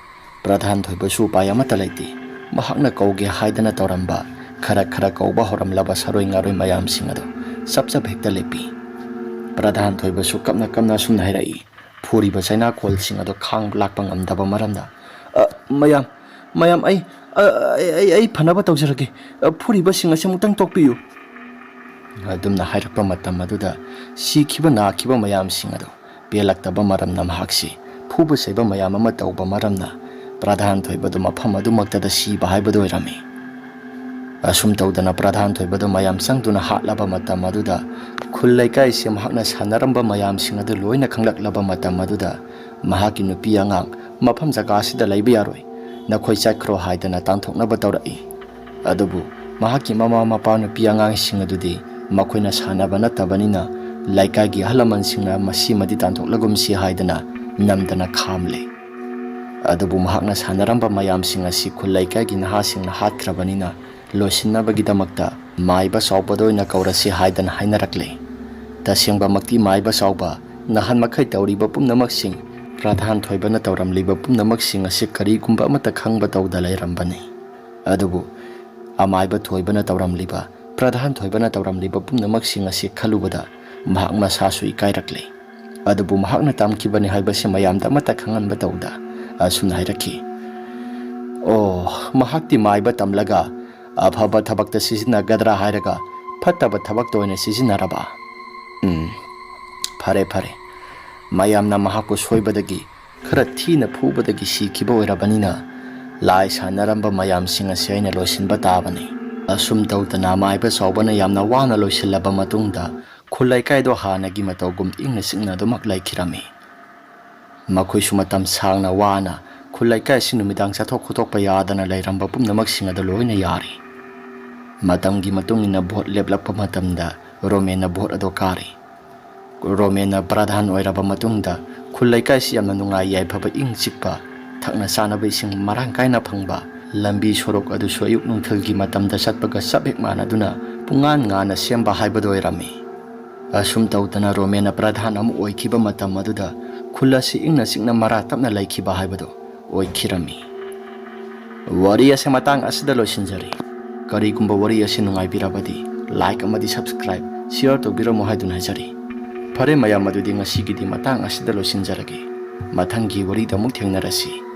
ꯄ꯭ꯔꯙꯥꯟ ꯊꯣꯏꯕꯁꯨ ꯎꯄꯥꯏ ꯑꯃꯠꯇ ꯂꯩꯇꯦ꯫ ꯃꯍꯥꯛꯅ ꯀꯧꯒꯦ ꯍꯥꯏꯗꯅ ꯇꯧꯔꯝꯕ ꯈꯔ ꯈꯔ ꯀꯧꯕ ꯍꯧꯔꯝꯂꯕ ꯁꯔꯣꯏ ꯉꯥꯔꯣꯏ ꯃꯌꯥꯝꯁꯤꯡ ꯑꯗꯨ ꯆꯞ ꯆꯞ ꯍꯦꯛꯇ ꯂꯦꯞꯄꯤ꯫ ꯄ꯭ꯔꯙꯥꯟ ꯊꯣꯏꯕꯁꯨ ꯀꯞꯅ ꯀꯞꯅ ꯑꯁꯨꯝꯅ ꯍꯥꯏꯔꯛꯏ, ꯐꯨꯔꯤꯕ ꯆꯩꯅꯥꯈꯣꯜꯁꯤꯡ ꯑꯗꯨ ꯈꯥꯡꯕ ꯂꯥꯛꯄ ꯉꯝꯗꯕ ꯃꯔꯝꯅ, "ꯑ, ꯃꯌꯥꯝ, ꯃꯌꯥꯝ, ꯑꯩ, ꯑ, ꯑꯩ, ꯑꯩ, ꯑꯩ ꯐꯅꯕ ꯇꯧꯖꯔꯒꯦ꯫ ꯑ, ꯐꯨꯔꯤꯕꯁꯤꯡ ꯑꯁꯤ ꯑꯃꯨꯛꯇꯪ ꯇꯣꯛꯄꯤꯌꯨ"꯫ ꯑꯗꯨꯝꯅ ꯍꯥꯏꯔꯛꯄ ꯃꯇꯝ ꯑꯗꯨꯗ ꯁꯤꯈꯤꯕ ꯅꯥꯈꯤꯕ ꯃꯌꯥꯝꯁꯤꯡ ꯑꯗꯨ ꯄꯦꯜꯂꯛꯇꯕ ꯃꯔꯝꯅ ꯃꯍꯥꯛꯁꯤ ꯐꯨꯕ ꯆꯩꯕ ꯃꯌꯥꯝ ꯑꯃ ꯇꯧꯕ ꯃꯔꯝꯅ ꯄ꯭ꯔꯙꯥꯟ ꯊꯣꯏꯕꯗꯨ ꯃꯐꯝ ꯑꯗꯨꯃꯛꯇꯗ ꯁꯤꯕ ꯍꯥꯏꯕꯗꯨ ꯑꯣꯏꯔꯝꯃꯤ꯫ ꯑꯁꯨꯝ ꯇꯧꯗꯅ ꯄ꯭ꯔꯙꯥꯟ ꯊꯣꯏꯕꯗꯨ ꯃꯌꯥꯝ ꯆꯪꯗꯨꯅ ꯍꯥꯠꯂꯕ ꯃꯇꯝ ꯑꯗꯨꯗ ꯈꯨꯜ ꯂꯩꯀꯥꯏꯁꯤ ꯃꯍꯥꯛꯅ ꯁꯥꯟꯅꯔꯝꯕ ꯃꯌꯥꯝꯁꯤꯡ ꯑꯗꯨ ꯂꯣꯏꯅ ꯈꯪꯂꯛꯂꯕ ꯃꯇꯝ ꯑꯗꯨꯗ ꯃꯍꯥꯛꯀꯤ ꯅꯨꯄꯤ ꯑꯉꯥꯡ ꯃꯐꯝ ꯖꯒꯥ ꯑꯁꯤꯗ ꯂꯩꯕ ꯌꯥꯔꯣꯏ, ꯅꯈꯣꯏ ꯆꯠꯈ꯭ꯔꯣ ꯍꯥꯏꯗꯅ ꯇꯥꯟꯊꯣꯛꯅꯕ ꯇꯧꯔꯛꯏ꯫ ꯑꯗꯨꯕꯨ ꯃꯍꯥꯛꯀꯤ ꯃꯃꯥ ꯃꯄꯥ ꯅꯨꯄꯤ ꯑꯉꯥꯡꯁꯤꯡ ꯑꯗꯨꯗꯤ ꯃꯈꯣꯏꯅ ꯁꯥꯟꯅꯕ ꯅꯠꯇꯕꯅꯤꯅ ꯂꯩꯀꯥꯏꯒꯤ ꯑꯍꯜ ꯂꯃꯟꯁꯤꯡꯅ ꯃꯁꯤꯃꯗꯤ ꯇꯥꯟꯊꯣꯛꯂꯒꯨꯝꯁꯤ ꯍꯥꯏꯗꯅ ꯅꯝꯗꯅ ꯈꯥꯝꯂꯦ꯫ ꯑꯗꯨꯕꯨ ꯃꯍꯥꯛꯅ ꯁꯥꯟꯅꯔꯝꯕ ꯃꯌꯥꯝꯁꯤꯡ ꯑꯁꯤ ꯈꯨꯜ ꯂꯩꯀꯥꯏꯒꯤ ꯅꯍꯥꯁꯤꯡꯅ ꯍꯥꯠꯈ꯭ꯔꯕꯅꯤꯅ ꯂꯣꯏꯁꯤꯟꯅꯕꯒꯤꯗꯃꯛꯇ ꯃꯥꯏꯕ ꯆꯥꯎꯕꯗ ꯑꯣꯏꯅ ꯀꯧꯔꯁꯤ ꯍꯥꯏꯗꯅ ꯍꯥꯏꯅꯔꯛꯂꯦ꯫ ꯇꯁꯦꯡꯕꯃꯛꯇꯤ ꯃꯥꯏꯕ ꯆꯥꯎꯕ ꯅꯍꯥꯟ ꯃꯈꯩ ꯇꯧꯔꯤꯕ ꯄꯨꯝꯅꯃꯛꯁꯤꯡ, ꯄ꯭ꯔꯙꯥꯟ ꯊꯣꯏꯕꯅ ꯇꯧꯔꯝꯂꯤꯕ ꯄꯨꯝꯅꯃꯛꯁꯤꯡ ꯑꯁꯤ ꯀꯔꯤꯒꯨꯝꯕ ꯑꯃꯠꯇ ꯈꯪꯕ ꯇꯧꯗ ꯂꯩꯔꯝꯕꯅꯤ꯫ ꯑꯗꯨꯕꯨ ꯑꯃꯥꯏꯕ ꯊꯣꯏꯕꯅ ꯇꯧꯔꯝꯂꯤꯕ, ꯄ꯭ꯔꯙꯥꯟ ꯊꯣꯏꯕꯅ ꯇꯧꯔꯝꯂꯤꯕ ꯄꯨꯝꯅꯃꯛꯁꯤꯡ ꯑꯁꯤ ꯈꯜꯂꯨꯕꯗ ꯃꯍꯥꯛ ꯃꯁꯥꯁꯨ ꯏꯀꯥꯏꯔꯛꯂꯦ꯫ ꯑꯗꯨꯕꯨ ꯃꯍꯥꯛꯅ ꯇꯝꯈꯤꯕꯅꯤ ꯍꯥꯏꯕꯁꯤ ꯃꯌꯥꯝꯗ ꯑꯃꯠꯇ ꯈꯪꯍꯟꯕ ꯇꯧꯗ ꯑꯁꯨꯝꯅ ꯍꯥꯏꯔꯛꯈꯤ, ꯑꯣ, ꯃꯍꯥꯛꯇꯤ ꯃꯥꯏꯕ ꯇꯝꯂꯒ ꯑꯐꯕ ꯊꯕꯛꯇ ꯁꯤꯖꯤꯟꯅꯒꯗ꯭ꯔꯥ ꯍꯥꯏꯔꯒ ꯐꯠꯇꯕ ꯊꯕꯛꯇ ꯑꯣꯏꯅ ꯁꯤꯖꯤꯟꯅꯔꯕ? ꯎꯝ, ꯐꯔꯦ ꯐꯔꯦ꯫ ꯃꯌꯥꯝꯅ ꯃꯍꯥꯛꯄꯨ ꯁꯣꯏꯕꯗꯒꯤ, ꯈꯔ ꯊꯤꯅ ꯐꯨꯕꯗꯒꯤ ꯁꯤꯈꯤꯕ ꯑꯣꯏꯔꯕꯅꯤꯅ, ꯂꯥꯏ ꯁꯥꯟꯅꯔꯝꯕ ꯃꯌꯥꯝꯁꯤꯡ ꯑꯁꯤ ꯑꯩꯅ ꯂꯣꯏꯁꯤꯟꯕ ꯇꯥꯕꯅꯤ꯫ ꯑꯁꯨꯝ ꯇꯧꯗꯅ ꯃꯥꯏꯕ ꯆꯥꯎꯕꯅ ꯌꯥꯝꯅ ꯋꯥꯅ ꯂꯣꯏꯁꯤꯜꯂꯕ ꯃꯇꯨꯡꯗ, ꯈꯨꯜ ꯂꯩꯀꯥꯏꯗꯣ ꯍꯥꯟꯅꯒꯤ ꯃꯇꯧꯒꯨꯝ ꯏꯪꯅ ꯆꯤꯛꯅ ꯑꯗꯨꯃꯛ ꯂꯩꯈꯤꯔꯝꯃꯤ꯫ ꯃꯈꯣꯏꯁꯨ ꯃꯇꯝ ꯁꯥꯡꯅ ꯋꯥꯅ ꯈꯨꯜ ꯂꯩꯀꯥꯏ ꯑꯁꯤ ꯅꯨꯃꯤꯗꯥꯡ ꯆꯠꯊꯣꯛ ꯈꯣꯠꯇꯣꯛꯄ ꯌꯥꯗꯅ ꯂꯩꯔꯝꯕ ꯄꯨꯝꯅꯃꯛꯁꯤꯡ ꯑꯗꯨ ꯂꯣꯏꯅ ꯌꯥꯔꯤ꯫ ꯃꯇꯝꯒꯤ ꯃꯇꯨꯡ ꯏꯟꯅ ꯚꯣꯠ ꯂꯦꯞꯂꯛꯄ ꯃꯇꯝꯗ ꯔꯣꯃꯦꯟꯅ ꯚꯣꯠ ꯑꯗꯨ ꯀꯥꯔꯤ꯫ ꯔꯣꯃꯦꯟꯅ ꯄ꯭ꯔꯙꯥꯟ ꯑꯣꯏꯔꯕ ꯃꯇꯨꯡꯗ ꯈꯨꯜ ꯂꯩꯀꯥꯏꯁꯤ ꯌꯥꯝꯅ ꯅꯨꯡꯉꯥꯏ ꯌꯥꯏꯐꯕ, ꯏꯪ ꯆꯤꯛꯄ, ꯊꯛꯅ ꯆꯥꯅꯕ ꯏꯁꯤꯡ ꯃꯔꯥꯡ ꯀꯥꯏꯅ ꯐꯪꯕ, ꯂꯝꯕꯤ ꯁꯣꯔꯣꯛ ꯑꯗꯨꯁꯨ ꯑꯌꯨꯛ ꯅꯨꯡꯊꯤꯜꯒꯤ ꯃꯇꯝꯗ ꯆꯠꯄꯒ ꯆꯞ ꯍꯦꯛ ꯃꯥꯟꯅꯗꯨꯅ ꯄꯨꯡꯉꯥꯟ ꯉꯥꯟꯅ ꯁꯦꯝꯕ ꯍꯥꯏꯕꯗꯨ ꯑꯣꯏꯔꯝꯃꯤ꯫ ꯑꯁꯨꯝ ꯇꯧꯗꯅ ꯔꯣꯃꯦꯟꯅ ꯄ꯭ꯔꯙꯥꯟ ꯑꯃ ꯑꯣꯏꯈꯤꯕ ꯃꯇꯝ ꯑꯗꯨꯗ ꯈꯨꯜ ꯑꯁꯤ ꯏꯪꯅ ꯆꯤꯛꯅ ꯃꯔꯥ ꯇꯞꯅ ꯂꯩꯈꯤꯕ ꯍꯥꯏꯕꯗꯨ ꯑꯣꯏꯈꯤꯔꯝꯃꯤ꯫ ꯋꯥꯔꯤ ꯑꯁꯤ ꯃꯇꯥꯡ ꯑꯁꯤꯗ ꯂꯣꯏꯁꯤꯟꯖꯔꯤ꯫ ꯀꯔꯤꯒꯨꯝꯕ ꯋꯥꯔꯤ ꯑꯁꯤ ꯅꯨꯡꯉꯥꯏꯕꯤꯔꯕꯗꯤ like ꯑꯃꯗꯤ subscribe, share ꯇꯧꯕꯤꯔꯝꯃꯨ ꯍꯥꯏꯗꯨꯅ ꯍꯥꯏꯖꯔꯤ꯫ ꯐꯔꯦ ꯃꯌꯥꯝ, ꯑꯗꯨꯗꯤ ꯉꯁꯤꯒꯤꯗꯤ ꯃꯇꯥꯡ ꯑꯁꯤꯗ ꯂꯣꯏꯁꯤꯟꯖꯔꯒꯦ꯫ ꯃꯊꯪꯒꯤ ꯋꯥꯔꯤꯗ ꯑꯃꯨꯛ ꯊꯦꯡꯅꯔꯁꯤ꯫